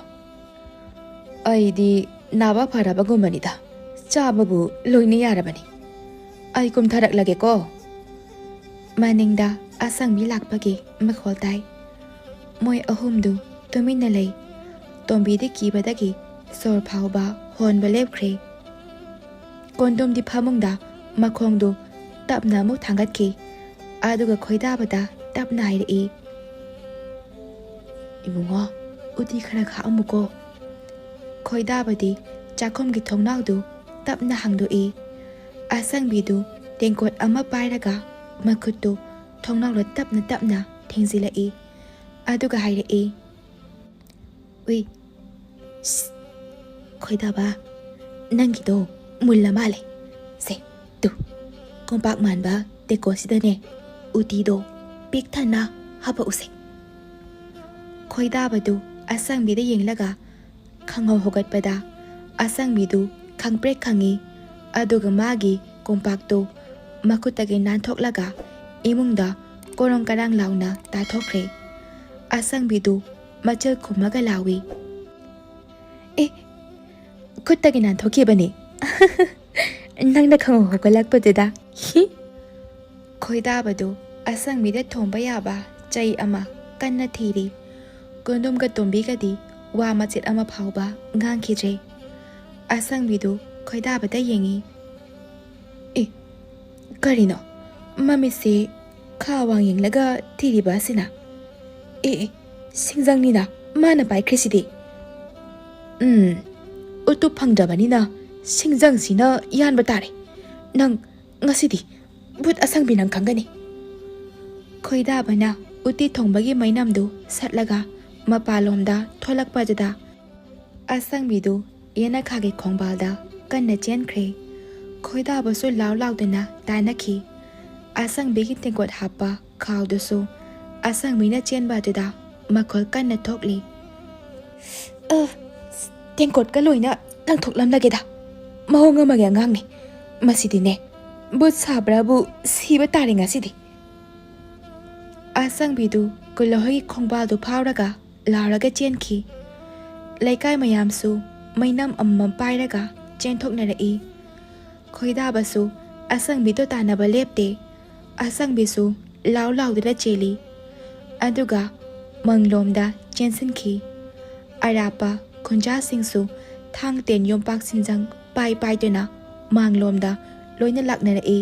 ꯑꯩꯗꯤ ꯅꯥꯕ ꯐꯔꯕꯒꯨꯝꯕꯅꯤꯗ, ꯆꯥꯕꯕꯨ ꯂꯣꯏꯅ ꯌꯥꯔꯕꯅꯤ꯫ ꯑꯩ ꯀꯨꯝꯊꯔꯛꯂꯒꯦꯀꯣ꯫" ꯃꯅꯤꯡꯗ ꯑꯁꯪꯕꯤ ꯂꯥꯛꯄꯒꯤ ꯃꯈꯣꯜ ꯇꯥꯏ꯫ ꯃꯣꯏ ꯑꯍꯨꯝꯗꯨ ꯇꯨꯃꯤꯟꯅ ꯂꯩ꯫ ꯇꯣꯝꯕꯤꯗꯤ ꯀꯤꯕꯗꯒꯤ ꯁꯣꯔ ꯐꯥꯎꯕ ꯍꯣꯟꯕ ꯂꯦꯞꯈ꯭ꯔꯦ꯫ ꯀꯣꯟꯗꯣꯝꯗꯤ ꯐꯃꯨꯡꯗ ꯃꯈꯣꯡꯗꯨ ꯇꯞꯅ ꯑꯃꯨꯛ ꯊꯥꯡꯒꯠꯈꯤ꯫ ꯑꯗꯨꯒ ꯈꯣꯏꯗꯥꯕꯗ ꯇꯞꯅ ꯍꯥꯏꯔꯛꯏ, "ꯏꯕꯨꯡꯉꯣ, ꯎꯇꯤ ꯈꯔ ꯈꯥꯛꯑꯝꯃꯨꯀꯣ꯫" ꯈꯣꯏꯗꯥꯕꯗꯤ ꯆꯥꯛꯈꯨꯝꯒꯤ ꯊꯣꯡꯅꯥꯎꯗꯨ ꯇꯞꯅ ꯍꯥꯡꯗꯣꯛꯏ꯫ ꯑꯁꯪꯕꯤꯗꯨ ꯇꯦꯡꯀꯣꯠ ꯑꯃ ꯄꯥꯏꯔꯒ ꯃꯈꯨꯠꯇꯨ ꯊꯣꯡꯅꯥꯎꯗ ꯇꯞꯅ ꯇꯞꯅ ꯊꯦꯡꯖꯤꯜꯂꯛꯏ꯫ ꯑꯗꯨꯒ ꯍꯥꯏꯔꯛꯏ, "ꯎꯏ, ꯁ, ꯈꯣꯏꯗꯥꯕ, ꯅꯪꯒꯤꯗꯣ ꯃꯨꯜꯂ ꯃꯥꯜꯂꯦ꯫ ꯁꯦ, ꯇꯨ, ꯀꯣꯝꯄꯥꯛ ꯃꯥꯟꯕ ꯇꯦꯡꯀꯣꯠꯁꯤꯗꯅꯦ ꯎꯇꯤꯗꯣ ꯄꯤꯛ ꯊꯟꯅ ꯍꯥꯄꯛꯎꯁꯦ꯫" ꯈꯣꯏꯗꯥꯕꯗꯨ ꯑꯁꯪꯕꯤꯗ ꯌꯦꯡꯂꯒ ꯈꯪꯍꯧ ꯍꯧꯒꯠꯄꯗ ꯑꯁꯪꯕꯤꯗꯨ ꯈꯪꯄ꯭ꯔꯦꯛ ꯈꯪꯉꯤ꯫ ꯑꯗꯨꯒ ꯃꯥꯒꯤ ꯀꯣꯝꯄꯥꯛꯇꯨ ꯃꯈꯨꯠꯇꯒꯤ ꯅꯥꯟꯊꯣꯛꯂꯒ ꯏꯃꯨꯡꯗ ꯀꯣꯔꯣꯡ ꯀꯔꯥꯡ ꯂꯥꯎꯅ ꯇꯥꯊꯣꯛꯈ꯭ꯔꯦ꯫ ꯑꯁꯪꯕꯤꯗꯨ ꯃꯆꯤꯜ ꯈꯨꯝꯃꯒ ꯂꯥꯎꯏ, "ꯑꯦ, ꯈꯨꯠꯇꯒꯤ ꯅꯥꯟꯊꯣꯛꯈꯤꯕꯅꯤ꯫ ꯅꯪꯅ ꯈꯪꯍꯧ ꯍꯧꯒꯠꯂꯛꯄꯗꯨꯗ꯫" ꯈꯣꯏꯗꯥꯕꯗꯨ ꯑꯁꯪꯕꯤꯗ ꯊꯣꯝꯕ ꯌꯥꯕ ꯆꯩ ꯑꯃ ꯀꯟꯅ ꯊꯤꯔꯤ꯫ ꯀꯣꯟꯗꯣꯝꯒ ꯇꯣꯝꯕꯤꯒꯗꯤ ꯋꯥ ꯃꯆꯦꯠ ꯑꯃ ꯐꯥꯎꯕ ꯉꯥꯡꯈꯤꯗ꯭ꯔꯦ꯫ ꯑꯁꯪꯕꯤꯗꯨ ꯈꯣꯏꯗꯥꯕꯗ ꯌꯦꯡꯏ꯫ "ꯑꯦ, ꯀꯔꯤꯅꯣ? ꯃꯃꯤꯠꯁꯦ ꯈꯥ ꯋꯥꯡ ꯌꯦꯡꯂꯒ ꯊꯤꯔꯤꯕ ꯑꯁꯤꯅ? ꯑꯦ, ꯑꯦ, ꯁꯤꯡꯖꯪꯅꯤꯅ ꯃꯥꯅ ꯄꯥꯏꯈ꯭ꯔꯤꯁꯤꯗꯤ꯫ ꯎꯝ, ꯎꯇꯨꯞ ꯐꯪꯗ꯭ꯔꯕꯅꯤꯅ ꯁꯤꯡꯖꯪꯁꯤꯅ ꯌꯥꯟꯕ ꯇꯥꯔꯦ꯫ ꯅꯪ ꯉꯁꯤꯗꯤ ꯚꯨꯠ ꯑꯁꯪꯕꯤ ꯅꯪ ꯈꯪꯒꯅꯤ꯫" ꯈꯣꯏꯗꯥꯕꯅ ꯎꯇꯤ ꯊꯣꯡꯕꯒꯤ ꯃꯩꯅꯝꯗꯨ ꯁꯠꯂꯒ ꯃꯄꯥꯟꯂꯣꯝꯗ ꯊꯣꯛꯂꯛꯄꯗꯨꯗ ꯑꯁꯪꯕꯤꯗꯨ ꯌꯦꯅꯈꯥꯒꯤ ꯈꯣꯡꯕꯥꯜꯗ ꯀꯟꯅ ꯆꯦꯟꯈ꯭ꯔꯦ꯫ ꯈꯣꯏꯗꯥꯕꯁꯨ ꯂꯥꯎ ꯂꯥꯎꯗꯅ ꯇꯥꯟꯅꯈꯤ꯫ ꯑꯁꯪꯕꯤꯒꯤ ꯇꯦꯡꯀꯣꯠ ꯍꯥꯞꯄ ꯈꯥꯎꯗꯨꯁꯨ ꯑꯁꯪꯕꯤꯅ ꯆꯦꯟꯕ ꯑꯗꯨꯗ ꯃꯈꯣꯜ ꯀꯟꯅ ꯊꯣꯛꯂꯤ꯫ "ꯑ, ꯇꯦꯡꯀꯣꯠꯀ ꯂꯣꯏꯅ ꯂꯪꯊꯣꯛꯂꯝꯂꯒꯦꯗ꯫ ꯃꯑꯣꯡ ꯑꯃꯒꯤ ꯑꯉꯥꯡꯅꯤ꯫ ꯃꯁꯤꯗꯤꯅꯦ, ꯚꯨꯠ ꯁꯥꯕ꯭ꯔꯥꯕꯨ ꯁꯤꯕ ꯇꯥꯔꯦ ꯉꯁꯤꯗꯤ꯫" ꯑꯁꯪꯕꯤꯗꯨ ꯀꯨꯜꯂꯍꯣꯏꯒꯤ ꯈꯣꯡꯕꯥꯜꯗꯨ ꯐꯥꯎꯔꯒ ꯂꯥꯎꯔꯒ ꯆꯦꯟꯈꯤ꯫ ꯂꯩꯀꯥꯏ ꯃꯌꯥꯝꯁꯨ ꯃꯩꯅꯝ ꯑꯃꯃꯝ ꯄꯥꯏꯔꯒ ꯆꯦꯟꯊꯣꯛꯅꯔꯛꯏ꯫ ꯈꯣꯏꯗꯥꯕꯁꯨ ꯑꯁꯪꯕꯤꯗꯣ ꯇꯥꯟꯅꯕ ꯂꯦꯞꯇꯦ꯫ ꯑꯁꯪꯕꯤꯁꯨ ꯂꯥꯎ ꯂꯥꯎꯗꯨꯅ ꯆꯦꯜꯂꯤ꯫ ꯑꯗꯨꯒ ꯃꯪꯂꯣꯝꯗ ꯆꯦꯟꯁꯤꯟꯈꯤ꯫ ꯑꯔꯥꯞꯄ ꯈꯨꯟꯖꯥꯁꯤꯡꯁꯨ ꯊꯥꯡ ꯇꯦꯟ ꯌꯣꯝꯄꯥꯛ ꯁꯤꯡꯖꯪ ꯄꯥꯏ ꯄꯥꯏꯗꯨꯅ ꯃꯥꯡꯂꯣꯝꯗ ꯂꯣꯏꯅ ꯂꯥꯛꯅꯔꯛꯏ꯫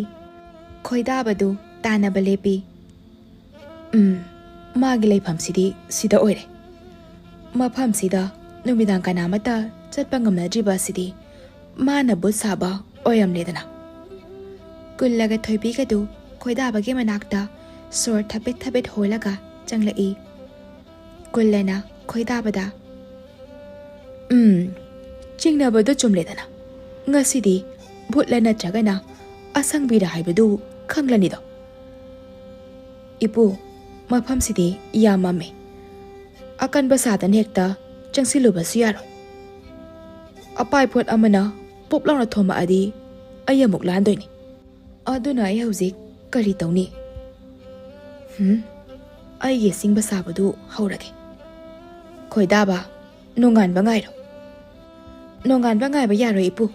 ꯈꯣꯏꯗꯥꯕꯗꯨ ꯇꯥꯟꯅꯕ ꯂꯦꯞꯄꯤ꯫ "ꯎꯝ, ꯃꯥꯒꯤ ꯂꯩꯐꯝꯁꯤꯗꯤ ꯁꯤꯗ ꯑꯣꯏꯔꯦ꯫ ꯃꯐꯝꯁꯤꯗ ꯅꯨꯃꯤꯗꯥꯡ ꯀꯅꯥꯃꯠꯇ ꯆꯠꯄ ꯉꯝꯅꯗ꯭ꯔꯤꯕ ꯑꯁꯤꯗꯤ ꯃꯥꯅ ꯚꯨꯠ ꯁꯥꯕ ꯑꯣꯏꯔꯝꯂꯦꯗꯅ꯫" ꯀꯨꯜꯂꯒ ꯊꯣꯏꯕꯤꯒꯗꯨ ꯈꯣꯏꯗꯥꯕꯒꯤ ꯃꯅꯥꯛꯇ ꯁꯣꯔ ꯊꯕꯦꯠ ꯊꯕꯦꯠ ꯍꯣꯜꯂꯒ ꯆꯪꯂꯛꯏ꯫ ꯀꯨꯜꯂꯅ ꯈꯣꯏꯗꯥꯕꯗ, "ꯎꯝ, ꯆꯤꯡꯅꯕꯗꯨ ꯆꯨꯝꯂꯦꯗꯅ꯫ ꯉꯁꯤꯗꯤ ꯚꯨꯠꯂ ꯅꯠꯇ꯭ꯔꯒꯅ ꯑꯁꯪꯕꯤꯔ ꯍꯥꯏꯕꯗꯨ ꯈꯪꯂꯅꯤꯗꯣ꯫ ꯏꯄꯨ, ꯃꯐꯝꯁꯤꯗꯤ ꯌꯥꯝ ꯃꯝꯃꯦ꯫ ꯑꯀꯟꯕ ꯁꯥꯗꯅ ꯍꯦꯛꯇ ꯆꯪꯁꯤꯜꯂꯨꯕꯁꯨ ꯌꯥꯔꯣꯏ꯫ ꯑꯄꯥꯏ ꯄꯣꯠ ꯑꯃꯅ ꯄꯣꯞ ꯂꯥꯎꯅ ꯊꯣꯝꯃꯛꯑꯗꯤ ꯑꯩ ꯑꯃꯨꯛ ꯂꯥꯟꯗꯣꯏꯅꯤ꯫ ꯑꯗꯨꯅ ꯑꯩ ꯍꯧꯖꯤꯛ ꯀꯔꯤ ꯇꯧꯅꯤ? ꯍꯨꯝ? ꯑꯩꯒꯤ ꯁꯤꯡꯕ ꯁꯥꯕꯗꯨ ꯍꯧꯔꯒꯦ꯫ ꯈꯣꯏꯗꯥꯕ, ꯅꯣꯡꯉꯥꯟꯕ ꯉꯥꯏꯔꯣ꯫ ꯅꯣꯡꯉꯥꯟꯕ ꯉꯥꯏꯕ ꯌꯥꯔꯣꯏ, ꯏꯄꯨ꯫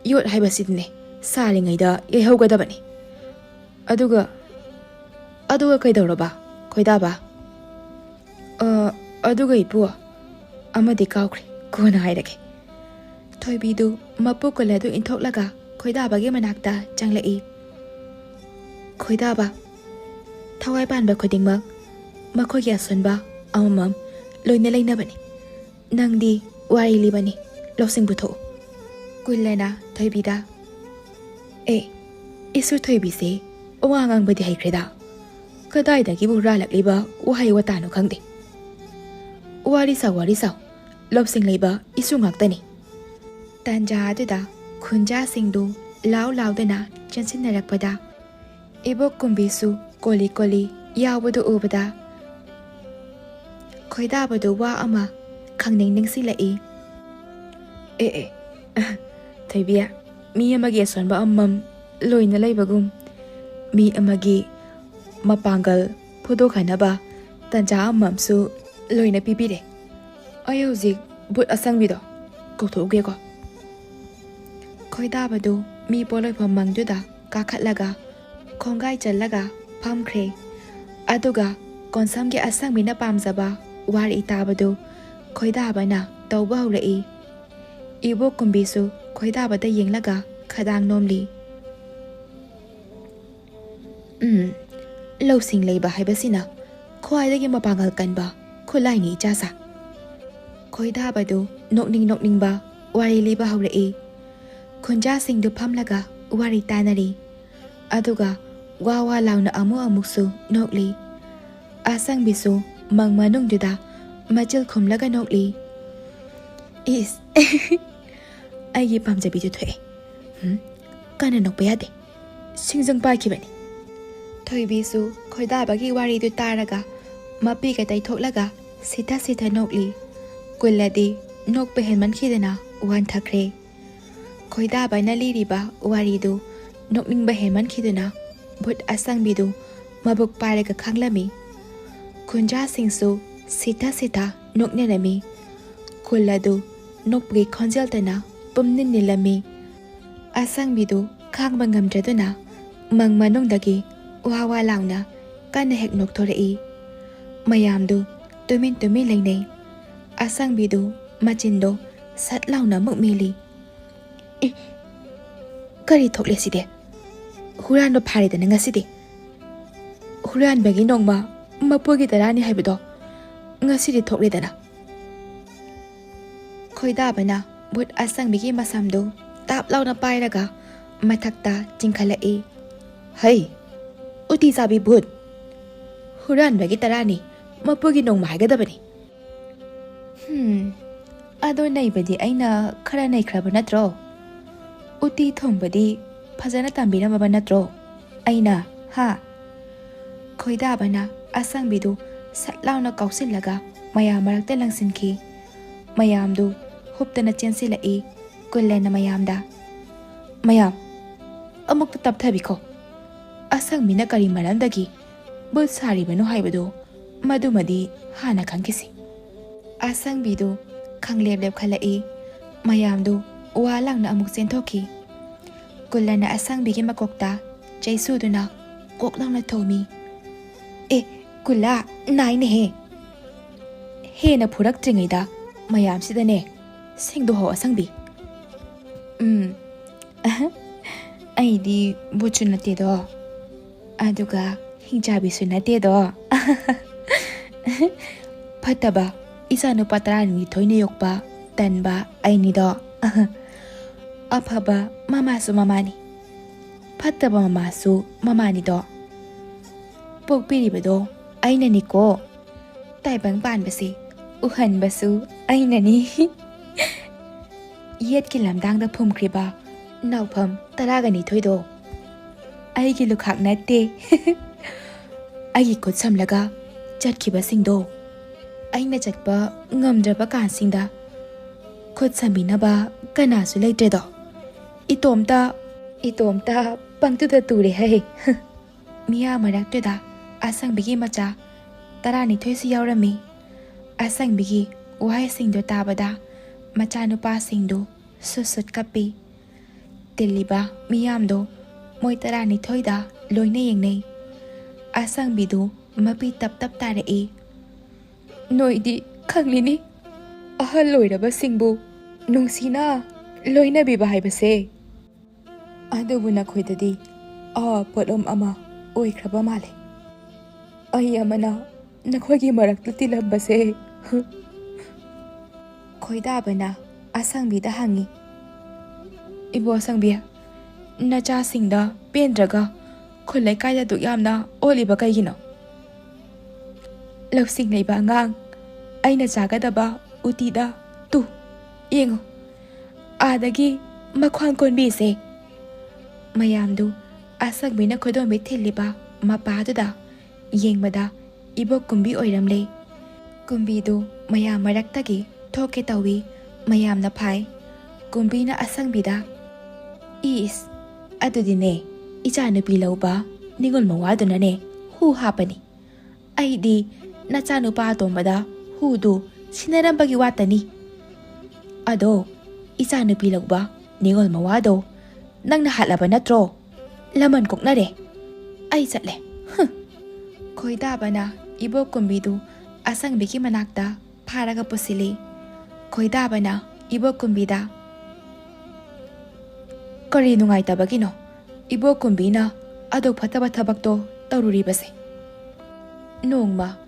ꯌꯣꯠ ꯍꯥꯏꯕꯁꯤꯗꯤꯅꯦ, ꯁꯥꯔꯤꯉꯩꯗ ꯌꯩꯍꯧꯒꯗꯕꯅꯤ꯫ ꯑꯗꯨꯒ, ꯑꯗꯨꯒ ꯀꯩꯗꯧꯔꯕ, ꯈꯣꯏꯗꯥꯕ? ꯑ, ꯑꯗꯨꯒ ꯏꯄꯨ, ꯑꯃꯗꯤ ꯀꯥꯎꯈ꯭ꯔꯦ, ꯀꯣꯟꯅ ꯍꯥꯏꯔꯒꯦ꯫ ꯊꯣꯏꯕꯤꯗꯨ ꯃꯄꯣꯛꯀꯨꯜ ꯑꯗꯨ ꯏꯟꯊꯣꯛꯂꯒ ꯈꯣꯏꯗꯥꯕꯒꯤ ꯃꯅꯥꯛꯇ ꯆꯪꯂꯛꯏ꯫ ꯈꯣꯏꯗꯥꯕ, ꯊꯋꯥꯏ ꯄꯥꯟꯕ ꯈꯨꯗꯤꯡꯃꯛ ꯃꯈꯣꯏꯒꯤ ꯑꯁꯣꯟꯕ ꯑꯃꯃꯝ ꯂꯣꯏꯅ ꯂꯩꯅꯕꯅꯤ꯫ ꯅꯪꯗꯤ ꯋꯥꯔꯤ ꯂꯤꯕꯅꯤ, ꯂꯧꯁꯤꯡ ꯄꯨꯊꯣꯛꯎ꯫ ꯀꯨꯜꯂꯅ ꯊꯣꯏꯕꯤꯗ, ꯑꯦ, ꯏꯁꯨ ꯊꯣꯏꯕꯤꯁꯦ ꯋꯥ ꯉꯥꯡꯕꯗꯤ ꯍꯩꯈ꯭ꯔꯦꯗ꯫ ꯀꯗꯥꯏꯗꯒꯤꯕꯨ ꯍꯨꯔꯥꯜꯂꯛꯂꯤꯕ ꯋꯥꯍꯩ ꯋꯥꯇꯥꯅꯣ ꯈꯪꯗꯦ꯫ ꯋꯥꯔꯤ ꯁꯥꯎ, ꯋꯥꯔꯤ ꯁꯥꯎ, ꯂꯧꯁꯤꯡ ꯂꯩꯕ ꯏꯁꯨ ꯉꯥꯛꯇꯅꯤ꯫ ꯇꯥꯟꯖꯥ ꯑꯗꯨꯗ ꯈꯨꯟꯖꯥꯁꯤꯡꯗꯨ ꯂꯥꯎ ꯂꯥꯎꯗꯅ ꯆꯦꯟꯁꯤꯟꯅꯔꯛꯄꯗ, ꯏꯕꯣꯛ ꯀꯨꯝꯕꯤꯁꯨ ꯀꯣꯂꯤ ꯀꯣꯂꯤ ꯌꯥꯎꯕꯗꯨ ꯎꯕꯗ, ꯈꯣꯏꯗꯥꯕꯗꯨ ꯋꯥ ꯑꯃ ꯈꯪꯅꯤꯡ ꯅꯤꯡꯁꯤꯡꯂꯛꯏ꯫ ꯑꯦ, ꯑꯦ, ꯊꯣꯏꯕꯤ, ꯃꯤ ꯑꯃꯒꯤ ꯑꯁꯣꯟꯕ ꯑꯃꯃꯝ ꯂꯣꯏꯅ ꯂꯩꯕꯒꯨꯝ, ꯃꯤ ꯑꯃꯒꯤ ꯃꯄꯥꯡꯒꯜ ꯐꯨꯗꯣꯛꯍꯟꯅꯕ ꯇꯟꯖꯥ ꯑꯃꯃꯝꯁꯨ ꯂꯣꯏꯅ ꯄꯤꯕꯤꯔꯦ꯫ ꯑꯩ ꯍꯧꯖꯤꯛ ꯕꯨꯠ ꯑꯁꯪꯕꯤꯗꯣ ꯀꯧꯊꯣꯛꯎꯒꯦꯀꯣ꯫ ꯈꯣꯏꯗꯥꯕꯗꯨ ꯃꯤ ꯄꯣꯂꯣꯏꯐꯝ ꯃꯪꯗꯨꯗ ꯀꯥꯈꯠꯂꯒ ꯈꯣꯡꯒꯥꯏ ꯆꯜꯂꯒ ꯐꯝꯈ꯭ꯔꯦ꯫ ꯑꯗꯨꯒ ꯀꯣꯟꯁꯝꯒꯤ ꯑꯁꯪꯕꯤꯅ ꯄꯥꯝꯖꯕ ꯋꯥꯔꯤ ꯇꯥꯕꯗꯨ ꯈꯣꯏꯗꯥꯕꯅ ꯇꯧꯕ ꯍꯧꯔꯛꯏ꯫ ꯏꯕꯣꯛ ꯀꯨꯝꯕꯤꯁꯨ ꯈꯣꯏꯗꯥꯕꯗ ꯌꯦꯡꯂꯒ ꯈꯗꯥꯡ ꯅꯣꯝꯂꯤ꯫ ꯎꯝ, ꯂꯧꯁꯤꯡ ꯂꯩꯕ ꯍꯥꯏꯕꯁꯤꯅ ꯈ꯭ꯋꯥꯏꯗꯒꯤ ꯃꯄꯥꯡꯒꯜ ꯀꯟꯕ ꯈꯨꯠꯂꯥꯏꯅꯤ, ꯏꯆꯥꯁꯥ꯫ ꯈꯣꯏꯗꯥꯕꯗꯨ ꯅꯣꯛꯅꯤꯡ ꯅꯣꯛꯅꯤꯡꯕ ꯋꯥꯔꯤ ꯂꯤꯕ ꯍꯧꯔꯛꯏ꯫ ꯈꯨꯟꯖꯥꯁꯤꯡꯗꯨ ꯐꯝꯂꯒ ꯋꯥꯔꯤ ꯇꯥꯅꯔꯤ꯫ ꯑꯗꯨꯒ ꯋꯥ ꯋꯥ ꯂꯥꯎꯅ ꯑꯃꯨꯛ ꯑꯃꯨꯛꯁꯨ ꯅꯣꯛꯂꯤ꯫ ꯑꯁꯪꯕꯤꯁꯨ ꯃꯪ ꯃꯅꯨꯡꯗꯨꯗ ꯃꯆꯤꯜ ꯈꯨꯝꯂꯒ ꯅꯣꯛꯂꯤ꯫ ꯏꯁ, ꯑꯩꯒꯤ ꯄꯥꯝꯖꯕꯤꯗꯨ ꯊꯣꯛꯑꯦ꯫ ꯍꯨꯝ, ꯀꯟꯅ ꯅꯣꯛꯄ ꯌꯥꯗꯦ꯫ ꯁꯤꯡꯖꯪ ꯄꯥꯏꯈꯤꯕꯅꯤ꯫ ꯊꯣꯏꯕꯤꯁꯨ ꯈꯣꯏꯗꯥꯕꯒꯤ ꯋꯥꯔꯤꯗꯨ ꯇꯥꯔꯒ ꯃꯄꯤꯒ ꯇꯩꯊꯣꯛꯂꯒ ꯁꯤꯊ ꯁꯤꯊ ꯅꯣꯛꯂꯤ꯫ ꯀꯨꯜꯂꯗꯤ ꯅꯣꯛꯄ ꯍꯦꯟꯃꯟꯈꯤꯗꯅ ꯋꯥꯟꯊꯈ꯭ꯔꯦ꯫ ꯈꯣꯏꯗꯥꯕꯅ ꯂꯤꯔꯤꯕ ꯋꯥꯔꯤꯗꯨ ꯅꯣꯛꯅꯤꯡꯕ ꯍꯦꯟꯃꯟꯈꯤꯗꯨꯅ ꯚꯨꯠ ꯑꯁꯪꯕꯤꯗꯨ ꯃꯕꯨꯛ ꯄꯥꯏꯔꯒ ꯈꯥꯡꯂꯝꯃꯤ꯫ ꯈꯨꯟꯖꯥꯁꯤꯡꯁꯨ ꯁꯤꯊ ꯁꯤꯊ ꯅꯣꯛꯅꯔꯝꯃꯤ꯫ ꯈꯨꯜ ꯑꯗꯨ ꯅꯣꯛꯄꯒꯤ ꯈꯣꯟꯖꯦꯜꯇꯅ ꯄꯨꯝꯅꯤꯟ ꯅꯤꯜꯂꯝꯃꯤ꯫ ꯑꯁꯪꯕꯤꯗꯨ ꯈꯥꯡꯕ ꯉꯝꯗ꯭ꯔꯗꯨꯅ ꯃꯪ ꯃꯅꯨꯡꯗꯒꯤ ꯋꯥ ꯋꯥ ꯂꯥꯎꯅ ꯀꯟꯅ ꯍꯦꯛ ꯅꯣꯛꯊꯣꯔꯛꯏ꯫ ꯃꯌꯥꯝꯗꯨ ꯇꯨꯃꯤꯟ ꯇꯨꯃꯤꯟ ꯂꯩꯅꯩ꯫ ꯑꯁꯪꯕꯤꯗꯨ ꯃꯆꯤꯟꯗꯣ ꯁꯠ ꯂꯥꯎꯅ ꯑꯃꯨꯛ ꯃꯦꯜꯂꯤ꯫ "ꯑꯦ, ꯀꯔꯤ ꯊꯣꯛꯂꯦ ꯁꯤꯗꯤ? ꯍꯨꯔꯥꯟꯕ ꯐꯥꯔꯦꯗꯅ ꯉꯁꯤꯗꯤ꯫ ꯍꯨꯔꯥꯟꯕꯒꯤ ꯅꯣꯡꯃ ꯃꯄꯨꯒꯤ ꯇꯔꯥꯅꯤ ꯍꯥꯏꯕꯗꯣ ꯉꯁꯤꯗꯤ ꯊꯣꯛꯂꯦꯗꯅ꯫" ꯈꯣꯏꯗꯥꯕꯅ ꯚꯨꯠ ꯑꯁꯪꯕꯤꯒꯤ ꯃꯁꯝꯗꯨ ꯇꯥꯞ ꯂꯥꯎꯅ ꯄꯥꯏꯔꯒ ꯃꯊꯛꯇ ꯆꯤꯡꯈꯠꯂꯛꯏ꯫ "ꯍꯩ, ꯎꯇꯤ ꯆꯥꯕꯤ ꯚꯨꯠ! ꯍꯨꯔꯥꯟꯕꯒꯤ ꯇꯔꯥꯅꯤ ꯃꯄꯨꯒꯤ ꯅꯣꯡꯃ ꯍꯥꯏꯒꯗꯕꯅꯤ꯫" "ꯍꯝ, ꯑꯗꯣ ꯅꯩꯕꯗꯤ ꯑꯩꯅ ꯈꯔ ꯅꯩꯈ꯭ꯔꯕ ꯅꯠꯇ꯭ꯔꯣ? ꯎꯇꯤ ꯊꯣꯡꯕꯗꯤ ꯐꯖꯅ ꯇꯝꯕꯤꯔꯝꯃꯕ ꯅꯠꯇ꯭ꯔꯣ ꯑꯩꯅ, ꯍꯥ?" ꯈꯣꯏꯗꯥꯕꯅ ꯑꯁꯪꯕꯤꯗꯨ ꯁꯠ ꯂꯥꯎꯅ ꯀꯥꯎꯁꯤꯜꯂꯒ ꯃꯌꯥꯝ ꯃꯔꯛꯇ ꯂꯪꯁꯤꯟꯈꯤ꯫ ꯃꯌꯥꯝꯗꯨ ꯍꯨꯞꯇꯅ ꯆꯦꯟꯁꯤꯜꯂꯛꯏ꯫ ꯀꯨꯜꯂꯅ ꯃꯌꯥꯝꯗ, "ꯃꯌꯥꯝ, ꯑꯃꯨꯛꯇ ꯇꯞꯊꯕꯤꯈꯣ꯫ ꯑꯁꯪꯕꯤꯅ ꯀꯔꯤ ꯃꯔꯝꯗꯒꯤ ꯚꯨꯠ ꯁꯥꯔꯤꯕꯅꯣ ꯍꯥꯏꯕꯗꯨ ꯃꯗꯨꯃꯗꯤ ꯍꯥꯟꯅ ꯈꯪꯈꯤꯁꯤ꯫" ꯑꯁꯪꯕꯤꯗꯨ ꯈꯪꯂꯦꯞ ꯂꯦꯞꯈꯠꯂꯛꯏ꯫ ꯃꯌꯥꯝꯗꯨ ꯋꯥ ꯂꯥꯡꯅ ꯑꯃꯨꯛ ꯆꯦꯟꯊꯣꯛꯈꯤ꯫ ꯀꯨꯜꯂꯅ ꯑꯁꯪꯕꯤꯒꯤ ꯃꯀꯣꯛꯇ ꯆꯩꯁꯨꯗꯨꯅ ꯀꯣꯛ ꯂꯥꯎꯅ ꯊꯣꯝꯃꯤ꯫ "ꯑꯦ, ꯀꯨꯜꯂꯥ, ꯅꯥꯏꯅꯦꯍꯦ! ꯍꯦꯟꯅ ꯐꯨꯔꯛꯇ꯭ꯔꯤꯉꯩꯗ ꯃꯌꯥꯝꯁꯤꯗꯅꯦ ꯁꯦꯡꯗꯣꯛꯍꯧ ꯑꯁꯪꯕꯤ꯫" "ꯎꯝ, ꯑꯩꯗꯤ ꯚꯨꯠꯁꯨ ꯅꯠꯇꯦꯗꯣ, ꯑꯗꯨꯒ ꯍꯤꯡꯆꯥꯕꯤꯁꯨ ꯅꯠꯇꯦꯗꯣ꯫ ꯐꯠꯇꯕ ꯏꯆꯥꯅꯨꯄꯥ ꯇꯔꯥꯅꯤꯊꯣꯏꯅ ꯌꯣꯛꯄ ꯇꯟꯕ ꯑꯩꯅꯤꯗꯣ꯫ ꯑꯐꯕ ꯃꯃꯥꯁꯨ ꯃꯃꯥꯅꯤ, ꯐꯠꯇꯕ ꯃꯃꯥꯁꯨ ꯃꯃꯥꯅꯤꯗꯣ꯫ ꯄꯣꯛꯄꯤꯔꯤꯕꯗꯣ ꯑꯩꯅꯅꯤꯀꯣ꯫ ꯇꯥꯏꯕꯪ ꯄꯥꯟꯕꯁꯦ ꯎꯍꯟꯕꯁꯨ ꯑꯩꯅꯅꯤ꯫" ꯌꯦꯠꯀꯤ ꯂꯝꯗꯥꯡꯗ ꯐꯨꯝꯈ꯭ꯔꯤꯕ ꯅꯥꯎꯐꯝ ꯇꯔꯥꯒ ꯅꯤꯊꯣꯏꯗꯣ ꯑꯩꯒꯤ ꯂꯨꯈꯥꯛ ꯅꯠꯇꯦ꯫ ꯑꯩꯒꯤ ꯈꯨꯠ ꯁꯝꯂꯒ ꯆꯠꯈꯤꯕꯁꯤꯡꯗꯣ ꯑꯩꯅ ꯆꯠꯄ ꯉꯝꯗ꯭ꯔꯕ ꯀꯥꯟꯁꯤꯡꯗ ꯈꯨꯠ ꯁꯝꯕꯤꯅꯕ ꯀꯅꯥꯁꯨ ꯂꯩꯇ꯭ꯔꯦꯗꯣ꯫ ꯏꯇꯣꯝꯇ ꯏꯇꯣꯝꯇ ꯄꯪꯇꯨꯗ ꯇꯨꯔꯦ ꯍꯩ꯫ ꯃꯤꯌꯥꯝ ꯃꯔꯛꯇꯨꯗ ꯑꯁꯪꯕꯤꯒꯤ ꯃꯆꯥ ꯇꯔꯥꯅꯤꯊꯣꯏꯁꯨ ꯌꯥꯎꯔꯝꯃꯤ꯫ ꯑꯁꯪꯕꯤꯒꯤ ꯋꯥꯍꯩꯁꯤꯡꯗꯨ ꯇꯥꯕꯗ ꯃꯆꯥꯅꯨꯄꯥꯁꯤꯡꯗꯨ ꯁꯨꯠ ꯁꯨꯠ ꯀꯞꯄꯤ꯫ ꯇꯤꯜꯂꯤꯕ ꯃꯤꯌꯥꯝꯗꯣ ꯃꯣꯏ ꯇꯔꯥꯅꯤꯊꯣꯏꯗ ꯂꯣꯏꯅ ꯌꯦꯡꯅꯩ꯫ ꯑꯁꯪꯕꯤꯗꯨ ꯃꯄꯤ ꯇꯞ ꯇꯞ ꯇꯥꯔꯛꯏ꯫ ꯅꯣꯏꯗꯤ ꯈꯪꯂꯤꯅꯤ, ꯑꯍꯜ ꯑꯣꯏꯔꯕꯁꯤꯡꯕꯨ ꯅꯨꯡꯁꯤꯅ ꯂꯣꯏꯅꯕꯤꯕ ꯍꯥꯏꯕꯁꯦ꯫ ꯑꯗꯨꯕꯨ ꯅꯈꯣꯏꯗꯗꯤ ꯑꯋꯥ ꯄꯣꯠꯂꯨꯝ ꯑꯃ ꯑꯣꯏꯈ꯭ꯔꯕ ꯃꯥꯜꯂꯦ꯫ ꯑꯩ ꯑꯃꯅ ꯅꯈꯣꯏꯒꯤ ꯃꯔꯛꯇ ꯇꯤꯜꯂꯝꯕꯁꯦ꯫ ꯈꯣꯏꯗꯥꯕꯅ ꯑꯁꯪꯕꯤꯗ ꯍꯪꯉꯤ, "ꯏꯕꯣ ꯑꯁꯪꯕꯤ, ꯅꯆꯥꯁꯤꯡꯗ ꯄꯦꯟꯗ꯭ꯔꯒ ꯈꯨꯜ ꯂꯩꯀꯥꯏꯗ ꯑꯗꯨꯛ ꯌꯥꯝꯅ ꯑꯣꯠꯂꯤꯕ ꯀꯩꯒꯤꯅꯣ? ꯂꯧꯁꯤꯡ ꯂꯩꯕ ꯑꯉꯥꯡ, ꯑꯩꯅ ꯆꯥꯒꯗꯕ ꯎꯇꯤꯗ ꯇꯨ, ꯌꯦꯡꯉꯨ, ꯑꯥꯗꯒꯤ ꯃꯈ꯭ꯋꯥꯡ ꯀꯣꯟꯕꯤꯁꯦ꯫" ꯃꯌꯥꯝꯗꯨ ꯑꯁꯪꯕꯤꯅ ꯈꯨꯗꯣꯝꯕꯤ ꯊꯤꯜꯂꯤꯕ ꯃꯄꯥꯗꯨꯗ ꯌꯦꯡꯕꯗ ꯏꯕꯣꯛ ꯀꯨꯝꯕꯤ ꯑꯣꯏꯔꯝꯂꯦ꯫ ꯀꯨꯝꯕꯤꯗꯨ ꯃꯌꯥꯝ ꯃꯔꯛꯇꯒꯤ ꯊꯣꯛꯀꯦ ꯇꯧꯏ꯫ ꯃꯌꯥꯝꯅ ꯐꯥꯏ꯫ ꯀꯨꯝꯕꯤꯅ ꯑꯁꯪꯕꯤꯗ, "ꯏꯁ, ꯑꯗꯨꯗꯤꯅꯦ, ꯏꯆꯥꯅꯨꯄꯤ ꯂꯧꯕ ꯅꯤꯉꯣꯜ ꯃꯋꯥꯗꯨꯅꯅꯦ ꯍꯨ ꯍꯥꯞꯄꯅꯤ꯫ ꯑꯩꯗꯤ ꯅꯆꯥꯅꯨꯄꯥ ꯑꯇꯣꯝꯕꯗ ꯍꯨꯗꯨ ꯁꯤꯟꯅꯔꯝꯕꯒꯤ ꯋꯥꯇꯅꯤ꯫ ꯑꯗꯣ, ꯏꯆꯥꯅꯨꯄꯤ ꯂꯧꯕ ꯅꯤꯉꯣꯜ ꯃꯋꯥꯗꯣ ꯅꯪꯅ ꯍꯥꯠꯂꯕ ꯅꯠꯇ꯭ꯔꯣ? ꯂꯃꯟ ꯀꯣꯛꯅꯔꯦ꯫ ꯑꯩ ꯆꯠꯂꯦ꯫" ꯍꯨꯝ꯫ ꯈꯣꯏꯗꯥꯕꯅ ꯏꯕꯣꯛ ꯀꯨꯝꯕꯤꯗꯨ ꯑꯁꯪꯕꯤꯒꯤ ꯃꯅꯥꯛꯇ ꯐꯥꯔꯒ ꯄꯨꯁꯤꯜꯂꯤ꯫ ꯈꯣꯏꯗꯥꯕꯅ ꯏꯕꯣꯛ ꯀꯨꯝꯕꯤꯗ, "ꯀꯔꯤ ꯅꯨꯡꯉꯥꯏꯇꯕꯒꯤꯅꯣ ꯏꯕꯣꯛ ꯀꯨꯝꯕꯤꯅ ꯑꯗꯨꯛ ꯐꯠꯇꯕ ꯊꯕꯛꯇꯣ ꯇꯧꯔꯨꯔꯤꯕꯁꯦ? ꯅꯣꯡꯃ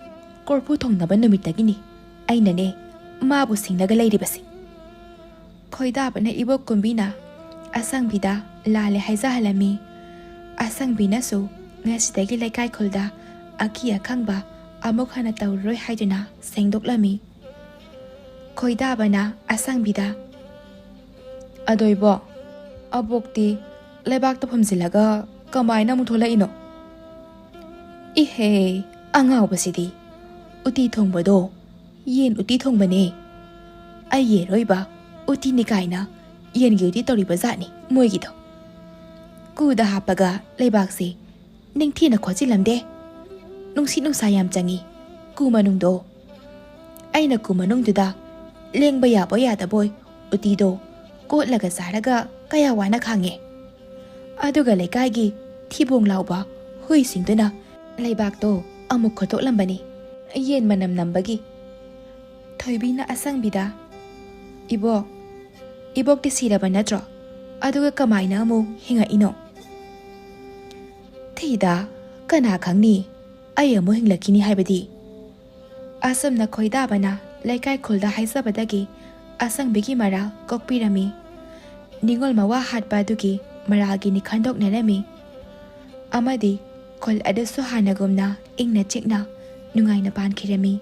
ꯀꯣꯔꯐꯨ ꯊꯣꯡꯅꯕ ꯅꯨꯃꯤꯠꯇꯒꯤꯅꯤ ꯑꯩꯅꯅꯦ ꯃꯥꯕꯨ ꯁꯤꯡꯅꯒ ꯂꯩꯔꯤꯕꯁꯦ꯫" ꯈꯣꯏꯗꯥꯕꯅ ꯏꯕꯣꯛ ꯀꯨꯝꯕꯤꯅ ꯑꯁꯪꯕꯤꯗ ꯂꯥꯜꯂꯦ ꯍꯥꯏꯖꯍꯜꯂꯝꯃꯤ꯫ ꯑꯁꯪꯕꯤꯅꯁꯨ ꯉꯁꯤꯗꯒꯤ ꯂꯩꯀꯥꯏ ꯈꯨꯜꯗ ꯑꯀꯤ ꯑꯈꯪꯕ ꯑꯃꯨꯛ ꯍꯟꯅ ꯇꯧꯔꯔꯣꯏ ꯍꯥꯏꯗꯨꯅ ꯁꯦꯡꯗꯣꯛꯂꯝꯃꯤ꯫ ꯈꯣꯏꯗꯥꯕꯅ ꯑꯁꯪꯕꯤꯗ, "ꯑꯗꯣ ꯏꯕꯣꯛ, ꯑꯕꯣꯛꯇꯤ ꯂꯩꯕꯥꯛꯇ ꯐꯨꯝꯖꯤꯜꯂꯒ ꯀꯃꯥꯏꯅ ꯑꯃꯨꯛ ꯊꯣꯛꯂꯛꯏꯅꯣ?" "ꯏꯍꯦ, ꯑꯉꯥꯎꯕꯁꯤꯗꯤ, ꯎꯇꯤ ꯊꯣꯡꯕꯗꯣ ꯌꯦꯟ ꯎꯇꯤ ꯊꯣꯡꯕꯅꯦ꯫ ꯑꯩꯒꯤ ꯑꯔꯣꯏꯕ ꯎꯇꯤꯅꯤ ꯀꯥꯏꯅ ꯌꯦꯟꯒꯤ ꯎꯇꯤ ꯇꯧꯔꯤꯕ ꯖꯥꯠꯅꯤ ꯃꯣꯏꯒꯤꯗꯣ꯫" ꯀꯨꯗ ꯍꯥꯞꯄꯒ ꯂꯩꯕꯥꯛꯁꯦ ꯅꯤꯡꯊꯤꯅ ꯈꯣꯠꯆꯤꯜꯂꯝꯗꯦ꯫ ꯅꯨꯡꯁꯤꯠ ꯅꯨꯡꯁꯥ ꯌꯥꯝ ꯆꯪꯉꯤ ꯀꯨ ꯃꯅꯨꯡꯗꯣ꯫ ꯑꯩꯅ ꯀꯨ ꯃꯅꯨꯡꯗꯨꯗ ꯂꯦꯡꯕ ꯌꯥꯕꯣꯏ ꯌꯥꯗꯕꯣꯏ ꯎꯇꯤꯗꯣ ꯀꯣꯠꯂꯒ ꯆꯥꯔꯒ ꯀꯌꯥ ꯋꯥꯅ ꯈꯥꯡꯉꯦ꯫ ꯑꯗꯨꯒ ꯂꯩꯀꯥꯏꯒꯤ ꯊꯤꯕꯣꯡ ꯂꯥꯎꯕ ꯍꯨꯏꯁꯤꯡꯗꯨꯅ ꯂꯩꯕꯥꯛꯇꯣ ꯑꯃꯨꯛ ꯈꯣꯠꯇꯣꯛꯂꯝꯕꯅꯤ, ꯌꯦꯟ ꯃꯅꯝ ꯅꯝꯕꯒꯤ꯫ ꯊꯣꯏꯕꯤꯅ ꯑꯁꯪꯕꯤꯗ, "ꯏꯕꯣꯛ, ꯏꯕꯣꯛꯇꯤ ꯁꯤꯔꯕ ꯅꯠꯇ꯭ꯔꯣ? ꯑꯗꯨꯒ ꯀꯃꯥꯏꯅ ꯑꯃꯨꯛ ꯍꯤꯡꯉꯛꯏꯅꯣ?" "ꯊꯤꯗ, ꯀꯅꯥ ꯈꯪꯅꯤ? ꯑꯩ ꯑꯃꯨꯛ ꯍꯤꯡꯂꯛꯈꯤꯅꯤ ꯍꯥꯏꯕꯗꯤ?" ꯑꯁꯨꯝꯅ ꯈꯣꯏꯗꯥꯕꯅ ꯂꯩꯀꯥꯏ ꯈꯨꯜꯗ ꯍꯥꯏꯖꯕꯗꯒꯤ ꯑꯁꯪꯕꯤꯒꯤ ꯃꯔꯥꯜ ꯀꯣꯛꯄꯤꯔꯝꯃꯤ꯫ ꯅꯤꯉꯣꯜ ꯃꯋꯥ ꯍꯥꯠꯄ ꯑꯗꯨꯒꯤ ꯃꯔꯥꯜꯒꯤꯅꯤ ꯈꯟꯗꯣꯛꯅꯔꯝꯃꯤ꯫ ꯑꯃꯗꯤ ꯈꯨꯜ ꯑꯗꯨꯁꯨ ꯍꯥꯟꯅꯒꯨꯝꯅ ꯏꯪꯅ ꯆꯤꯛꯅ ꯅꯨꯡꯉꯥꯏꯅ ꯄꯥꯟꯈꯤꯔꯝꯃꯤ꯫